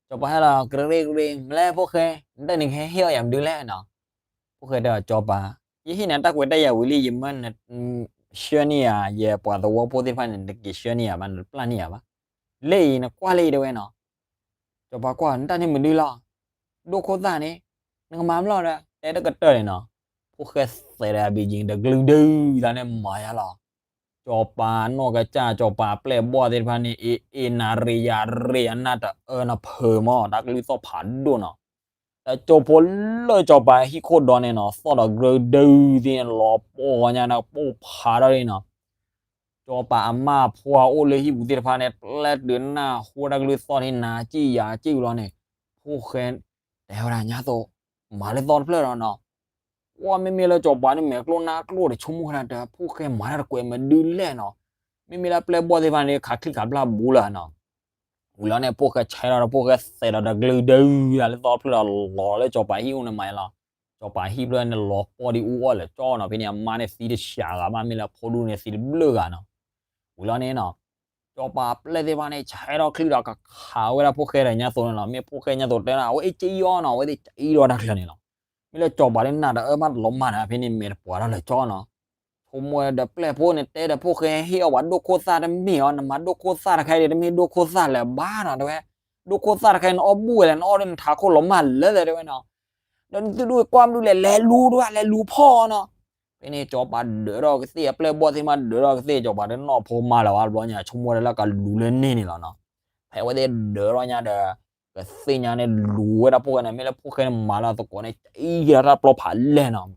စီၤပၤဟဲလီၤ ကရ့ကရ့ မလဲၣ်ဖိၣ်ဃဲ, နတၢ်န့ၣ်ကဟဲဟ့ၣ်အီၣ်ယၤမနုၤလဲၣ်နီၤ, ဖိၣ်ဃဲတဲအီၤ စီၤပၤ, ယဟ့ၣ်နၤတၢ်ခွဲးတၢ်ယာ်ဝံၤလံ ယမၢနဆှၢန့ၢ်ယၤ ယပှၤသဝီဖိသ့ၣ်တဖၣ်န့ၣ် နတက့ၤဆှၢန့ၢ်ယၤဘၣ် နတပျၢ်န့ၢ်ယၤဘၣ်, လၢအံၤနကွၢ်လၢအံၤတဲဝဲနီၤ, စီၤပၤကွၢ် နတၢ်န့ၣ်မနုၤလီၤ, ဒိၣ်ခိၣ်သၣ်န့ၣ်, နကမၤမလီၤဒီး တဲတကတၢၢ်န့ၣ်နီၤ, ဖိၣ်ဃဲသဲးဒီး အဘံကံ တကလုာ်ဒုးသးန့ၣ်မၤယါလီၤ. စီၤပၤနီၢ်ကစၢ် စီၤပၤအပျဲၢ်အဘီၣ်သ့ၣ်တဖၣ်န့ၣ် အ့ၣ်အ့ၣ် နၤရ့ယၤရ့ အနၢ်တအၢနဖၢမၢ် တၢ်ကလုၢ်သီၣ်ဖးဒိၣ်နီၤ. တကၠိဖိလၢစီၤပၤဟံၣ်ခိၣ်ဒီးန့ၣ်နီၤ သီၣ်ဒီးကရၢဒုးသ့ၣ်န့ၣ် လီၤပှီၢ်ညါန့ၣ် ပိၢ်ဖးထီၣ်လံနီၤ. စီၤပၤအမါအဖိအအိၣ်လၢဟံၣ်ပူၤသ့ၣ်တဖၣ်န့ၣ် ပျဲတုၤနၢ်ဟူတၢ်ကလုၢ်သီၣ်န့ၣ် နၤစံၣ်ယၤစံၣ်လီၤန့ၣ် ဖိၣ်ဃဲ တဲဝဲဒၣ်ညါသိး မၤလၢသီတဖျၢၣ်ဒီးနီၤ. ကွၢ်မ့မ့ၢ်လၢစီၤပၤန့ၣ် မဲာ်ကျိၣ်နါကျိၣ်တဆိကမိၣ်ဝဲဒၣ်ဒီး ဖိၣ်ဃဲမၤတၢ်တကွဲးမဒုလဲၣ်နီၤ. မ့မ့ၢ်လၢပျဲၢ်ဘီၣ်သ့ၣ်တဖၣ်န့ၣ် ခးချံခးဘျၣ်ဘူးလၢၤနီၤ. ဝံၤလီၤန့ၣ် ဖိၣ်ဃဲဆဲးဒီးဖိၣ်ဃဲသဲးဒီးတကလုာ်ဒုးသးလၢသီတဖျၢၣ်ဒီး လီၤလၢစီၤပၤဟံၣ်အိၣ်န့ၣ်မၤလီၤ. စီၤပၤဟံၣ်ဖျၢၣ်န့ၣ် လီၤပှီၢ်ဒံးအူအီၣ်လၢာ်ကၠီနီၤ. ဖဲန့ၣ်အမါန့ၣ်သံတစှၤဂၤဘၣ် မ့ၢ်လၢအဖိဒူၣ်န့ၣ်သံတဘျုးဂၤနီၤ. ဝံၤလီၤန့ၣ်နီၤ စီၤပၤအပျဲၢ်သ့ၣ်တဖၣ်န့ၣ် ဆဲးထီၣ်ချံဒီးကခးဝဲဒၣ်ဖိၣ်ဃဲဒီးညါသိးန့ၣ်လီၤ. မ့ၢ်ဖိၣ်ဃဲညါသိးတဲဒၣ် အဝဲအ့ၣ်ကံအီၤနီၤ အဝဲသ့ၣ်ကအံၣ်ဒီးတၢ်ချၢန့ၣ်လီၤ. မ့ၢ်လၢစီၤပၤလၢနၢ်တအၢမးတလီၤမၢ်ဒီး ဖဲန့ၣ်မဲာ်တပှၤထီၣ်လၢာ်ကၠီနီၤ. ဆိကမိၣ်ဒီးပျဲၢ်ဖိန့ၣ် တဲဒီးဖိၣ်ဃဲဟ့ၣ်အီၣ်ပှၤဒိၣ်ခိၣ်သၣ်တမ့ၢ်အီၤ နမၤဒိၣ်ခိၣ်သၣ်တခါအံၤဒီး တမ့ၢ်ဒိၣ်ခိၣ်သၣ်လၢၤဘၣ်နီၤ တဲဝဲ. ဒိၣ်ခိၣ်သၣ်တခါအံၤ နအီၣ်ဘူၣ်ဝဲလဲၣ် နအီၣ်ဒီးနထးခိၣ်လီၤမၢ်လၢာ်တဲဝဲနီၤ. ဒီးနသုဒိၣ်ကွၢ်မနုၤလဲၣ် လဲၤလူၤတဝဲ လဲၤလူၤဖီၣ်နီၤ. ဖဲန့ၣ်စီၤပၤဒၢးထီၣ်ကသ့ၣ် အပျဲၢ်ဘီၣ်သ့ၣ်တဖၣ်ဒၢးထီၣ်ကသ့ၣ် စီၤပၤတနီၣ်ဖိမါလၢၤဘၣ် တဘျီညါ ဆိကမိၣ်ဝဲဒၣ်လၢကလူၤလၢန့ၣ်န့ၣ်လီၤနီၤ. ဖဲအဝဲသ့ၣ်ဒၢးထီၣ်ညါဒီး ကသ့ၣ်ညါန့ၣ်လူၤဝဲဒၣ်ဖိၣ်ဃဲန့ၣ် မ့ၢ်လၢဖိၣ်ဃဲန့ၣ်မၤလၢအသကိးန့ၣ် အံၤဒီးတၢ်ပျီဖးလဲၢ်နီၤ.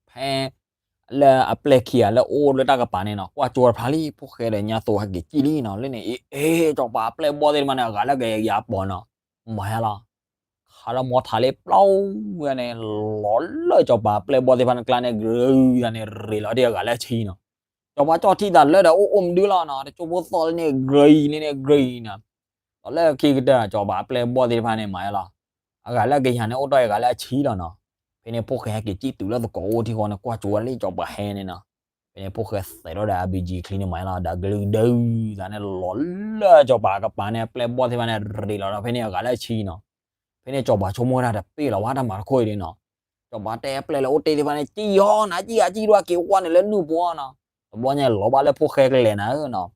ဖဲ လၢအပျဲၢ်ခံဂၤလၢအိၣ်လၢတၢ်ကပၤန့ၣ်နီၤ ကွၢ်ကၠိတဖျါလံ ဖိၣ်ဃဲဒီးညါသိးဟဲက့ၤစံၣ်လံနီၤ လၢန့ၣ် အ့ၣ် အ့ၣ် စီၤပၤအပျဲၢ်ဘီၣ်သ့ၣ်တဖၣ်န့ၣ် အဂၤလၢကယၤပီၤနီၤ မၤယါလီၤ. ခးလၢမီထးလၢပျီဝဲန့ၣ် လီၤလၢစီၤပၤအပျဲၢ်ဘီၣ်သ့ၣ်တဖၣ်န့ၣ်ကျါန့ၣ် ကြၢးယၤန့ၣ် ရ့းလီၤဒ်အဂၤလၢအဆံနီၤ. စီၤပၤကၠီၣ်ထံၣ်သးလၢဒီးအိၣ်အိၣ်မဒုလီၤနီၤ တကၠိဖိသီၣ်လၢန့ၣ် ကြၢးယၤလၢန့ၣ် ကြၢးယၤနီၤ. ဒီးလၢခံကတၢၢ် စီၤပၤအပျဲၢ်ဘီၣ်သ့ၣ်တဖၣ်န့ၣ် မၤယါလီၤ. အဂၤလၢကယၤန့ၣ် အိၣ်တ့ၢ်အဂၤလၢအဆံလီၤနီၤ. ဖဲန့ၣ်ဖိၣ်ဃဲဟဲက့ၤစံၣ်တုၤလၢသကိးအိၣ်ထံဃီန့ၣ် ကွၢ်ကၠိဝဲလံ စီၤပၤဟဲန့ၣ်နီၤ. ဖဲန့ၣ်ဖိၣ်ဃဲသဲးထီၣ်ဒီး အဘံကံချံန့ၣ် မၤယါလီၤ ဒီးကလုာ်ဒုးသးန့ၣ် လီၤလၢစီၤပၤအကပၤန့ၣ် အပျဲၢ်ဘီၣ်သ့ၣ်တဖၣ်န့ၣ် ရ့းလီၤဒီးဖဲန့ၣ်အဂၤလၢအဆံနီၤ. ဖဲန့ၣ်စီၤပၤဆိကမိၣ်ဝဲဒၣ်တပ့ၢ်လီၤဝဲတၢ်မၤတခီအံၤဒ်နီၤ. စီၤပၤတဲအပျဲၢ်လၢအိၣ်တ့ၢ်သ့ၣ်တဖၣ်န့ၣ် စံၣ်ယီၤ နၤစံၣ်ယၤစံၣ်ဒွးက့ၤဝဲန့ၣ်လၢနူၢ်ပူၤအီၤနီၤ. တဘျီညါလီၤဘၣ်လၢဖိၣ်ဃဲကလဲၤနၤဧၢနီၤ.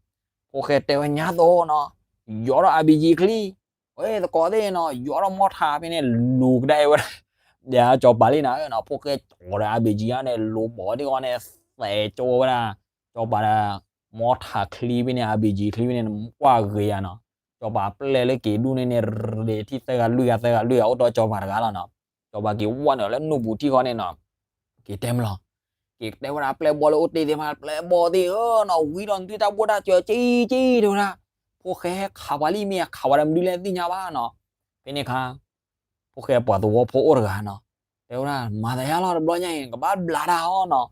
ဖိၣ်ဃဲတဲဝဲညါသိးနီၤ ယီၤထီၣ် အဘံကံချံ ဝဲသကိးသ့ၣ်နီၤ ယီၤထီၣ်မီထးဖဲန့ၣ် လူၤကဒါဝဲဒၣ် ဒီးစီၤပၤလံနၤဧၢနီၤ. ဖိၣ်ဃဲကီၤဒီး အဘံကံ န့ၣ် လူၤပိာ်ဝဲဒၣ်ဃီန့ၣ် သဲးကၠိဝဲဒၣ် စီၤပၤဒီး မီထးချံဖဲန့ၣ် အဘံကံချံဖဲန့ၣ် ကွၢ်ဂ့ၤယၤနီၤ. စီၤပၤပျဲၢ်လၢက့ၤဒူၣ်န့ၣ်န့ၣ် ရ့းထံၣ်သၢဂၤလွံၢ်ဂၤ သၢဂၤလွံၢ်ဂၤ အိၣ်တ့ၢ်စီၤပၤတဂၤလီၤနီၤ. စီၤပၤက့ၤဝဲနုာ်လၢနူၢ်ပူၤထံဃီန့ၣ်နီၤ က့ၤတဲမလီၤ. က့ၤတဲဝဲဒၣ်ပျဲၢ်ဘီၣ်လၢအိၣ်တ့ၢ်သ့ၣ်တဖၣ် ပျဲၢ်ဘီၣ်သ့ၣ်ဧၢနီၤ ဝံဒီးနသုတၢ်ဘိၣ်တၢ်စၢၤကံကံတဲဝဲဒၣ် ဖိၣ်ဃဲဟဲခးပှၤလံ မ့ၢ်အခးပှၤဒီးမနုၤလဲၣ်သ့ၣ်ညါဘၣ်နီၤ. ဖဲန့ၣ်အခါ ဖိၣ်ဃဲပှၤသဝီဖိအိၣ်တဂၤနီၤ တဲဝဲဒၣ် မၤသးယါလီၤ တဘျီညါအံၤ ကဘၣ်ဘျးတၢ်အီၤနီၤ.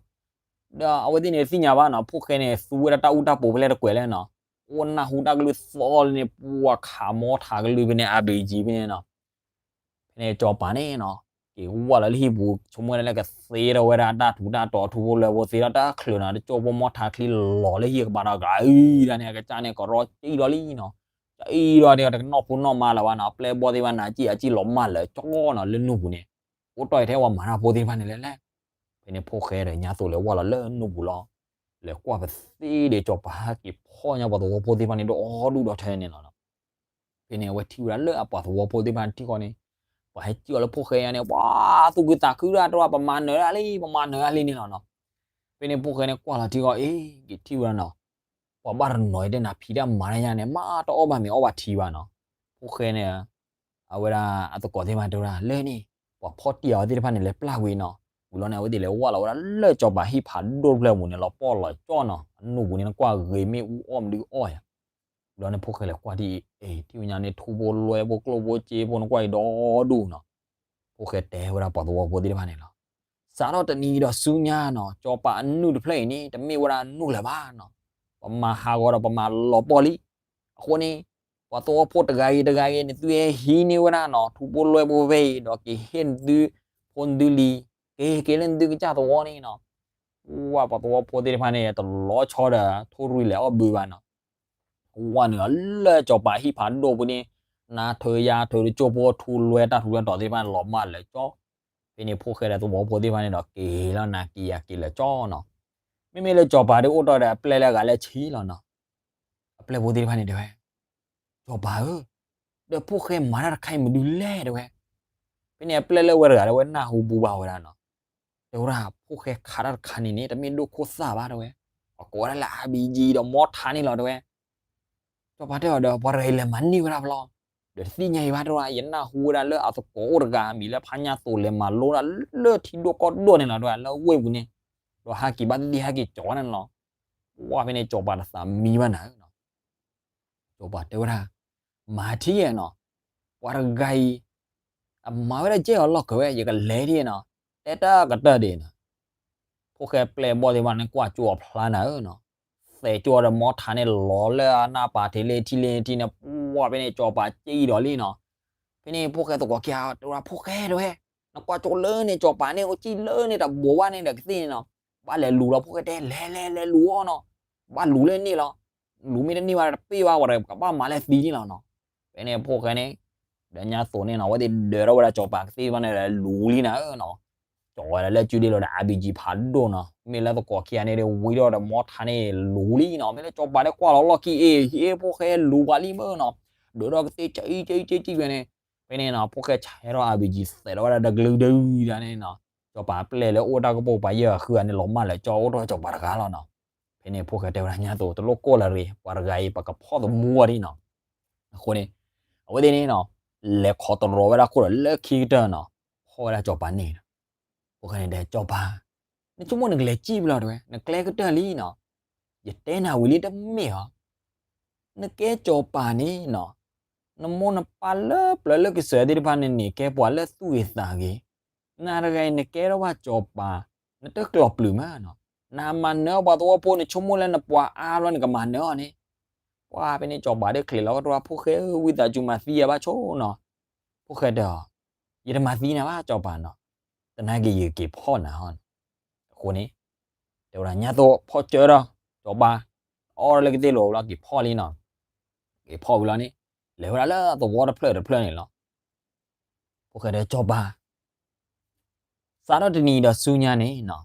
ဒီးအဝဲသ့ၣ်န့ၣ်သ့ၣ်ညါဘၣ်နီၤ ဖိၣ်ဃဲန့ၣ် သူဝဲဒၣ်တၢ်အူတၢ်ပူၤဖဲလဲၣ်တကွဲးလဲၣ်နီၤ. အိၣ်နၢ်ဟူတၢ်ကလုၢ်သီၣ်လၢန့ၣ် ပှၤခးမီထးကလုၢ်ဖဲန့ၣ် အဘံကံဖဲန့ၣ်နီၤ. ဖဲန့ၣ်စီၤပၤန့ၣ်နီၤ က့ၤဝဲလီၤလၢဟံၣ်ပူၤ ဆိကမိၣ်ဝဲဒၣ်လၢကသ့ထီၣ်ဝဲဒၣ်တၢ်ထူးတၢ်တီၤ ထူဖိလွဲဖိသ့ထီၣ်တၢ်ချၢနီၤ တကၠိဖိမီထးချံလီၤလၢဟံၣ်ကပၤဒီး ဂၤအံၤဒၣ်န့ၣ် အကစၢ်န့ၣ် ကရီကံလီၤလံနီၤ. ကံလီၤန့ၣ် တကနီၣ်ဖိနီၣ်မါလၢၤဘၣ်နီၤ ပျဲၢ်ဘီၣ်သ့ၣ်တဖၣ်န့ၣ် စံၣ်အစံၣ်လီၤမၢ်လၢာ်ကၠီနီၤ လၢနူၢ်ပူၤန့ၣ် အိၣ်တ့ၢ်ထဲပှၤမၤတၢ်ဖိသ့ၣ်တဖၣ်န့ၣ်လဲၣ်လဲၣ်. ဖဲန့ၣ်ဖိၣ်ဃဲဒီးညါသိးလဲၤဝဲလီၤလၢနူၢ်ပူၤလီၤ. လဲၤကွၢ်ပသ့ဒီးစီၤပၤဟဲက့ၤဖီၣ်ညါပှၤသဝီဖိသ့ၣ်တဖၣ်န့ၣ်ဒီးအီၣ်ဒူၣ်ဒီးထဲန့ၣ်လီၤနီၤ. ဖဲန့ၣ်အဝဲထံၣ်ဝဲဒၣ်လၢအပှၤသဝီဖိသ့ၣ်တဖၣ်ထံဃီန့ၣ် ပှၤဟဲစံၣ်အီၤလၢဖိၣ်ဃဲညါန့ၣ် ပှၤသူၣ်ခုသးခုဒၣ်တဝဲ ပမၤနၢၤဒၣ်လံ ပမၤနၢၤဒၣ်လံန့ၣ်လီၤနီၤ. ဖဲန့ၣ်ဖိၣ်ဃဲန့ၣ်ကွၢ်လီၤထံဃီ အ့ က့ၤထံၣ်ဝဲဒၣ်နီၤ ပှၤဘၣ်တနီၤအံၤဒ်နၤဖံးတၢ်မၤတၢ်ညါန့ၣ် မ့ၢ်တအီၣ်ဘၣ်မ့ၤအီၣ်ဘၣ်ထံဘၣ်နီၤ. ဖိၣ်ဃဲန့ၣ် အဝဲဒၣ်အသကိးသ့ၣ်တဖၣ်တဲဝဲဒၣ် လၢန့ၣ် ပှၤဖီၣ်တံၢ်အီၤသ့ၣ်တဖၣ်န့ၣ် လဲၤပျၢ်ကွံာ်နီၤ. ဝံၤလီၤန့ၣ် အဝဲသ့ၣ်လဲၤဝဲလီၤဝဲဒၣ်လၢစီၤပၤဟံၣ်ဖးဒိၣ်တဖျၢၣ်ပူၤန့ၣ် လီၤပှီၢ်လီၤကၠီနီၤ အနူၢ်ပူၤန့ၣ် နကွၢ်ဂ့ၤမ့ၣ်အူအီၣ်မနုၤအီၣ်ယၤ. ဝံၤလီၤန့ၣ် ဖိၣ်ဃဲလဲၤကွၢ်ထံၣ် အ့ ထံၣ်ဝဲညါန့ၣ် ထူဖိလွဲဖိ ကျိၣ်ဖိစ့ဖိ နကွၢ်အံၤဒီဒူၣ်နီၤ. ဖိၣ်ဃဲတဲဝဲဒၣ်ပှၤသဝီဖိသ့ၣ်တဖၣ်န့ၣ်လီၤ. စးထီၣ်တနံၤဒီးဆူညါနီၤ စီၤပၤအနူၢ်တဖျၢၣ်အံၤန့ၣ် တမ့ၢ်ဝဲဒၣ်အနူၢ်လၢၤဘၣ်နီၤ. ပမၤဟးဂီၤဒီးပမၤလီၤပှီၢ်လံ. အဃိန့ၣ် ပှၤသဝီဖိတဂၤဂ့ၤတဂၤဂ့ၤ နသုဟဲဟံးန့ၢ်ဝဲဒၣ်နီၤ ထူဖိလွဲဖိဖဲအံၤ ဒီးက့ၤဟ့ၣ်နသု ဖိနသုလံၤ က့ၤက့ၤလၢနသုကစၢ်သဝီန့ၣ်နီၤ. ဝဲပှၤသဝီဖိသ့ၣ်တဖၣ်န့ၣ် တလီၤဆီဒီး ထိၣ်ရံၣ်လဲၤအီၣ်ဘုဘၣ်နီၤ. ဝဲနုာ်လၢစီၤပၤဟံၣ်ဖးဒိၣ်ပူၤန့ၣ် နါထၢယါထၢ တကၠိဖိထူလွဲတၢ်ထူတၢ်တီၤသ့ၣ်တဖၣ်န့ၣ် လီၤမၢ်လၢာ်ကၠီ. ဖဲန့ၣ်ဖိၣ်ဃဲဒီးသဝီဖိသ့ၣ်တဖၣ်န့ၣ်ဒီး က့ၤလီၤနၤက့ၤယၤက့ၤလၢာ်ကၠီနီၤ. မ့မ့ၢ်လၢစီၤပၤဒီးအိၣ်တ့ၢ်ဒီးအပျဲၢ်လၢအဂၤလၢအဆံလီၤနီၤ. အပျဲၢ်ဖိသ့ၣ်တဖၣ်န့ၣ်တဲဝဲ စီၤပၤဧၢ, ဒီးဖိၣ်ဃဲမၤတၢ်တခါအံၤမနုၤလဲၣ်တဲဝဲ. ဖဲန့ၣ်အပျဲၢ်လၢဝဲတဂၤဒီးဝဲနၢ်ဟူဘူဘၣ်ဝဲဒၣ်နီၤ. တဲဝဲဒၣ် ဖိၣ်ဃဲခးတၢ်တခါန့ၣ်န့ၣ် တမ့ၢ်ဒိၣ်ခိၣ်သၣ်ဘၣ်တဲဝဲ, အကိးဝဲဒၣ်လၢ အါဘံကံဒီး မီထါန့ၣ်လီၤတဲဝဲ. စီၤပၤတဲအီၤဒီး ပှၤတဂၤအံၤလဲၤမၤန့ၢ်ဝဲဒၣ်ဖဲလဲၣ်, ဒီးတသ့ၣ်ညါအံၤဘၣ်တဲဝဲ, ယနၢ်ဟူဝဲဒၣ်လၢအသကိးအိၣ်တဂၤ မံၤလၢဖါညါသိး လဲၤမၤလိဒၣ်လၢထံဒိၣ်ကီၢ်ဒိၣ်န့ၣ်လီၤတဲဝဲ, လၢဝ့ၢ်ပူၤန့ၣ်, ဒီးဟဲက့ၤဘၣ်သ့ၣ်သ့ၣ်ဟဲက့ၤကၠီၤဝဲန့ၣ်လီၤ. ပှၢ်ဖဲန့ၣ် စီၤပၤတသးမံဘၣ်နၤဧၢနီၤ. စီၤပၤတဲဝဲဒၣ်, မၤထံဧါနီၤ, ပှၤတဂၤအံၤ အမၤဝဲဒၣ်ကဲအီၤလီၢ်ခၢၣ်ဝဲ ယကလဲၤဒ်နီၤ, တဲတၢ်ကတၢၢ်ဒံးနီၤ. ဖိၣ်ဃဲပျဲၢ်ဘီၣ်သ့ၣ်တဖၣ်န့ၣ် ကွၢ်ကၠိအဖျါနၤဧၢနီၤ, သဲးကၠိဒီးမီထါန့ၣ်လီၤလၢအနၢ်ပၤထံးလ့ထံလ့ထံန့ၣ် ပှၢ်ဖဲန့ၣ် စီၤပၤက့ၣ်အံၤဒီးလံနီၤ. ဖဲန့ၣ် ဖိၣ်ဃဲသကိးခံဂၤတဲဝဲဒၣ် ဖိၣ်ဃဲတဲဝဲ, နကွၢ်ကၠိလၢန့ၣ် စီၤပၤန့ၣ် အိၣ်ကံၣ်လၢန့ၣ် တဘိးဘၣ်န့ၣ်ဒီးကသ့ၣ်န့ၣ်နီၤ, ဘၣ်လဲၤလူၤလီၤ ဖိၣ်ဃဲတဲ လဲၤလဲၤလဲၤလူၤအီၤနီၤ, ဘၣ်လူၤလၢန့ၣ်လီၤ, လူၤမ့ၢ်တန့ၢ်ဘၣ်တပ့ၢ်ဘၣ်ဝဲဒီး ကဘၣ်မၤလၢသံန့ၣ်လီၤနီၤ. ဖဲန့ၣ် ဖိၣ်ဃဲန့ၣ် ဒီးညါသိးန့ၣ်နီၤ အဝဲသ့ၣ်ဒၢးထီၣ်ဝဲဒၣ်စီၤပၤကသ့ၣ်တဖၣ်န့ၣ်ဒီးလူၤလံနၤဧၢနီၤ, ကၠီၤဝဲဒၣ်လၢကၠုဒ့လီၤဒီး အါဘံကံဖးဒိၣ်နီၤ, မ့ၢ်လၢသကိးခံဂၤန့ၣ်ဒီး ဝံထီၣ်ဒီးမီထါန့ၣ်လူၤလံနီၤ, မ့ၢ်လၢစီၤပၤဒီးကွၢ်လီၤလီၢ်ခံအ့ၣ် ဟ့ၣ်ဖိၣ်ဃဲလူၤပှၤလံမ့ၢ်နီၤ, ဒၢးထီၣ်ကသ့ကံၣ်ကံၣ်ကံၣ်ကံၣ်ဝဲန့ၣ်, ဖဲန့ၣ်နီၤ ဖိၣ်ဃဲဆဲးထီၣ် အါဘံကံ သဲးထီၣ်ဝဲဒၣ်ဒီကလုာ်ဒုဒၣ်န့ၣ်နီၤ, စီၤပၤပျဲၢ်လၢအိၣ်တၢ်ကပိာ်ပှၤယဲၢ်ဂၤဃုဂၤန့ၣ် လီၤမၢ်လၢကၠီ အိၣ်ထီၣ်စီၤပၤတဂၤလီၤနီၤ. ဖဲန့ၣ် ဖိၣ်ဃဲတဲဝဲဒၣ် ညါသိး တလိၣ်ကိၢ်လၢၤတဂ့ၤ, ပှၤတဂၤအံၤ ပကဖီၣ်သမူအီၤဒ်နီၤ. အဃိန့ၣ် အဝဲသ့ၣ်န့ၣ်နီၤ လဲၤခိးတရီၤဝဲဒၣ်ခိၣ်ဒီးလၢခံကတၢၢ်နီၤ, ဖီၣ်ဝဲဒၣ်စီၤပၤန့ၣ်နီၤ. ဖိၣ်ဃဲန့ၣ်တဲ စီၤပၤ, နဆိကမိၣ်နကလဲၤကံၣ်ဖဲလဲၣ်တဲဝဲ, နကျဲကတၢၢ်လံနီၤ, ယတဲနၤဝံၤလံတမ့ၢ်ဧါ, နကဲစီၤပၤန့ၣ်နီၤ, နမိၢ်နပၢ်လၢပျၢၤလၢကစၢၤသ့ၣ်တဖၣ်န့ၣ်န့ၣ် ကဲပှၤလၢသူၣ်ဂ့ၤသးဂ့ၤ, နၤတဂၤအံၤ နကဲထီၣ်ဘၣ်စီၤပၤ, နတကျိးပျုၤမးနီၤ, နမၤနၢၤအီၤပှၤသဝီဖိ နဆိကမိၣ်လၢနပှၤအါဘျီနကမၤနၢၤအီၤန့ၣ်. ပှၢ်ဖဲန့ၣ် စီၤပၤဒီးချံးလီၤကတၢၢ် ဖိၣ်ဃဲဧၢ ဝံသးစူၤမၤသံယၤဘၣ်ဆိနီၤ. ဖိၣ်ဃဲတဲအီၤ, ယတမၤသံနၤဘၣ်စီၤပၤနီၤ, သနာ်က့ယက့ၤဖီၣ်နၤအီၤနီၤ. အဃိန့ၣ် တဲဝဲဒၣ် ညါသိးဖီၣ်ကၢဒီး စီၤပၤ, အီၣ်လၢကသ့ၣ်လိၤလီၤ က့ၤဖီၣ်လံနီၤ. က့ၤဖီၣ်ဝံၤလီၤန့ၣ် လဲၤဝဲဒၣ်လၢသဝီတဖျၢၣ်တဖျၢၣ်န့ၣ်လီၤ. ဖိၣ်ဃဲတဲ စီၤပၤ, စးထီၣ်တနံၤဒီးဆူညါန့ၣ်နီၤ,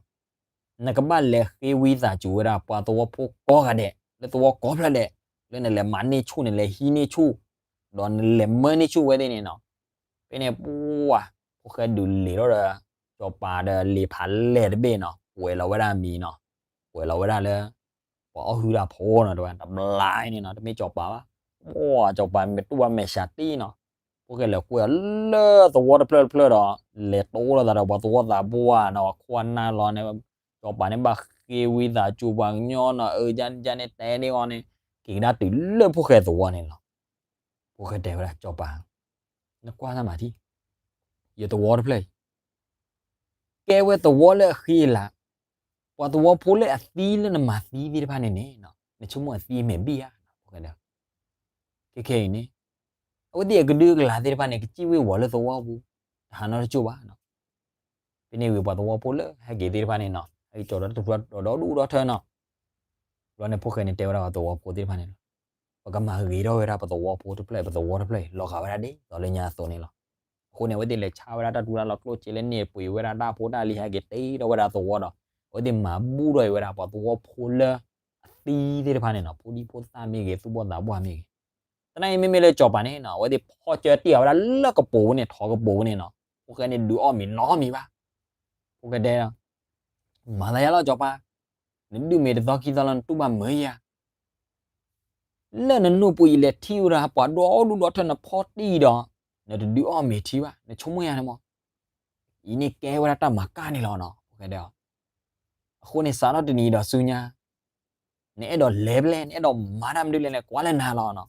နကဘၣ်လဲၤဃ့ဝံသးစူၤဝဲဒၣ် ပှၤသဝီဖိကိးဂၤဒဲး လၢသဝီကိးဖျၢၣ်ဒဲး, လၢနလဲၤမၤန့ၢ်ဆူၣ် နလဲၤဟံးန့ၢ်ဆူၣ်, ဒီးနလဲၤမၢန့ၢ်ဆူၣ်ဝဲသ့ၣ်န့ၣ်နီၤ. ဖဲန့ၣ် ပှၢ် ဖိၣ်ဃဲဒုးလံာ်ထီၣ်ဒီး စီၤပၤဒီးလံာ်ဖးလဲၢ်တဘ့ၣ်နီၤ, ကွဲးလီၤဝဲဒၣ်မံၤနီၤ, ကွဲးလီၤဝဲဒၣ်လၢ ပှၤအီၣ်ဟုၣ်တၢ်ဖိနီၤ တဲဝဲ တဘျါန့ၣ်နီၤ, တမ့ၢ်စီၤပၤဘၣ်. ပှၢ် စီၤပၤမ့ၢ်တူၢ်ဘၣ်မဲာ်ဆှးတံၢ်နီၤ. ဖိၣ်ဃဲလဲၤကွဲးအီၤလၢသဝီတဖျၢၣ်တဖျၢၣ်ဒီး လဲၤတိၢ်လိာ်သးဒီးပှၤသဝီသးပှၢ်နီၤ, ခိၣ်အနၢ်လီၤန့ၣ်, စီၤပၤန့ၣ်ဘၣ်ဃ့ဝံသးစူၤပှၤကညီနီၤ, အၢကန့ၣ်ကန့ၣ်တဲန့ၢ်အီၤန့ၣ်, က့ၤကဒါတုၤလၢဖိၣ်ဃဲသဝီန့ၣ်လီၤ. ဖိၣ်ဃဲတဲဝဲဒၣ် စီၤပၤ, နကွၢ်တၢ်မၤထံ, ယသဝီတဖျၢၣ်အံၤ ကဲဝဲသဝီလၢအဃံအလၤ, ပှၤသဝီဖိလၢအသံလၢနမၤသံသ့ၣ်တဖၣ်န့ၣ်န့ၣ်, နဆိကမိၣ်အသံအမဲာ်ဘံၣ်ဧါ. ဖိၣ်ဃဲတဲ, ခဲခဲအံၤန့ၣ် အဝဲသ့ၣ်အကဒုကလၤသ့ၣ်တဖၣ်န့ၣ် ကစံၣ်ဝ့ၤဝီၤလၢသဝီပူၤ, တဟးနီတစိၢ်ဘၣ်နီၤ. ဖဲန့ၣ်ဝံၤပှၤသဝီဖိလၢဟဲက့ၤသ့ၣ်တဖၣ်န့ၣ်နီၤ, ဟဲက့ၤကၠီၤဒီးတၢ်ထူးဒီးဒီဒူၣ်ဒီထၢနီၤ. ဘျီန့ၣ်ဖိၣ်ဃဲန့ၣ်တဲဝဲဒၣ်ပှၤသဝီဖိသ့ၣ်တဖၣ်န့ၣ်လီၤ, ပကမၤဂ့ၤထီၣ်ဝဲဒၣ်ပသဝီဖိတဖျၢၣ် ပသဝီတဖျၢၣ်အံၤ လီၤဂာ်ဝဲဒၣ်ဒ်သိးလၢညါအသိးန့ၣ်လီၤ. အဃိန့ၣ် အဝဲသ့ၣ်လဲၤဆါဝဲဒၣ်တၢ်တူၢ်တၢ်လီၢ်ကျိၣ်စ့လၢန့ၣ် ပှ့ၤဝဲဒၣ်တၢ်ဖိတၢ်လံၤ ဟဲက့ၤတ့ထီၣ်ဝဲဒၣ်သဝီဒီး အဝဲသ့ၣ်မၤဘူၣ်ထီၣ်အံၤဝဲဒၣ်ပှၤသဝီဖိလၢအသံသ့ၣ်တဖၣ်န့ၣ်နီၤ, ဖိဒံဖိသၣ်မ့ၢ်ဂ့ၤ သူၣ်ဘီၣ်သးဘီၣ်မ့ၢ်ဂ့ၤ. သနာ်က့မ့မ့ၢ်လၢစီၤပၤန့ၣ်နီၤ အဝဲသ့ၣ်ဖီၣ်ကၢတ့ၢ်အီၤဝဲဒၣ်လၢကပိာ်ပူၤန့ၣ် ထိးကပိာ်ပူၤန့ၣ်နီၤ, ဖိၣ်ဃဲန့ၣ်ဒုးအီၣ်မ့ၤနီတမံၤဘၣ်. ဖိၣ်ဃဲတဲ မၤသးယါလီၤစီၤပၤ, နဒုးမ့ၢ်တသီခံသီလီၤ နတူၢ်ဘၣ်မုာ်ယၤ လၢနနူၢ်ပူၤယလဲၤထံၣ်ဝဲဒၣ်ပှၤဒိၣ်အီၣ်ဒူၣ်ဒီးထၢၣ်နဖီၣ်တံၢ်ဒီး နတဒုးအီၣ်မ့ၤထံဘၣ် နဆိကမိၣ်ယၤန့ၣ်မး. အံၤန့ၣ်ကဲဝဲဒၣ်တၢ်မၤကၢ်န့ၣ်လီၤနီၤ. အဃိန့ၣ် စးထီၣ်တနံၤဒီးဆူညါ နအဲၣ်ဒိးလဲၤဖဲလဲၣ် နအဲၣ်ဒိးမၤတၢ်မနုၤလဲၣ်န့ၣ် ကွၢ်လၢနၤလီၤနီၤ.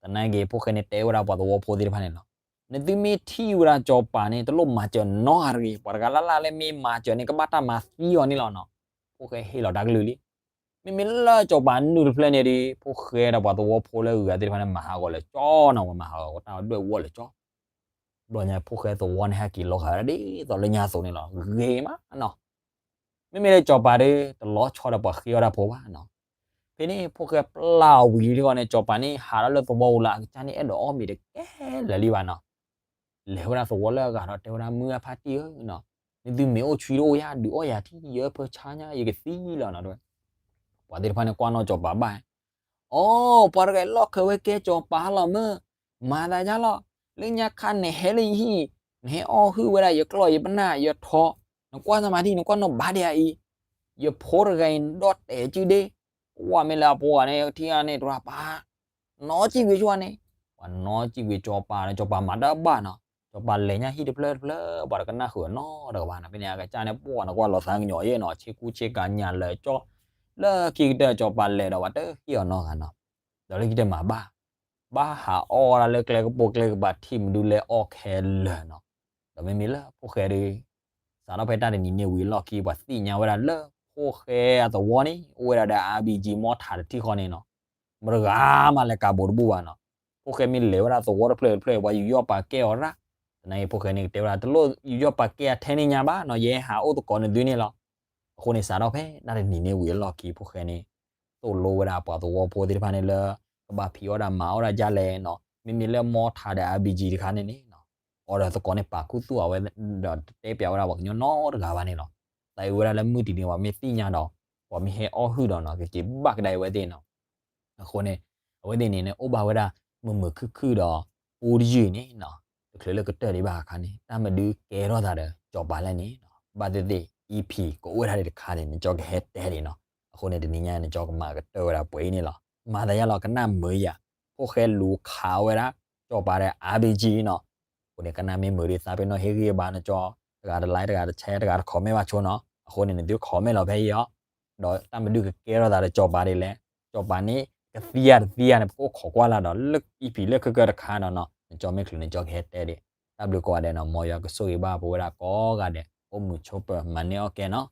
သနာ်က့ဖိၣ်ဃဲန့ၣ်တဲဝဲဒၣ်ပှၤသဝီဖိသ့ၣ်တဖၣ်န့ၣ်လီၤ, နသုမ့ၢ်ထံၣ်ဝဲဒၣ်စီၤပၤန့ၣ် တလိၣ်မၤစၢၤနီတဂၤတဂ့ၤ, ပှၤတဂၤလၢ်လၢ်လၢမ့ၢ်မၤစၢၤန့ၣ် ကဘၣ်တၢ်မၤသံအီၤန့ၣ်လီၤနီၤ. ဖိၣ်ဃဲဟ့ၣ်လီၤတၢ်ကလုၢ်လံ. မ့မ့ၢ်လၢစီၤပၤနုာ်တဖျၢၣ်န့ၣ်ဒီး ဖိၣ်ဃဲဒီးပှၤသဝီဖိလၢအဂၤသ့ၣ်တဖၣ်န့ၣ် မၤဟးဂီၤလၢာ်ကၠီနီၤ, ပှၤမၤဟးဂီၤတၢ်ဒွဲၣ်ဝီလၢာ်ကၠီ. ဘျီညါဖိၣ်ဃဲသဝီန့ၣ် ဟဲက့ၤလီၤဂာ်ဝဲဒၣ်ဒ်သိးလၢညါအသိးန့ၣ်လီၤ. ဂ့ၤမးနီၤ. မ့မ့ၢ်လၢစီၤပၤဒီး တလီၤဆီဒီးပှၤဃ့အီၣ်တၢ်ဖိဘၣ်နီၤ. ဖဲန့ၣ်ဖိၣ်ဃဲပျၢ်အီၤဝံၤလံတခီန့ၣ် စီၤပၤန့ၣ် ဟးထီၣ်လၢသဝီပူၤလၢအကစၢ်န့ၣ် အဲၣ်ဒိးအီၣ်မ့ၤတကဲလၢာ်လံဘၣ်နီၤ. လဲၤဝဲဒၣ်သဝီလၢအဂၤဒီးတဲဝဲဒၣ် မုၢ်ဂၢ်ဖါတံၢ်ဧၢနီၤ, နသုမ့ၤအိၣ်ဆှံတအိၣ်ယၤ ဒုးအီၣ်ယၤထံၣ် ယအၢဖၢဆါညါ ယကသံလီၤနီၤတဲဝဲ. ပှၤသ့ၣ်တဖၣ်န့ၣ်ကွၢ်နီၣ်စီၤပၤဘၣ် အိ ပှၤတဂၤအံၤလီၢ်ခၢၣ်ဝဲကဲစီၤပၤလီၤမ့ၢ်, မၤသးယါလီၤ, လၢညါခါနဟဲလၢယဟံၣ်, နဟဲအီၣ်ဟုၣ်ဝဲဒၣ်ယကျီၢ်ယပနၢ်ယထိး, နကွၢ်သးမၤဒ် နကွၢ်နီၣ်ဘၣ်ဒံးအအံၤ, ယဖိတဂၤအံၤဒီးတဲာ်စုဒ့, ကွၢ်မ့ၢ်လၢအဖိဂၤန့ၣ် ထံၣ်အါန့ၣ် တြၢ်ပာ် နီၢ်စံၣ်ကွံာ်ဆိန့ၣ်, ပှၤနီၢ်စံၣ်ကွံာ်စီၤပၤဒီး စီၤပၤမၤတၢ်ဘၣ်နီၤ, စီၤပၤလဲၤညါဟံၣ်တဖျၢၣ်တဖျၢၣ် ပှၤတကနၣ်ဃုာ်အီၤနီတဂၤဘၣ်နီၤ, ဖဲန့ၣ်အကစၢ်န့ၣ် ပှၤနကွၢ်လီၤသးကညီၤယဲၢ်နီၤ, ဆ့ကူဆ့ကၤညါလၢာ်ကၠီ, လၢခံကတၢၢ်စီၤပၤလဲၤဒီးပှၤတဟ့ၣ်အီၤနီတဂၤနီၤ, ဒီးလၢခံကတၢၢ်မၤဘၣ် ဘၣ်ဟးအီၣ်ဝဲဒၣ်လၢကျဲကပိာ်ကျဲကပၤ ထံၣ်မနုၤလဲၣ်အီၣ်ခဲလၢာ်နီၤ, ဒီးမ့မ့ၢ်လၢဖိၣ်ဃဲဒီး စးထီၣ်ဖဲတၢ်တနံၤန့ၣ်ဝံၤအလီၢ်ခံ ပှၤသ့ၣ်ညါဝဲဒၣ်လၢ ဖိၣ်ဃဲအသဝီန့ၣ် အိၣ်ဝဲဒၣ်ဒီး အါဘံကၠံ မီထးတထံၣ်ဃီန့ၣ်နီၤ, မတဂၤမးလဲၤကးဘိးတဘူၣ်ဘၣ်နီၤ, ဖိၣ်ဃဲမ့ၢ်လဲၤဝဲဒၣ်သဝီတဖျၢၣ်တဖျၢၣ် ပှၤယူးယီၣ်ပာ်ကဲအီၤရၣ်, သနာ်က့ဖိၣ်ဃဲန့ၣ်ကတဲဝဲဒၣ် တလိၣ်ယူးယီၣ်ပာ်ကဲအထဲန့ၣ်ညါဘၣ်နီၤ, ယဟဲဟးအိၣ်သကိးနသုန့ၣ်လီၤ, အဃိန့ၣ် စးထီၣ်ဖဲတၢ်တနံၤန့ၣ်ဝံၤအလီၢ်ခံ ဖိၣ်ဃဲန့ၣ် သိၣ်လိဝဲဒၣ်ပှၤသဝီဖိသ့ၣ်တဖၣ်န့ၣ်လၢ ကဘၣ်ဖံးအီၣ်ဒၣ်မၤအီၣ်ဒၣ်ဒ်လဲၣ်နီၤ, မ့မ့ၢ်လၢမီထးဒီး အါဘံကၠံ တခါန့ၣ်န့ၣ်နီၤ, အီၤဒီးသကိးန့ၣ်ပာ်ခူသူၣ်အဝဲ ဒီးတတဲပၠးဝဲဒၣ်ပှၤကညီနီတဂၤဘၣ်န့ၣ်လီၤ, သးအုးဝဲဒၣ်လၢမုၢ်တနံၤပှၤမ့ၢ်သ့ၣ်ညါဒီး ပှၤမ့ၢ်ဟဲအီၣ်ဟုၣ်ဒီးနီၤ ကက့ၤဘၣ်ကဒါအဝဲသ့ၣ်နီၤ အဃိန့ၣ် အဝဲသ့ၣ်န့ၣ်န့ၣ် အိၣ်ဘၣ်ဝဲဒၣ်မုာ်မုာ်ခုၣ်ခုၣ်ဒီး ပူတယုၢ်န့ၣ်နီၤ, တချုးလၢကတၢၢ်ဒံးဘၣ်အခါန့ၣ် တၢ်မဒုကဲထီၣ်သးဒီးစီၤပၤလဲၣ်န့ၣ်နီၤ, ဘၣ်သ့ၣ်သ့ၣ် EP ကအိၣ်ဝဲဒၣ်ဒံးတခါန့ၣ် နကၠီကဟဲတဲဒံးနီၤ, အဃိန့ၣ် တနံၤညါန့ၣ် နကၠီကမၤကတၢၢ်ဝဲဒၣ်ပှဲၤအံၤန့ၣ်လီၤ, မၤသးယါလီၤ ကနၣ်မုာ်ယၤ, ဖိၣ်ဃဲလူၤခးဝဲဒၣ် စီၤပၤဒီး အါဘံကၠံ နီၤ, အဃိန့ၣ် ကနၣ်မ့ၢ်မုာ်ဒံးသးပ့ၤနီၣ်ဟ့ၣ်ဂံၢ်ဘါနကၠီ, တဂၤတlike တဂၤတshare တဂၤတcomment ဘၣ်ဆိနီၤ, အဃိန့ၣ် နသုcommentလီၤဖဲအံၤအီၤ ဒီးတၢ်မဒုကကဲထီၣ်သးဒီးစီၤပၤဒ်လဲၣ်, စီၤပၤန့ၣ် ကသံဧါတသံဧါန့ၣ် ပကအိၣ်ခိးကွၢ်လၢ်ဒီး လၢ EP လၢခံကတၢၢ်တခါဒီးနီၤ, နကၠီမ့ၢ်ချုးနကၠီကဟဲတဲဒံး, တၢ်ဘျုးကိးဂၤဒဲးနီၤ, မ်ယွၤကဆိၣ်ဂ့ၤဘၣ်ပဝဲဒၣ်ကိးဂၤဒဲး, အိၣ်မုာ်ဆိးပၢၤမၤန့ၢ်အီၣ်ကဲနီၤ